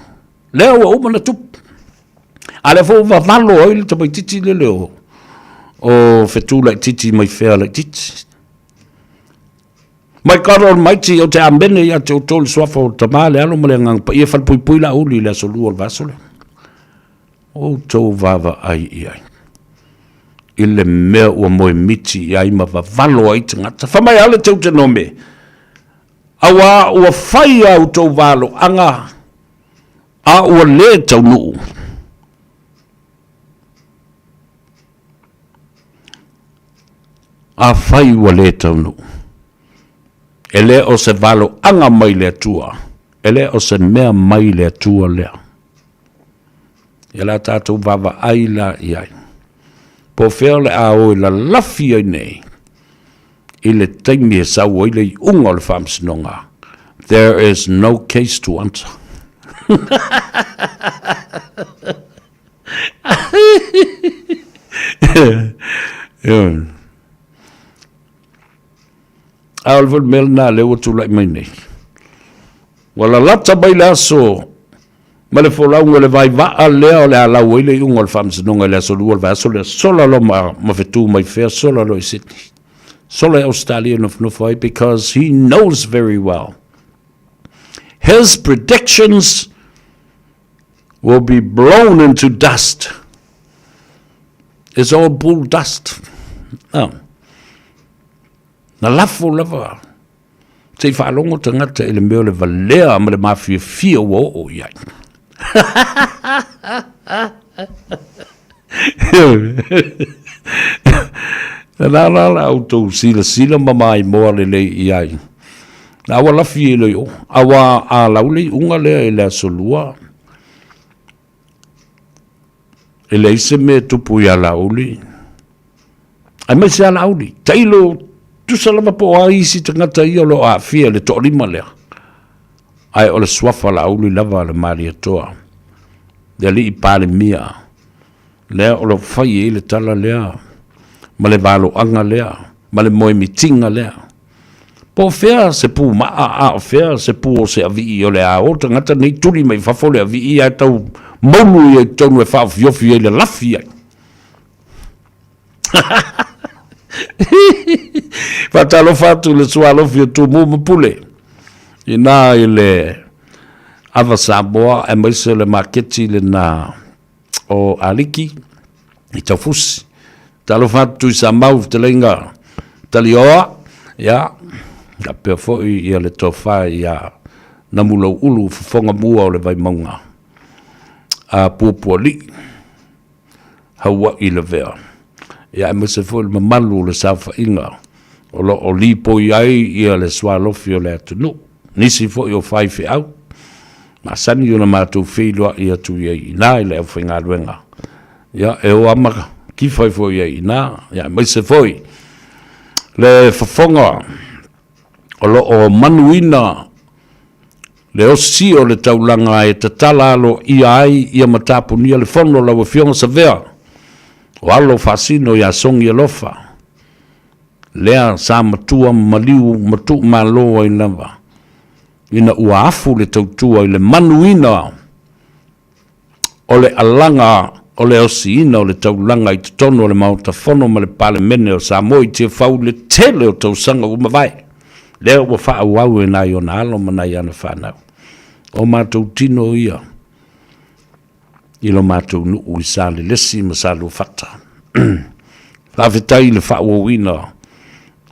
Lea ua uma ona tupu. A lea foi ua vavalo ai le tamaitiiti lele o, o fetu laitiiti mai fea laitiiti. My God Almighty, ou te amene ia te outou le suafa o le Tama, le Alo ma le Agaga Paia, falepuipui Laauli i le aso lua o le vaiaso lea. Outou vaavaai i ai i le mea ua moemiti i ai ma vavalo ai tagata. Fai mai a le Teutenome, auā ua fai a outou valoaga a ua lē taunuu. Afai ua lē taunuu, e le o se valoaga mai le Atua, e le o se mea mai le Atua lea. Ia la tatou vaavaai la i ai. Po o fea o le a o e lalafi ai nei i le taimi e sau ai le iuga o le faamasinoga. There is no case to answer. A o le foi mea lena lea ua tulai mai nei. Ua lalata mai le aso ma le folauga o le vaivaa lea o le a lau ai le iuga o le faamasinoga i le aso lua o le vaiaso lea, sola loa ma, ma fetu mai fea, sola loa i Sydney. Sola i Ausetalia e nofonofo ai because he knows very well his predictions will be blown into dust. It's all bull dust. Oh. Na lafo lava se i faalogo tagata i le mea o le valea ma le mafiafia ua oo i ai. Na la la outou silasila ma maimoa lelei i ai. Na ua lafi e le o. Aua a lau le iuga lea i le aso lua. E leai se mea e tupu iā Laauli, aemaise lava Laauli. Tailo, tusa lava po o a isi tagata ia o lo o aafia i le toalima lea, ae o le suafa Laauli lava a le Malietoa, le Alii Palemia, lea o lo o fai ai le tala lea ma le valoaga lea ma le moemitiga lea. Po o fea se pumaa a o fea se pu o se avii o le a o tagata nei tuli mai fafo le avii ae tau moulu ia i totonu e faaofiofi ai le lafi ai. Faatalofa atu i le sualofi o Tumua ma Pule, ina i le Ava Samoa aemaise o le maketi lena o Aliki i Taufusi. Talofa atu Tuisamau fetalaiga Talioa, ia, faapea foi ia le tofa ia Namulouulu fofoga mua o le Vaimauga a Puapualii, Haua'i Lavea. Ia aemaise foi le mamalu o le saofaiga o lo o lipoi ai ia le sualofi o le atunuu, nisi foi o faifeau masani ona matou feiloai atu i ai i ina i le aufaigaluega, ia, e o lava ma kifa ai foi i ai i ina, ia, aemaise foi le fofoga o lo o manuina le osi o le taulaga e tatala aloaia ai ia matapunia le fono lau Afioga Savea o alo faasino ia Sogi Alofa, lea sa matua ma maliu ma tuumalo ai lava ina ua afu le tautua i le manuina o le alaga o le osiina o le taulaga i totonu o le Maota Fono ma le Palemene o Samoa i Tiafau i le tele o tausaga ua mavae, lea ua faaauau e nai ona alo ma nai ana fanau. O matou tino ia i lo matou nuu i Salelesi ma Saluafata. Faafetai i le faaauauina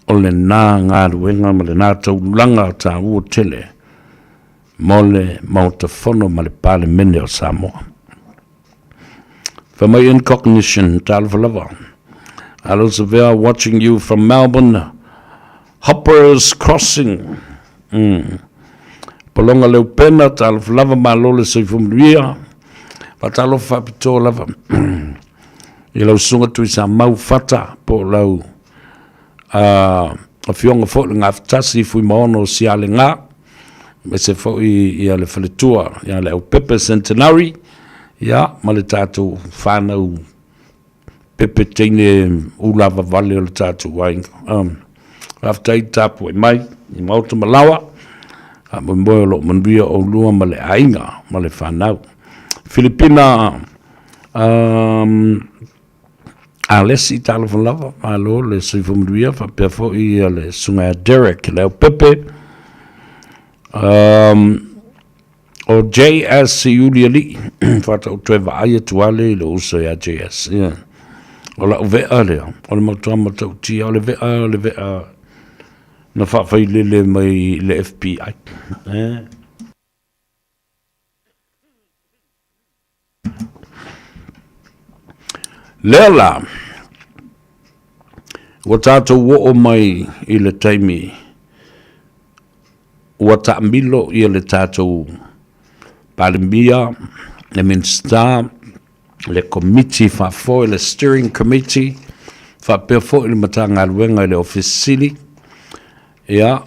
o lena galuega ma lena taulaga taua tele mo le Maota Fono ma le Palemene o Samoa. For my incognition, talofa lava. Hello Savea, watching you from Melbourne, Hoppers Crossing. Polonga Leupena, talofa lava, malo le soifua manuia. Faatalofa faapitoa lava i lau susuga Tuisamau Fata po o lau afioga foi le Gafatasi Fuimaono o Sialega, aemaise foi ia le faletua ia Leaupepe Centenary, ia ma le tatou fanau pepe teine ulavavale o le tatou aiga. Faafetai tapuai mai i Maota ma Laoa, faamoemoe o lo o manuia oulua ma le aiga ma le fanau. Filipina Alesi, talofa lava, malo le soifua manuia, faapea foi le susuga ia Derek Leaupepe. O JS Siulialii, faatoa ou toe vaai atu lava lea i lou uso ia JS. Yeah. O lau vea lea, o le matua matautia, o le vea, o le vea na faafailele mai i le FBI. Eh. Lea la, ua tatou oo mai i le taimi ua taamilo ia le tatou Palemia, le Minisita, le Komiti Faafoe, le Steering Committee, faapea foi le Matagaluega i le Ofisa Sili, ia,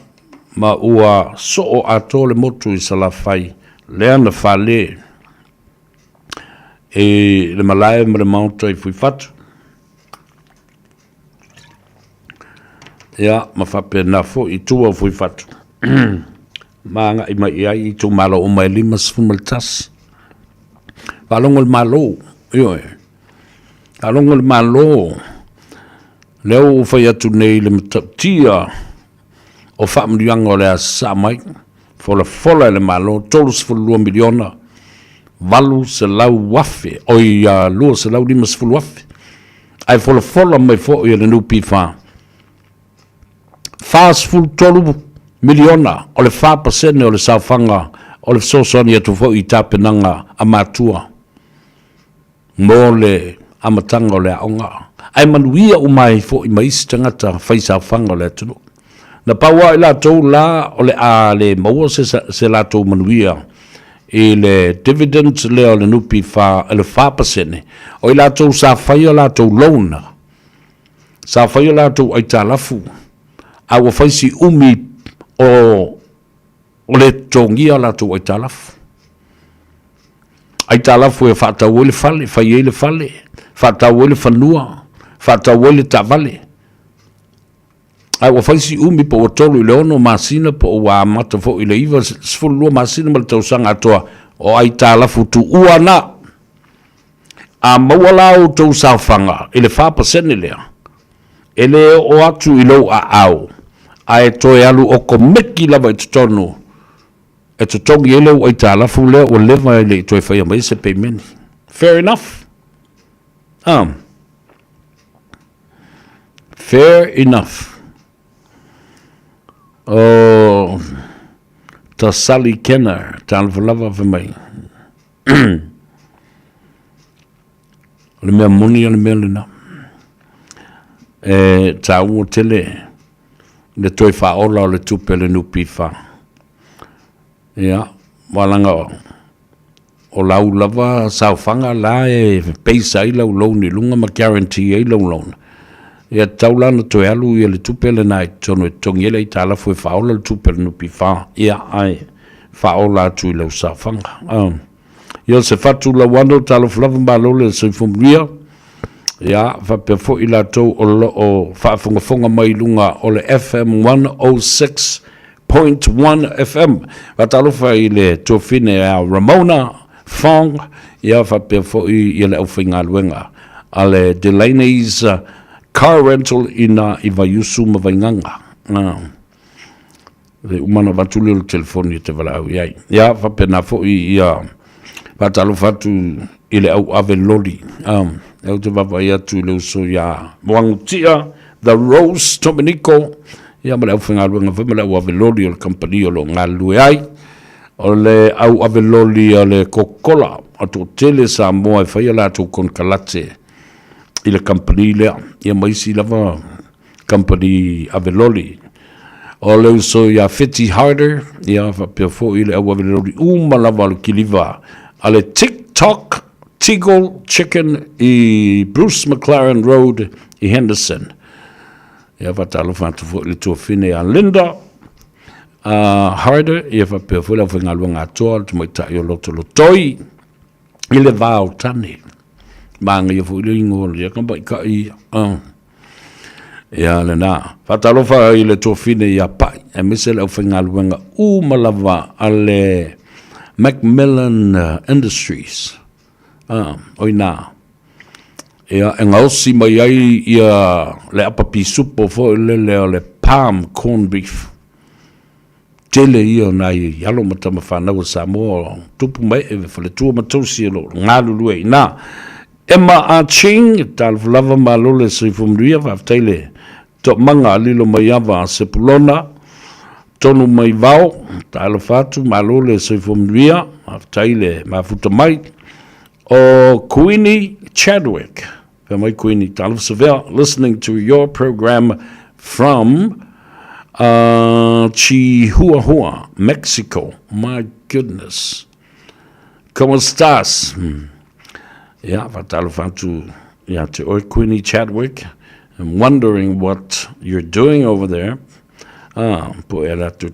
ma ua soo atoa le motu i Salafai, lea na fale i le malae ma le maota i Fuifatu. Ia, ma faapena foi i tua o Fuifatu. Ma agai mai i ai itumalo uma e 51. Faalogo le Malo, ioe. Faalogo le Malo, lea ua ou fai atu nei i le matautia o faamanuiaga o le a sasaa mai, folafola e le Malo, $32 miliona, 800 afe, oi, 250 afe. Ae folafola mai foi e le NPF, $43 miliona, o le 4% o le saofaga o le fesoasoani atu foi i tapenaga a matua mo le amataga o le aoga, ae manuia uma ai foi ma isi tagata fai saofaga o le atunuu. Na pau lava i latou la o le a le maua se latou manuia i le dividend lea o le NPF le 4%, o i latou sa faia latou loan, sa faia latou aitalafu, a ua fai si umi o le totogia latou aitalafu. Aitalafu e faatau ai le fale, fai ai le fale, faatau ai le fanua, faatau ai le taavale. Ae ua fai si umi, po ua 3 i le 6 masina, po ua amata foi i le 9, 12 masina ma le tausaga atoa, o aitalafu tuua na. A maua la outou saofaga i le 4% lea, e le oo atu i lou aao, ae toe alu okomeki lava i totonu e totogi ai lou aitalafu lea ua leva e le i toe faia mai se pemeni. Fair enough. Fair enough. O Tasali Kenner, talofa lava fai mai. O le mea moni o le mea lena. E tāua tele le toe faaola o le tupe a le NPF. Ia, walaga o lau lava saofaga la e base ai lau loan i luga ma guarantee ai lau loan. Ia tatau la ona toe alu ia le tupe lena i totonu e totogi ai le aitalafu e faaola le tupe a le NPF. Ia, ae faaola atu i lau saofaga. Ia o se fatu lauano, talofa lava, malo le soifua manuia. Ia, faapea foi latou o lo o faafogafoga mai i luga o le FM 106.1 FM. Faatalofa i le tuafine a Ramona Fong, ia faapea foi ia le aufaigaluega a le Delaney's Car Rental ina i Vaiusu ma Vaigaga. Le uma ona avatu lea o le telefoni e te valaau i ai. Ia, faapena foi ia faatalofa atu i le au ave loli. Ou te vaavaai atu i le uso ia Moagutia, The Rose Dominico, ia ma le aufaigaluega foi ma le au ave loli o le kamupani o lo o galulue ai. O le au ave loli a le Coca-Cola, a toatele Samoa e faia latou konekarate i le kamupani lea, ia ma isi lava kamupani ave loli. O le uso ia Fiti Harder, ia faapea foi le au ave loli uma lava o le kiliva a le TikTok Teagle Chicken i Bruce McLaren Road i Henderson. Ia faatalofa atu foi le tuafine ia Linda Harder, ia faapea foi le aufaigaluega atoa le tamaitai o Lotolotoi i le va o tane. Manaia foi le ingoa o le tamaitai. Ia lena. Faatalofa i le tuafine ia Pai, aemaise le aufaigaluega uma lava a le Macmillan Industries. O ina. Ia, e gaosi mai ai ia le apa pisupo foi lele o le palm corn beef. Tele ia o nai alo ma tama fanau a Samoa o tupu mai e faletua ma tausi o lo o galulue i ina. Emma Ah Ching, talofa lava, malo le soifua manuia, faafetai le toamaga a lilo mai ava a Sepulona, tonu mai vao, talofa atu, malo le soifua manuia, faafetai le mafuta mai. O Queenie Chadwick, fai mai Queenie, talofa Savea, listening to your program from Chihuahua, Mexico. My goodness. Como estás? Ia, faatalofa atu ia te oe Queenie Chadwick. I'm wondering what you're doing over there. Po e ala atu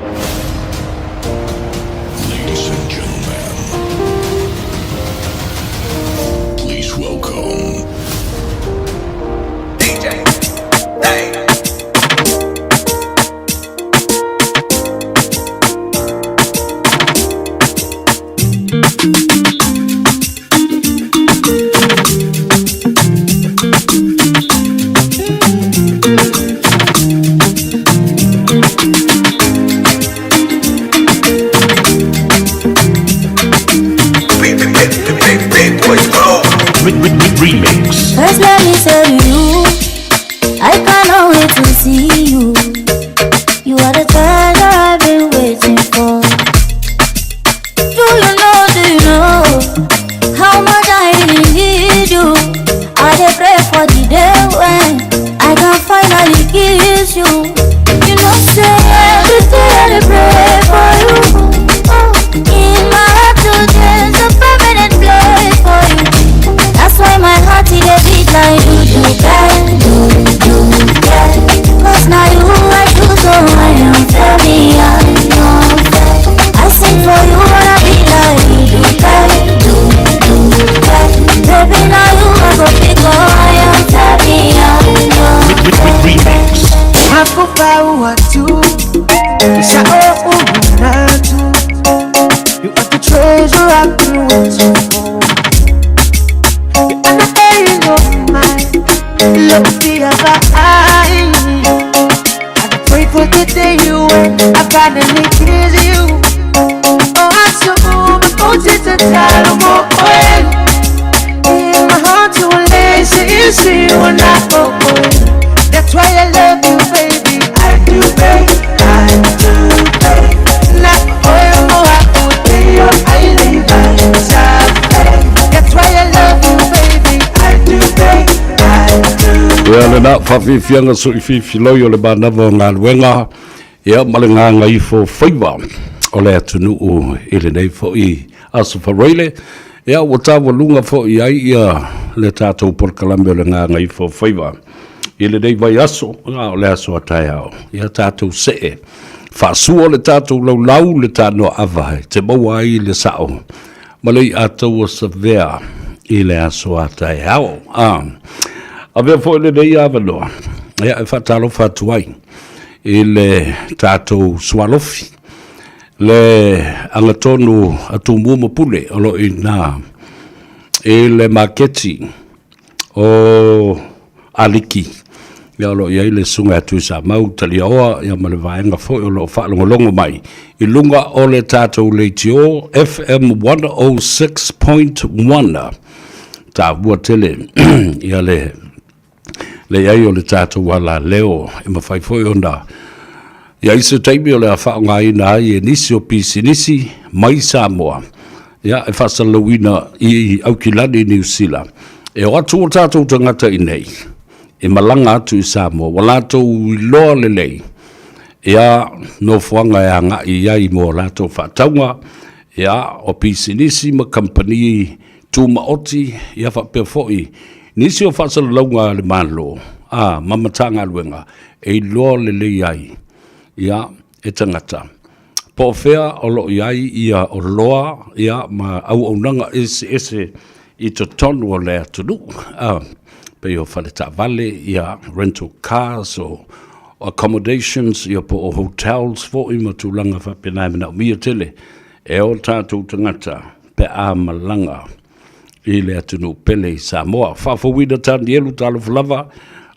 Ladies and gentlemen, please welcome DJ Dave. Remix. First let me tell you, I cannot wait to see you. You are the treasure I've been waiting for. Do you know, do you know how much I really need you? I dey pray for the day when I can finally kiss you. You know, say every day I dey pray for you. Oh, in my heart today's a permanent place for you. That's why my heart it dey beat like do do do do do. 'Cause now you I choose, so I am tell me I know. I sing for you wanna be like do do do do do. Baby now you I go pick up, I am tell me I know. Remix. Hakufau watu, isao unatu. You are the treasure I've been waiting for. You are the end of my love, the other eye. I pray for the day you when I finally kiss you. Oh, I'm so In my heart you will lay, see you when I go. That's why I love you, baby. I do, babe. I do, babe. Na oyo mo akuteyo, I live That's why I love you, baby. I do, babe. I do. Ia lena faafiafiaga soʻififi o le manava o galuega ia ma le gagaifo faiva o le atunuu i lenei foʻi aso faraile. Ia ua tauluga foʻi ai ia le tatou polokalame o le gagaifo faiva i lenei vaiaso, a o le aso a taeao. Ia tatou see faasua le tatou laulau le tanoaʻava e te maua ai le saʻo ma le iʻataua savea i le aso a taeao. A avea foʻi lenei avanoa ia e faatalofa atu ai i le tatou sualofi le agatonu a Tumua ma Pule o loo ina i le maketi o Aliki. Ia o loo i ai le susuga ia Tuisamau Taliaoa ia ma le vaega foi o loo faalogologo mai i luga o le tatou leitio FM 106.1. Taua tele ia le le i ai o le tatou alaleo e mafai foi ona i ai se taimi o le a faaaogaina ai e nisi o pisinisi mai Samoa ia e faasalalauina i Aukilani Niu Sila. E o atu o tatou tagata i nei e malaga atu i Samoa ua latou iloa lelei ia nofoaga e agai i ai mo latou faatauga ia o pisinisi ma kamupani tumaoti ia faapea foi nisi o faasalalauga a le Malo a ma Matagaluega e iloa lelei ai ia e tagata po o fea o loo i ai ia oloa ia ma auaunaga eseese i totonu o le atunuu, a pei o fale taavale ia, rental cars o accommodations ia po o hotels foi ma tulaga faapena e manaomia tele e o tatou tagata pe a malaga i le atunuu pele i Samoa. Faafouina Tanielu talofa lava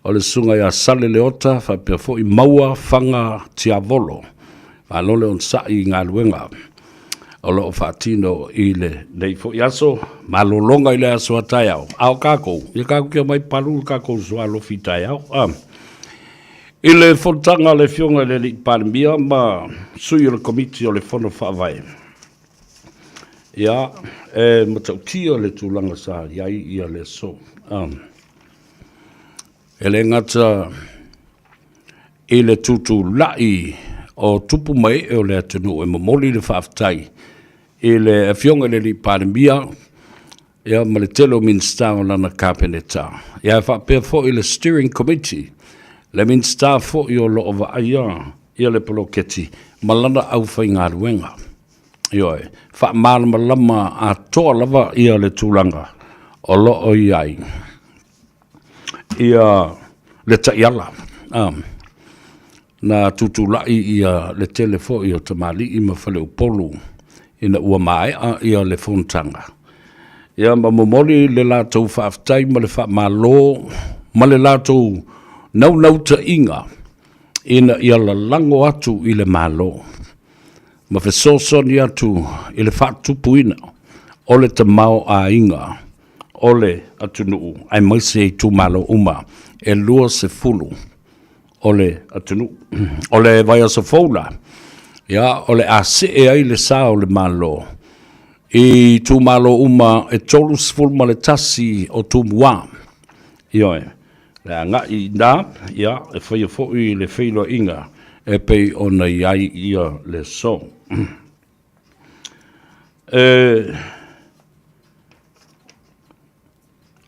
o le susuga ia Sale Leota faapea foi Maua Faga Tiavolo. Malo le onosai i galuega o loo faatino i lenei foi aso, malologa i le aso a taeao. A o kākou, ia kākou kia mai palu le kākou sualofi taeao. A. I le fonotaga a le Afioga i le Alii Palemia ma sui o le Komiti o le Fono Faavae, ia, e matautia le tulaga sa i ai ia le aso. A. E le gata i le tutulai o tupu ma ee o le atunuu e momoli le faafetai i le Afioga i le Alii Palemia ia ma le tele o Minisita o lana Kapeneta. Ia e faapea foi le Steering Committee, le Minisita foi o loo vaaia ia le poloketi ma lana aufaigaluega. Ioe, faamalamalama atoa lava ia le tulaga o lo o i ai ia le taiala. Na tutulai ia le tele foi o tamalii ma faleupolu ina ua maea ia le fonotaga. Ia ma momoli le latou faafetai ma le faamalo ma le latou naunautaiga ina ia lalago atu i le Malo ma fesoasoani atu i le faatupuina o le tamaoaiga o le atunuu aemaise itumalo uma e 20 o le atunuu. O le vaiaso fou la, ia, o le a see ai le sa o le Malo i itumalo uma e 31 o Tumua. Ioe, le agai i ina, ia, e faia foi le feiloaiga e pei ona i ai ia le aso. E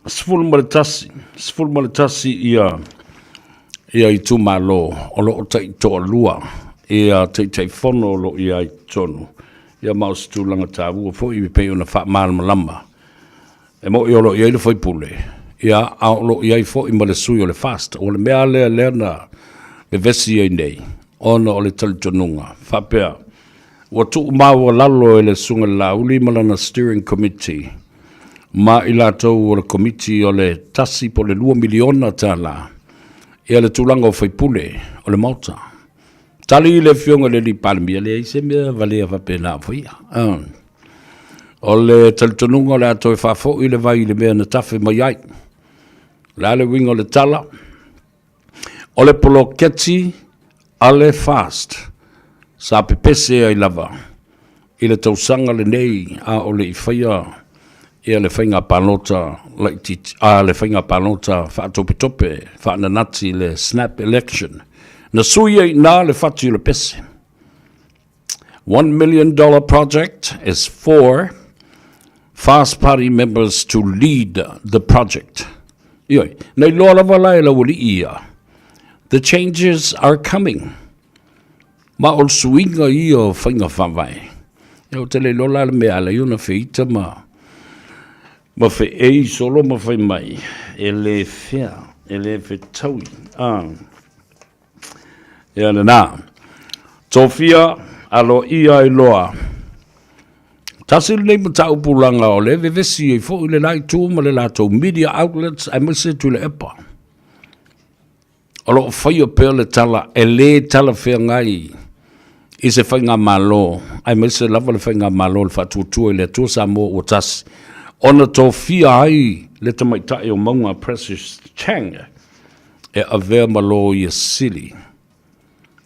11, 11 ia, ia itumalo o lo o taitoalua ia Taitaifono o lo o i ai i totonu, ia ma o se tulaga taua foi e pei ona faamalamalama. E moni o lo o i ai le faipule, ia, a o lo o i ai foi ma le sui o le FAST. O le mea lea lea na vevesi ai nei, ona o le talitonuga faapea, ua tuumaualalo e le Susuga i le Laauli ma lana Steering Committee ma i latou o le Komiti o le $1 po o le $2 miliona ia le tulaga o faipule o le Maota. Tali le Afioga i le Palemia, leai se mea valea faapena o faia. O le talitonuga o le a toe faafoi le vai i le mea na tafe mai ai. O le a le uiga o le tala? O le poloketi a le FAST sa pepese ai lava i le tausaga lenei a o le i faia ia le faiga palota laitiiti, a le faiga palota faatopetope faananati le snap election. Na sui ai i ina le fati o le pese. $1 million project is for FAST Party members to lead the project. Ioe, na iloa lava la e laualii ia. The changes are coming. Ma o le suiga ia o faiga faavae. Ia ou te le iloa la le mea ala i ona feita ma ma feei solo ma fai mai e le fea, e le fetaui. Ah. Ia lena. Tofia aloaia ai loa. Tasi lenei mataupu leaga o lea e vevesi ai foi le la itu ma le latou media outlets aemaise Tuilaepa. O lo o faia pea le tala e le talafeagai i se faigamalo aemaise lava le faigamalo o le Faatuatua i le Atua Samoa ua Tasi ona tofia ai le tamaitai o Mauga Precious Chang e avea ma Loia Sili.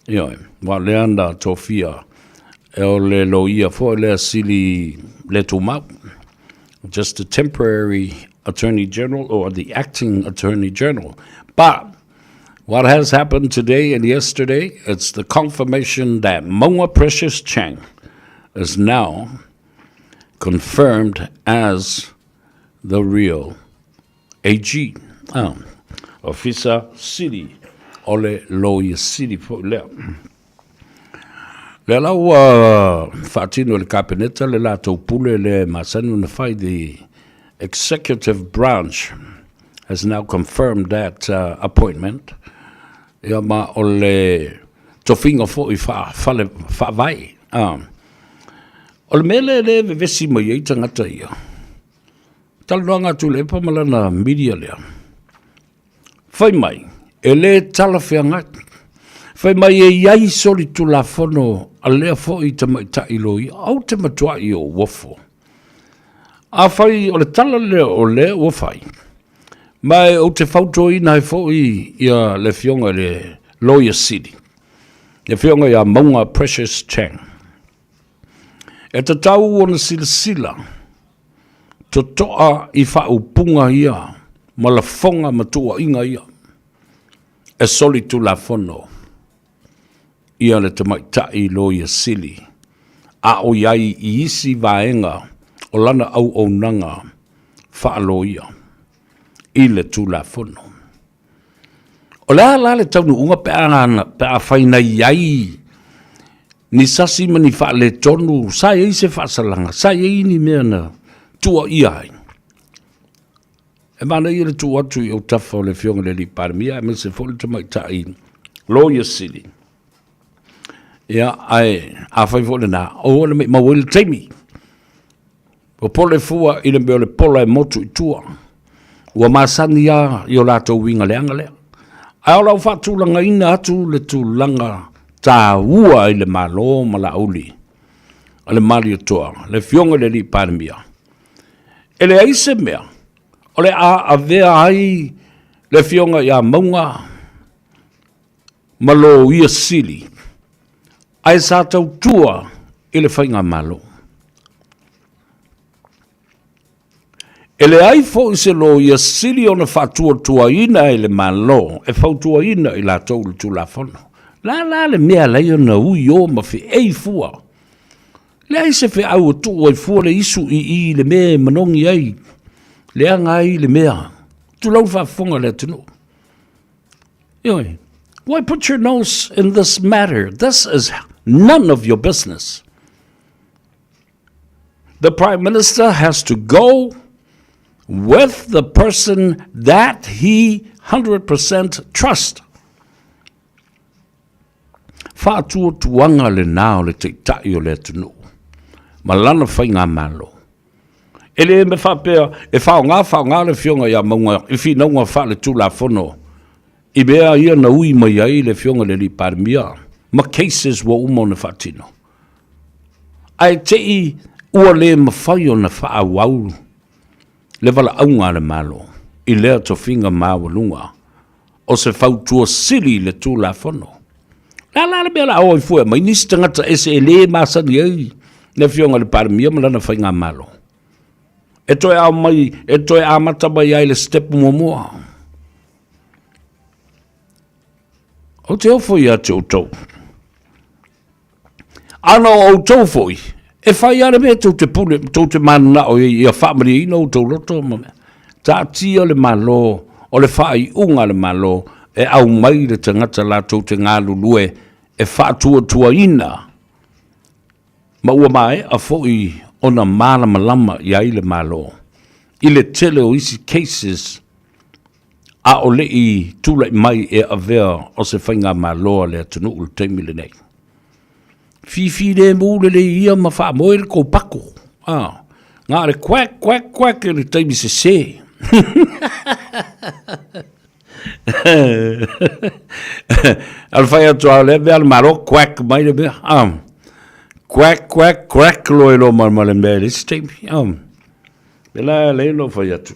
Ioe, aua o lea na tofia e o le loia foi lea sili le tumau. Just a temporary Attorney General or the acting Attorney General. But what has happened today and yesterday, it's the confirmation that Maunga Precious Chang is now confirmed as the real AG, Ofisa Sili o le Loia Sili foi lea. Lea la ua faatino e le Kapeneta le latou pule lea e masani ona fai, the Executive Branch has now confirmed that appointment, ia ma o le tofiga foi faa-fale faavae. O le mea lea lea e vevesi mai ai tagata ia, Talanoaga a Tuilaepa ma lana media lea. Fai mai, e le talafeagai. Fai mai e i ai solitulafono a lea foi tamaitai loia. Ou te matuai ou ofo. Afai o le tala lea o lea ua fai, ma e ou te fautuaina ai foi ia le afioga i le Loia Sili, le afioga ia Mauga Precious Chang, E tatau ona silasila totoa i faaupuga ia ma lafoga ma tuuaiga ia e solitulafono ia le tamaitai Loia Sili a o i ai i isi vaega o lana auaunaga faaloia i le Tulafono. O le a la le taunuuga pe a, pe a fai na i ai ni sasi ma ni faaletonu, sa i ai se faasalaga, sa i ai ni mea na tuuaia ai. E manaia le tuu atu i autafa o le Afioga i le Alii Palemia aemaise foi le Tamaitai Loia Sili. Ia, ae afai foi lena, aua ne i maua ai le taimi. Popole fua i le mea o le pola e motu i tua. Ua masani lava i o latou uiga leaga lea. Ae o lau faatulagaina atu le tulaga taua i le Malo ma Laauli a le Malietoa, le Afioga i le Alii Palemia, e leai se mea o le a avea ai le Afioga ia Mauga ma Loia Sili, ae sa tautua i le Faigamalo. E leai foi se Loia Sili ona faatuatuaina e le Malo e fautuaina i latou i le Tulafono. O le a la le mea e ala ai ona ui o ma feei fua? Leai se feau e tuu ai fua le isu i i i le mea e manogi ai, leaga ai le mea. Tulou le faafofoga a le atunuu. Ioe. Why put your nose in this matter? This is none of your business. The Prime Minister has to go with the person that he 100% trust. Faatuatuaga lena o le Taitai o le atunuu ma lana faigamalo. E le mea faapea e faaaoga faaaoga le Afioga ia Mauga i finauga faaletulafono i mea ia na ui mai ai le Afioga i le Alii Palemia ma cases ua uma ona faatino. Ae te i ua le mafai ona faaauau le valaauga a le Malo i lea tofiga maualuga o se fautua sili i le Tulafono. O le a la le mea o le a o ai fua e aumai nisi tagata ese e le masani ai le Afioga i le Palemia ma lana faigamalo? E toe aumai, e toe amata mai ai le step muamua. Ou te ofo ia te outou. Ana o outou foi, e fai lava le mea tou te pule, tou te mananao i ai ia faamalieina outou loto ma mea. Taatia le Malo, o le faaiuga a le Malo e aumai le tagata latou te galulue e faatuatuaina ma ua maea foi ona malamalama i ai le Malo i le tele o isi cases a o le i tulai mai e avea o se faigamalo a le atunuu i le taimi lenei. Fifilemu lelei ia ma faamoe le tou pako. Ah, na o le quack, quack, quack i le taimi sese. A le fai atu a lea mea a le Malo, quack mai le mea. Ah, quack, quack, crack loa i loa ma le mea i le isi taimi. Ah, pēlā e lei lou fai atu.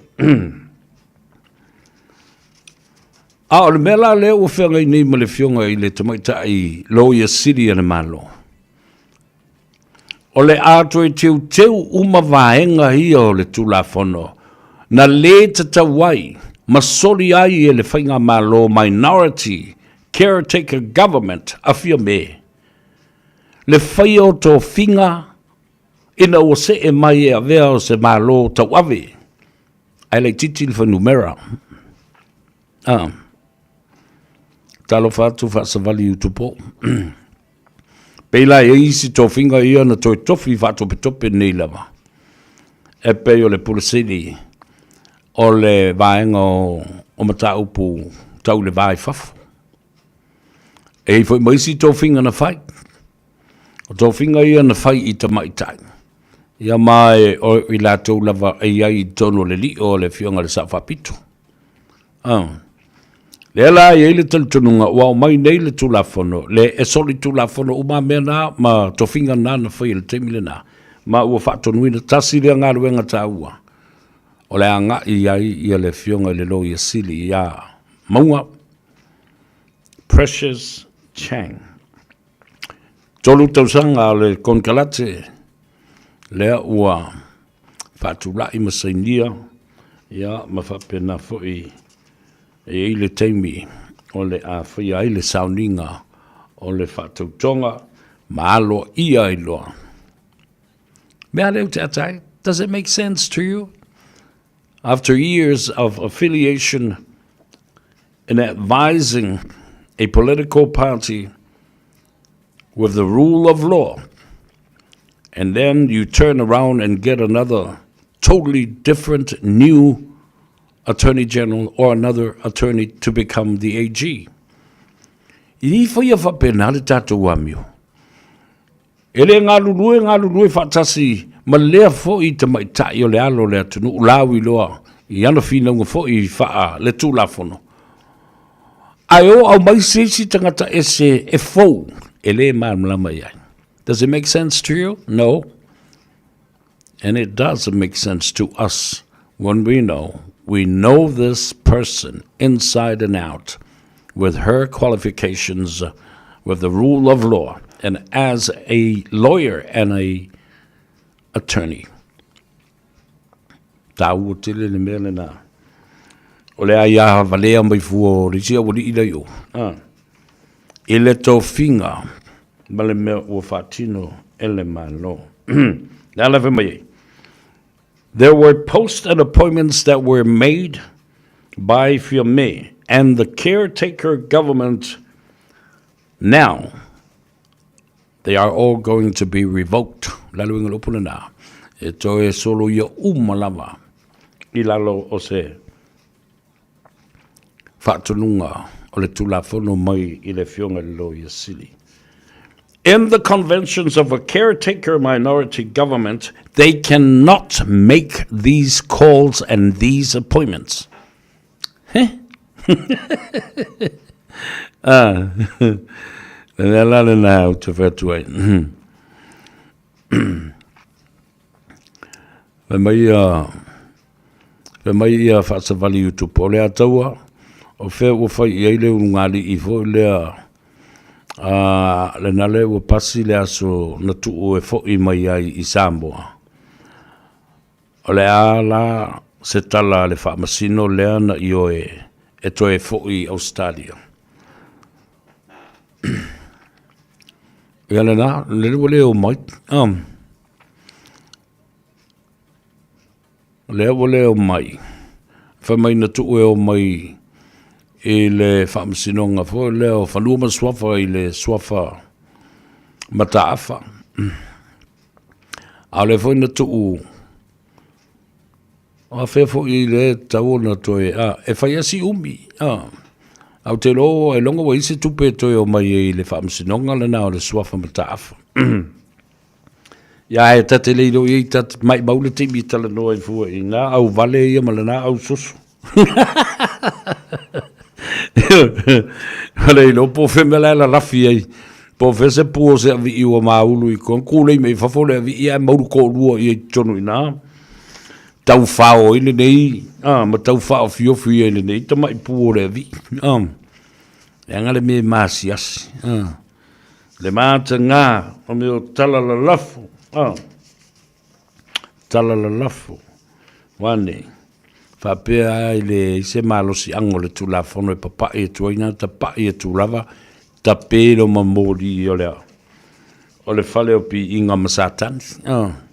A o le mea la lea ua feagai nei ma le Afioga i le Tamaitai Loia Sili a le Malo, o le a toe teuteu uma vaega ia o le Tulafono na lē tatau ai ma soli ai e le Faigamalo Minority Caretaker Government a Fiamē le faia o tofiga ina ua see mai e avea o se Malo tauave ae laitiiti le fuainumera. Ah. Talofa atu faasavali i Utupo. Pei la e ai isi tofiga ia na toe tofi faatopetope nei lava. E pei o le Pule Sili o le vaega o, o mataupu tau le va i fafo. E i ai foi ma isi tofiga na fai. O tofiga ia na fai i tamaitai. Ia ma e, o i latou lava e i ai i totonu o le lio o le Afioga i le Sao Faapito. Ah. Lea la e i ai le talitonuga ua aumai nei le Tulafono, le e soli Tulafono uma mea na ma tofiga na na fai i le taimi lena, ma ua faatonuina tasi lea galuega taua o le agai i ai ia le Afioga i le Loia Sili ia Mauga Precious Chang. 3 tausaga o le konekarate lea ua faatulai ma sainia ia ma faapena foi e i ai le taimi o le a faia ai le sauniga o le faatautoga ma aloaia ai loa. Mea lea ou te ata ai, does it make sense to you? After years of affiliation. in advising a political party with the rule of law, and then you turn around and get another totally different new attorney general or another attorney to become the AG. I i whaia whapena le tātou amio. E le galulue, galulue faatasi ma lea foi tamaitai o le alo o le atunuu lauiloa i ana finauga foi faa le Tulafono. Ae o aumai se isi tagata ese e fou e le malamalama i ai. Does it make sense to you? No. And it doesn't make sense to us when we know we know this person inside and out with her qualifications with the rule of law and as a lawyer and a attorney. Tāua tele le mea lena. O le ai aha valea mai fua o le isi aualii la i o. Ah. I le tofiga ma le mea ua faatino e le Malo. Le ala fai mai ai. There were posts and appointments that were made by Fiame and the caretaker government now they are all going to be revoked. Lalo inga lopu lena. E toe solo ia uma lava i lalo o se faatonuga o le Tulafono mai i le Afioga i le Loia Sili. In the conventions of a caretaker minority government, they cannot make these calls and these appointments. Heh? Ah, le mea la lena ou te fai atu ai. Fai mai ia, fai mai ia faasavali i Utupo, o le ataua, o fea ua fai i ai le ulugalii foi lea, a, lena le ua pasi le aso na tuu e foi mai ai i Samoa. O le a la se tala a le faamasino lea na ioe e toe foi i Ausetalia? Ia lena, lele ua le omai. Um, lea ua le omai. Fai mai na tuu e omai i le faamasinoga foi lea o Fanua ma Suafa i le Suafa Mataafa. A o lea foi na tuu A fea foi le tatau ona toe, a, e fai lava si umi, a. Ae ou te iloa ailoga ua i ai se tupe e toe omai ai i le faamasinoga lena o le suafa mataafa. Ia ae ta te le iloa i ai, ta te maimau le taimi e talanoa ai fua i na auvale ia ma lena ausoso. Ua le iloa po o fea mea la e lalafi ai, po o fea se pua o se avii ua maulu i kona, kūlei mai fafo le avii ae maulu toalua ia i totonu i ina. Tau fao ai lenei, a, ma tau faaofiofi ai lenei tamai pua o le avii. A, leaga le mea e maasiasi. A, le mataga o mea o tala lalafo. A, tala lalafo. Ua nei, faapea ai le i se malosiaga o le Tulafono e papai atu ai na tapai atu lava, tape loma moli o le o le fale o piiga ma Satani. Ah.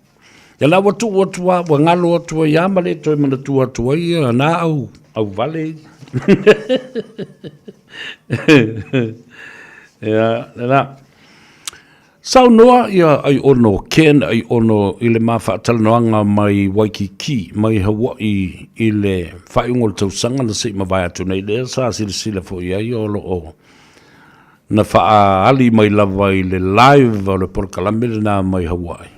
Ia la ua tuu atu a, ua galo atu ai a ma le toe manatua atu ai ia na au, au vale. Ia, lena. Saunoa ia Aiono, Ken Aiono i le ma faatalanoaga mai Waikiki, mai Hawaii i le faaiuga o le tausaga na se i mavae atu nei lea sa silasila foi i ai o lo o na faaali mai lava i le live o le polokalame lena mai Hawaii.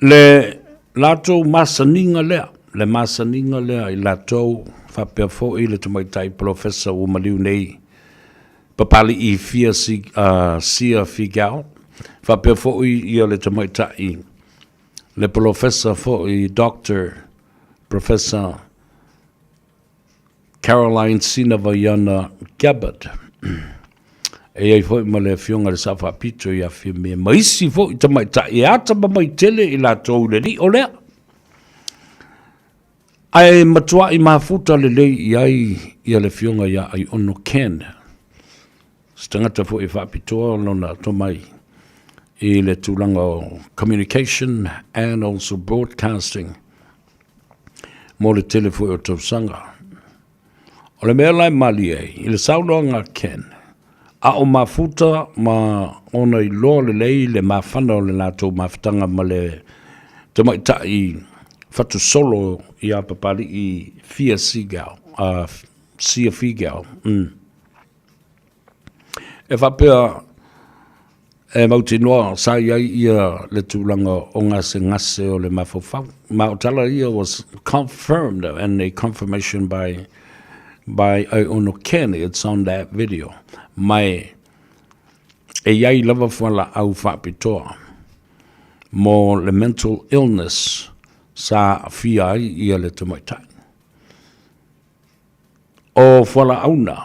Le latou masaniga lea, le masaniga lea i latou faapea foi le tamaitai polofesa ua maliu nei Papali'i Fia Sia Figao, faapea foi ia le tamaitai le polofesa foi Doctor Professor Caroline Sinavaiana Gabbard. E i ai foi ma le Afioga i le Sao Faapito ia Fiamē ma isi foi tamaitai e atamamai tele i latou i le lio lea. Ae matuai mafuta lelei i ai ia le Afioga ia Aiono Ken, se tagata foi e faapitoa lona tomai i le tulaga o communication and also broadcasting mo le tele foi o tausaga. O le mea la e malie ai, i le saunoaga a Ken, a o mafuta ma ona iloa lelei le mafana o le latou mafutaga ma le tamaitai fatusolo ia Papalii Fia Seagal, Sia Figiel. E faapea, e mautinoa sa i ai ia le tulaga o gasegase o le mafaufau. Ma o tala ia was confirmed and a confirmation by by Aiono Kenny, it's on that video. Mai e i ai lava fualaau faapitoa mo le mental illness sa aafia ai ia le tamaitai. O fualaau na,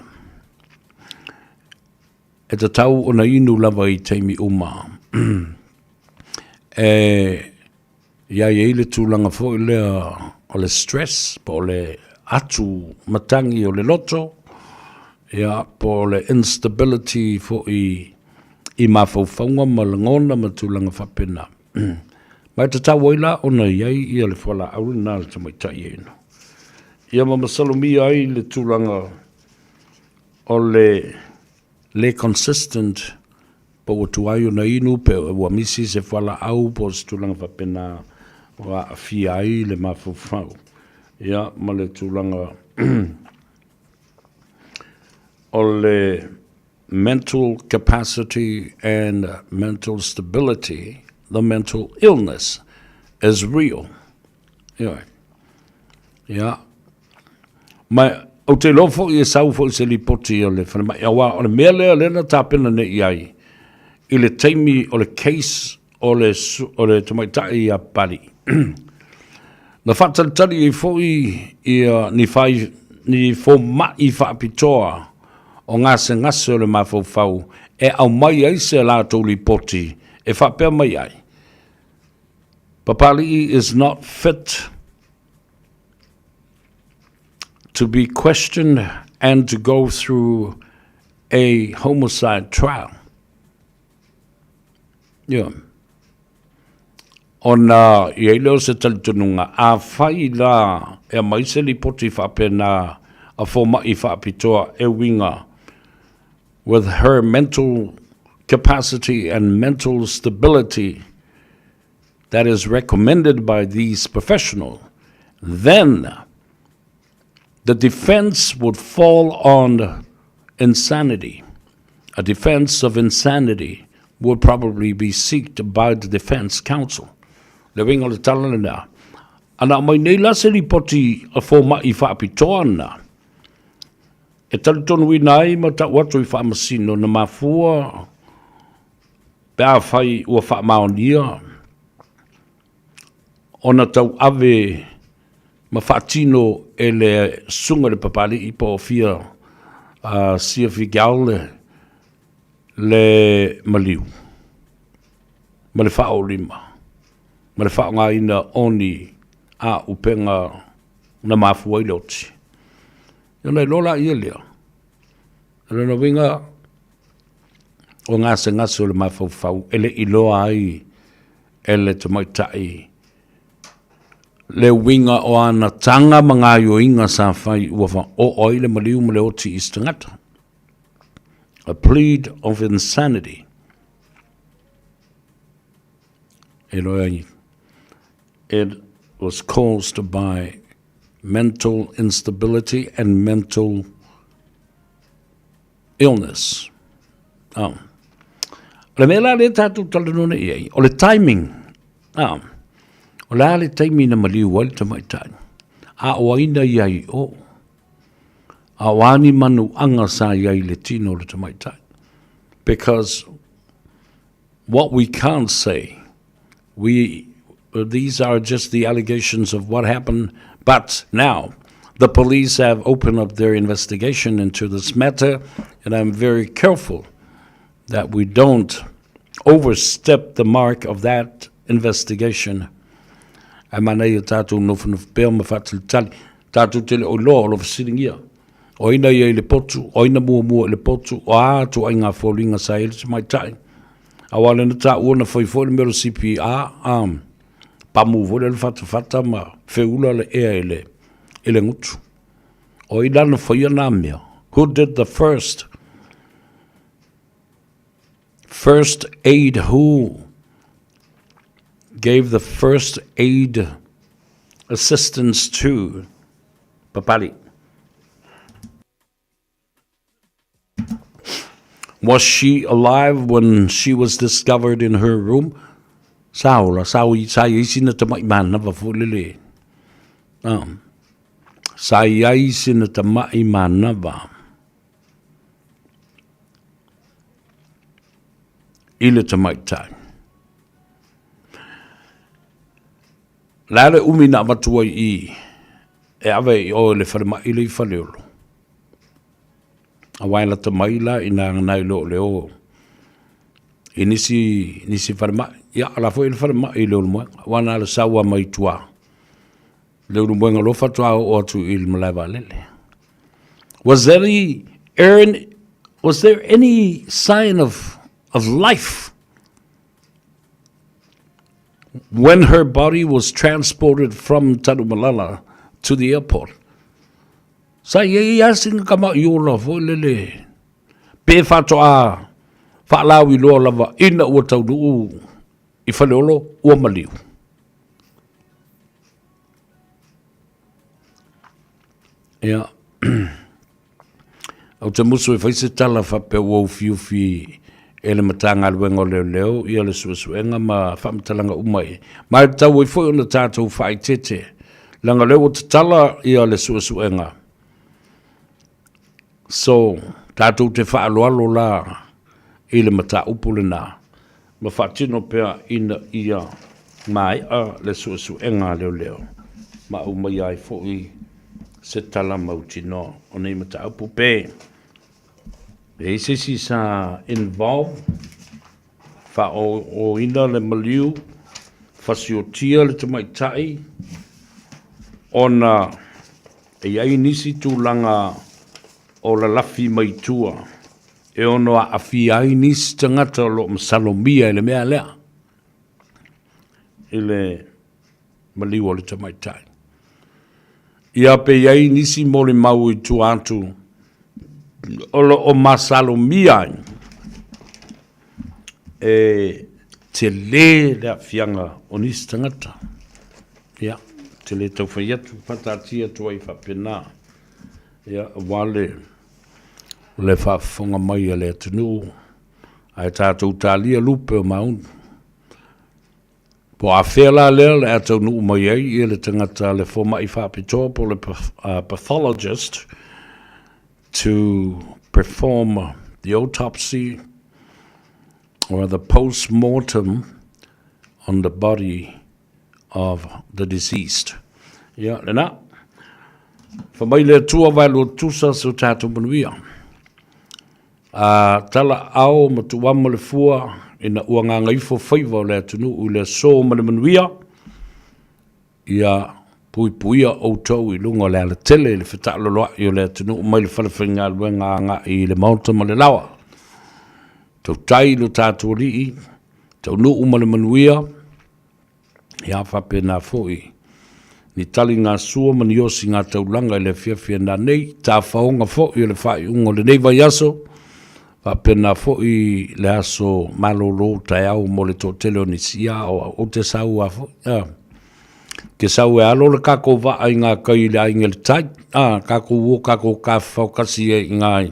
e tatau ona inu lava i taimi uma. E i ai ai le tulaga foi lea o le stress po o le atu matagi o le loto, ia, po o le instability foi i mafaufauga ma lagona ma tulaga faapena. Ma e tatau ai la ona i ai ia le fualaau lena a le tamaitai e inu. Ia ma masalomia ai le tulaga o le le consistent po ua tuai ona inu pe ua misi se fualaau po o se tulaga faapena ua aafia ai le mafaufau. Ia ma le tulaga o le mental capacity and mental stability, the mental illness is real. Ioe. Ia. Ma ou te iloa foi e sau foi se lipoti o le falemai, aua o le mea lea lea na tapena nei i ai i le taimi o le case o le, o le tamaitai ia Papalii. Na faatalitali ai foi ia ni, fai, ni fomai faapitoa o gasegase o le mafaufau e aumai ai se latou lipoti e faapea mai ai, Papalii is not fit to be questioned and to go through a homicide trial. Ia. Ona i ai lea o se talitonuga, afai la e aumai se lipoti faapena a fomai faapitoa e uiga with her mental capacity and mental stability that is recommended by these professionals, then the defense would fall on insanity. A defense of insanity would probably be seeked by the defense counsel. Le uiga o le tala lena. Ana aumai nei la se lipoti a fomai faapitoa na, e talitonuina ai ma tau atu i faamasino na mafua pe afai ua faamaonia ona tauave ma faatino e le Susuga i le Papalii po o Fia Sia Figiao le, le maliu ma le faaolima ma le faaaogaina o ni auupega na mafua ai le oti. Ona iloa laia lea, o lona uiga o gasegase o le mafaufau e le i iloa ai e le tamaitai le uiga o ana taga ma gaoioiga sa fai ua faaoo ai le maliu ma le oti i se tagata. A plead of insanity. E loa ai, it was caused by mental instability and mental illness. Oh. O le mea la lea tatou talanoa nei i ai, o le timing. Ah. O le a le taimi na maliu ai le tamaitai? A o ai na i ai i o? A o a ni manuaga sa i ai i le tino o le tamaitai? Because what we can't say, we, these are just the allegations of what happened, but now the police have opened up their investigation into this matter, and I'm very careful that we don't overstep the mark of that investigation. Ae manaia tatou nofonofo pea ma faatalitali, tatou te le o iloa o lo o fesiligia. O ai na i ai i le potu, o ai na muamua i le potu, o a ituaiga foliga sa i ai le tamaitai. Aua o lea na taua na fai foi le mea o le CPR, a pamu foi lea le fatafata ma feula le ea i le, i le gutu. O ai la na faia nā mea? Who did the first? First aid who gave the first aid assistance to Papali? Was she alive when she was discovered in her room? Sa ola, sa o sa i ai sina tama'i manava foi lele. Ah. Sa i ai sina tama'i manava. I le tamaitai. Le a le umi na avatu ai i e ave i oe le falemai le i Faleolo? Aua e lata mai la ina nai lo o le o i nisi, nisi falemai. Ia, ala foi le falemai i Leulumoega. Aua na le saua mai tua. Leulumoega loa faatoa oo atu i le malae vaalele. Was there any, was there any sign of, of life when her body was transported from Tanumalala to the airport? Sa i ai lava sina tama i ola foi lele, pe faatoa faalauiloa lava ina ua taunuu i Faleolo ua maliu. Ia, ou te musu e fai se tala faapea ua ufiufi e le Matagaluega o Leoleo ia le suesuega ma faamatalaga uma i. Ma e tatau ai foi ona tatou faaeteete, leaga o lea ua tatala ia le suesuega. So, tatou te faaaloalo la i le mataupu lena ma faatino pea ina ia maea le suesuega a leoleo ma aumaia ai foi se tala mautinoa o nei mataupu. Pe e i ai se isi sa involve, faaooina le maliu, fasiotia le tamaitai ona e i ai nisi tulaga o lalafi mai tua e ono aafia ai nisi tagata o lo o masalomia i le mea lea, i le maliu o le tamaitai. Ia pe i ai nisi molimau i tua atu o lo o masalomia ai e tele le aafiaga o nisi tagata. Ia, te le tau fai atu, faataatia atu ai faapena, ia, aua le, le faafofoga mai a le atunuu, ae tatou talia lupe o maunu. Po o afea la lea o le a taunuu mai ai ia le tagata le fomai faapitoa po o le pathologist to perform the autopsy or the post-mortem on the body of the deceased. Ia, lena. Fa mai le Atua vaelua tusa se o tatou manuia. A tala ao ma tuuamo le fua ina ua gagaifo faiva o le atunuu i le aso ma le manuia, ia puipuia outou i luga o le alatele i le fetaaloloai o le atunuu mai le falefaigaluega agai i le maota ma le laoa. Tautai i lo tatou Alii, taunuu ma le manuia, Ia faapena foi ni taligasua ma ni osiga taulaga i le afiafi a nanei, tafaoga foi o le faaiuga o lenei vaiaso, faapena foi le aso malolo taeao mo le toatele o nisi. Ia, ou te sau lava foi, a. Ke sau e alo le kakou vaa i ngā kai i le aiga i le tai, a, kakou o kakou tafafao kasi ai i ngā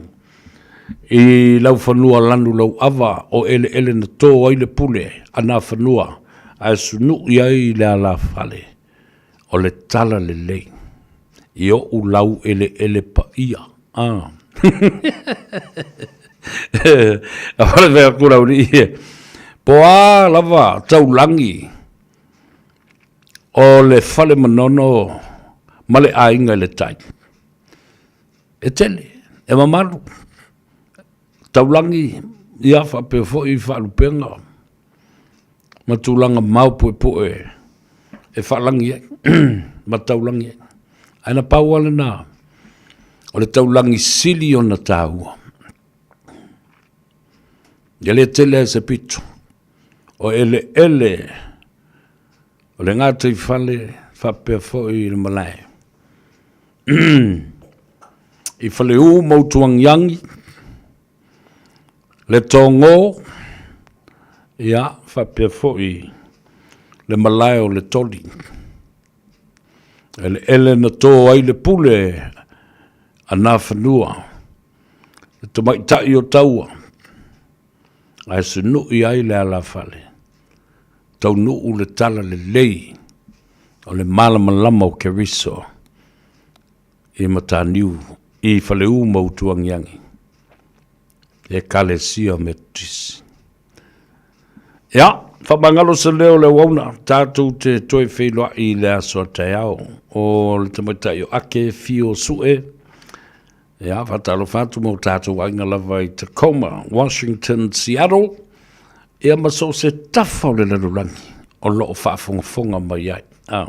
I laufanua lanu lauava o eleele na tō ai le pule a nā fanua ae sunuʻi ai le alafale o le tala lelei i oʻu lau eleele paia. A. A wale aku lau ni e. Po a lava taulagi o le fale manono ma le aiga i le tai. E tele, e mamalu, taulagi, ia faapea foi faalupega ma tulaga maopuepue e faalagi ai ma taulagi ai. Ae na pau lava lena o le taulagi sili ona taua. E le tele ai se pito, o eleele o le gataifale faapea foi le malae. I Faleu ma Utuagiagi, Letogo, ia, faapea foi le malae o le Toli. Eleele na to ai le pule a Nafanua, le tamaitai o Taua, ae sunui ai le alafale, taunuu le talalelei o le malamalama o Keriso i Mataniu, i Faleu ma Utuagiagi, Ekalesia Metotisi. Ia, faamagalo se leo o le auauna, tatou te toe feiloai i le aso a taeao. O le tamaitai o Ake Fio Sue, ia, faatalofa atu ma o tatou aiga lava i Tacoma, Washington, Seattle, ia ma so o se tafa o le lalolagi o lo o faafogafoga mai ai. Ah.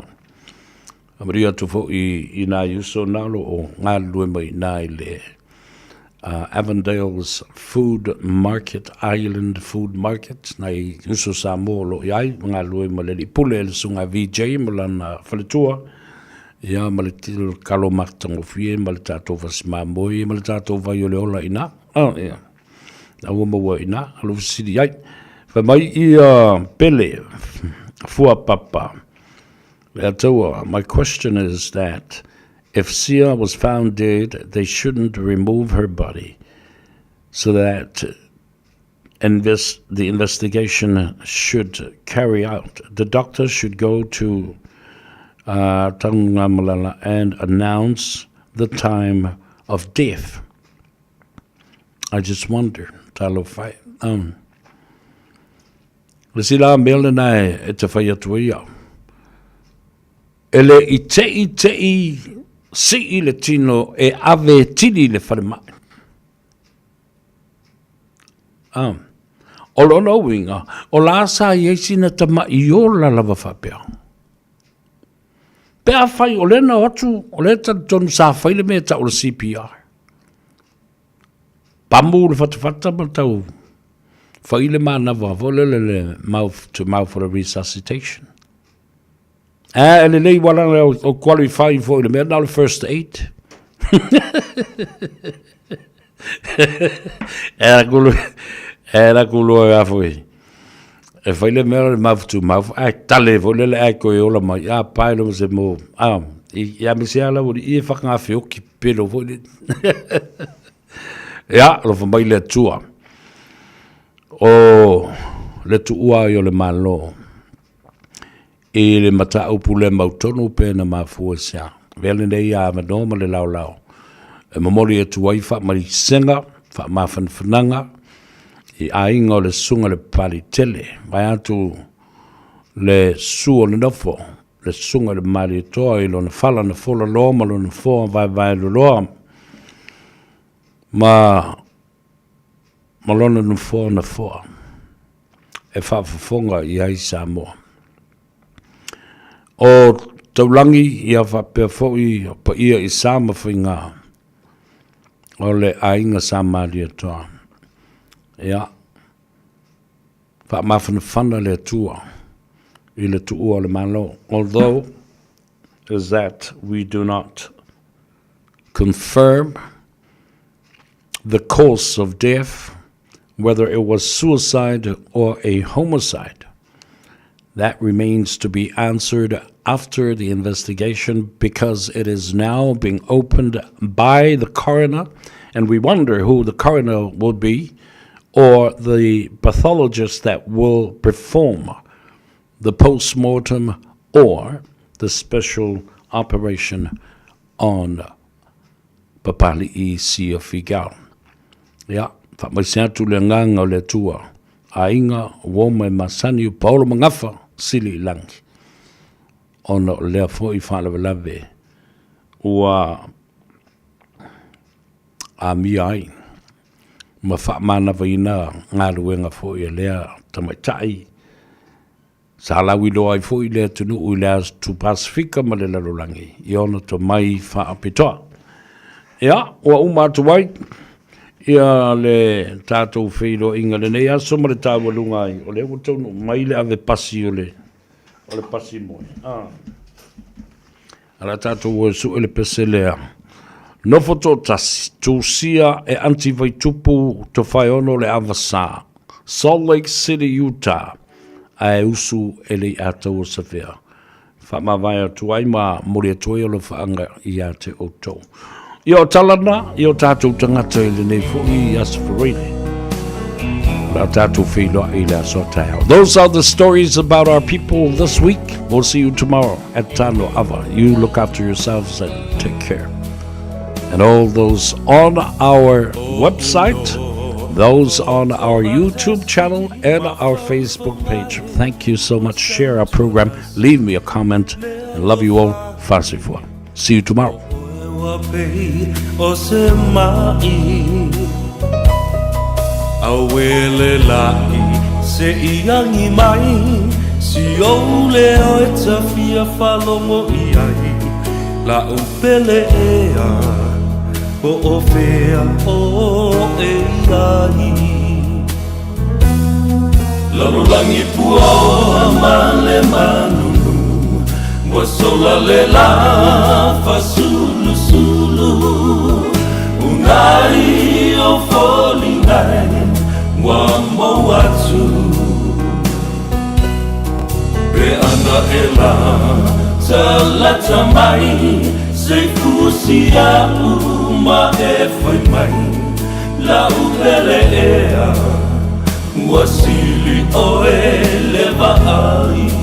Faamanuia atu foi i nai uso na o lo o galulue mai i ina i le Avondale's Food Market, Island Food Market, nai uso Samoa o lo o i ai, ma galulue ma le alii pule le Susuga VJ ma lana faletua, ia ma le kalo matagofie ma le tatou vasi mamoe ma le tatou vai o le ola i ina. Oh, ia. Na ua maua i ina, o lou fesili ai. Fai mai ia Pele Fuapapa, Leataua, my question is that if Sia was found dead, they shouldn't remove her body so that invest, the investigation should carry out. The doctor should go to Tangamalala and announce the time of death. I just wonder, talofa e. Um, Le isi la mea lena e te whai atu ai au. E le i te i te i sii le tino e ave e tini le wharemai. Ah. O lona uiga, o la sa i ai sina tama'i ola lava faapea. Pe afai o lea na o atu, o lea talitonu sa fai le mea e tau o le CPR. Pamu le fatafata ma tau fai le manava foi lele le mouth to mouth for the resuscitation. A e lelei wala o, o qualify foi le mea na o le first aid. E ra kulu, e ra kulu a foi. E fai le mea le mouth to mouth, ai tale foi lele ai koe ola mai, a pae lo se mo, a, i, i a mese ala uri, i e whakangawheoki pelo foi le. Ia, alofa mai le Atua. O le tuua ai o le Malo i le mataupu le mautonu pe na mafua i se a. Avea lenei avanoa ma le laolao e momoli atu ai faamaisega, faamafanafanaga i aiga o le Susuga i le Papalitele, vaeatu le susu o le nofo, le Susuga i le Malietoa i lona fala na fola loa ma lona foa vaevae loloa ma ma lona nofoa na foa e faafofoga i ai Samoa. O Taulagi ia faapea foi o paia i sa ma faiga o le aiga Sa Malietoa. Ia, faamafanafana le Atua i le tuua o le Malo. Although is that we do not confirm the cause of death, whether it was suicide or a homicide. That remains to be answered after the investigation because it is now being opened by the coroner, and we wonder who the coroner will be or the pathologist that will perform the post-mortem or the special operation on Papali'i Sia Figau. Ia, faamaise atu le agaga o le Atua, aiga, uo ma e masani o Paolo Magafa, sili i lagi, ona o lea foi faalavelave ua amia ai ma faamanavaina galuega foi a lea tamaitai Sa lauiloa ai foi le atunuu i le Atu Pasefika ma le lalolagi i ona tomai faapitoa. Ia, ua uma atu ai ia le tatou feiloaiga i lenei aso ma le taualuga ai, o lea ua taunuu mai le ave pasi o le, o le pasi moe. Ah. A la tatou o e sue le pese lea. Nofo toatasi, tusia e Aunty Vaitupu Tofaeono le Avasa, Salt Lake City, Utah, ae usu e le i ataua Savea. Faamavae atu ai ma momoli atu ai alofaaga ia te outou. Ia o tala na i o tatou tagata i lenei foi Aso Faraile. O le a tatou feiloai i le aso a taeao. Those are the stories about our people this week. We'll see you tomorrow at Tano Ava. You look after yourselves and take care. And all those on our website, those on our YouTube channel and our Facebook page. Thank you so much. Share our program. Leave me a comment. And love you all. Fa'asoifua. See you tomorrow. Lalolagi puaoa ma le manunu Ua sola le la fasulusulu Unai o foliga e ua mou atu Pe ana e la talata mai Se fusi a'u ma e fai mai La'u pele ea Ua sili oe le vaai.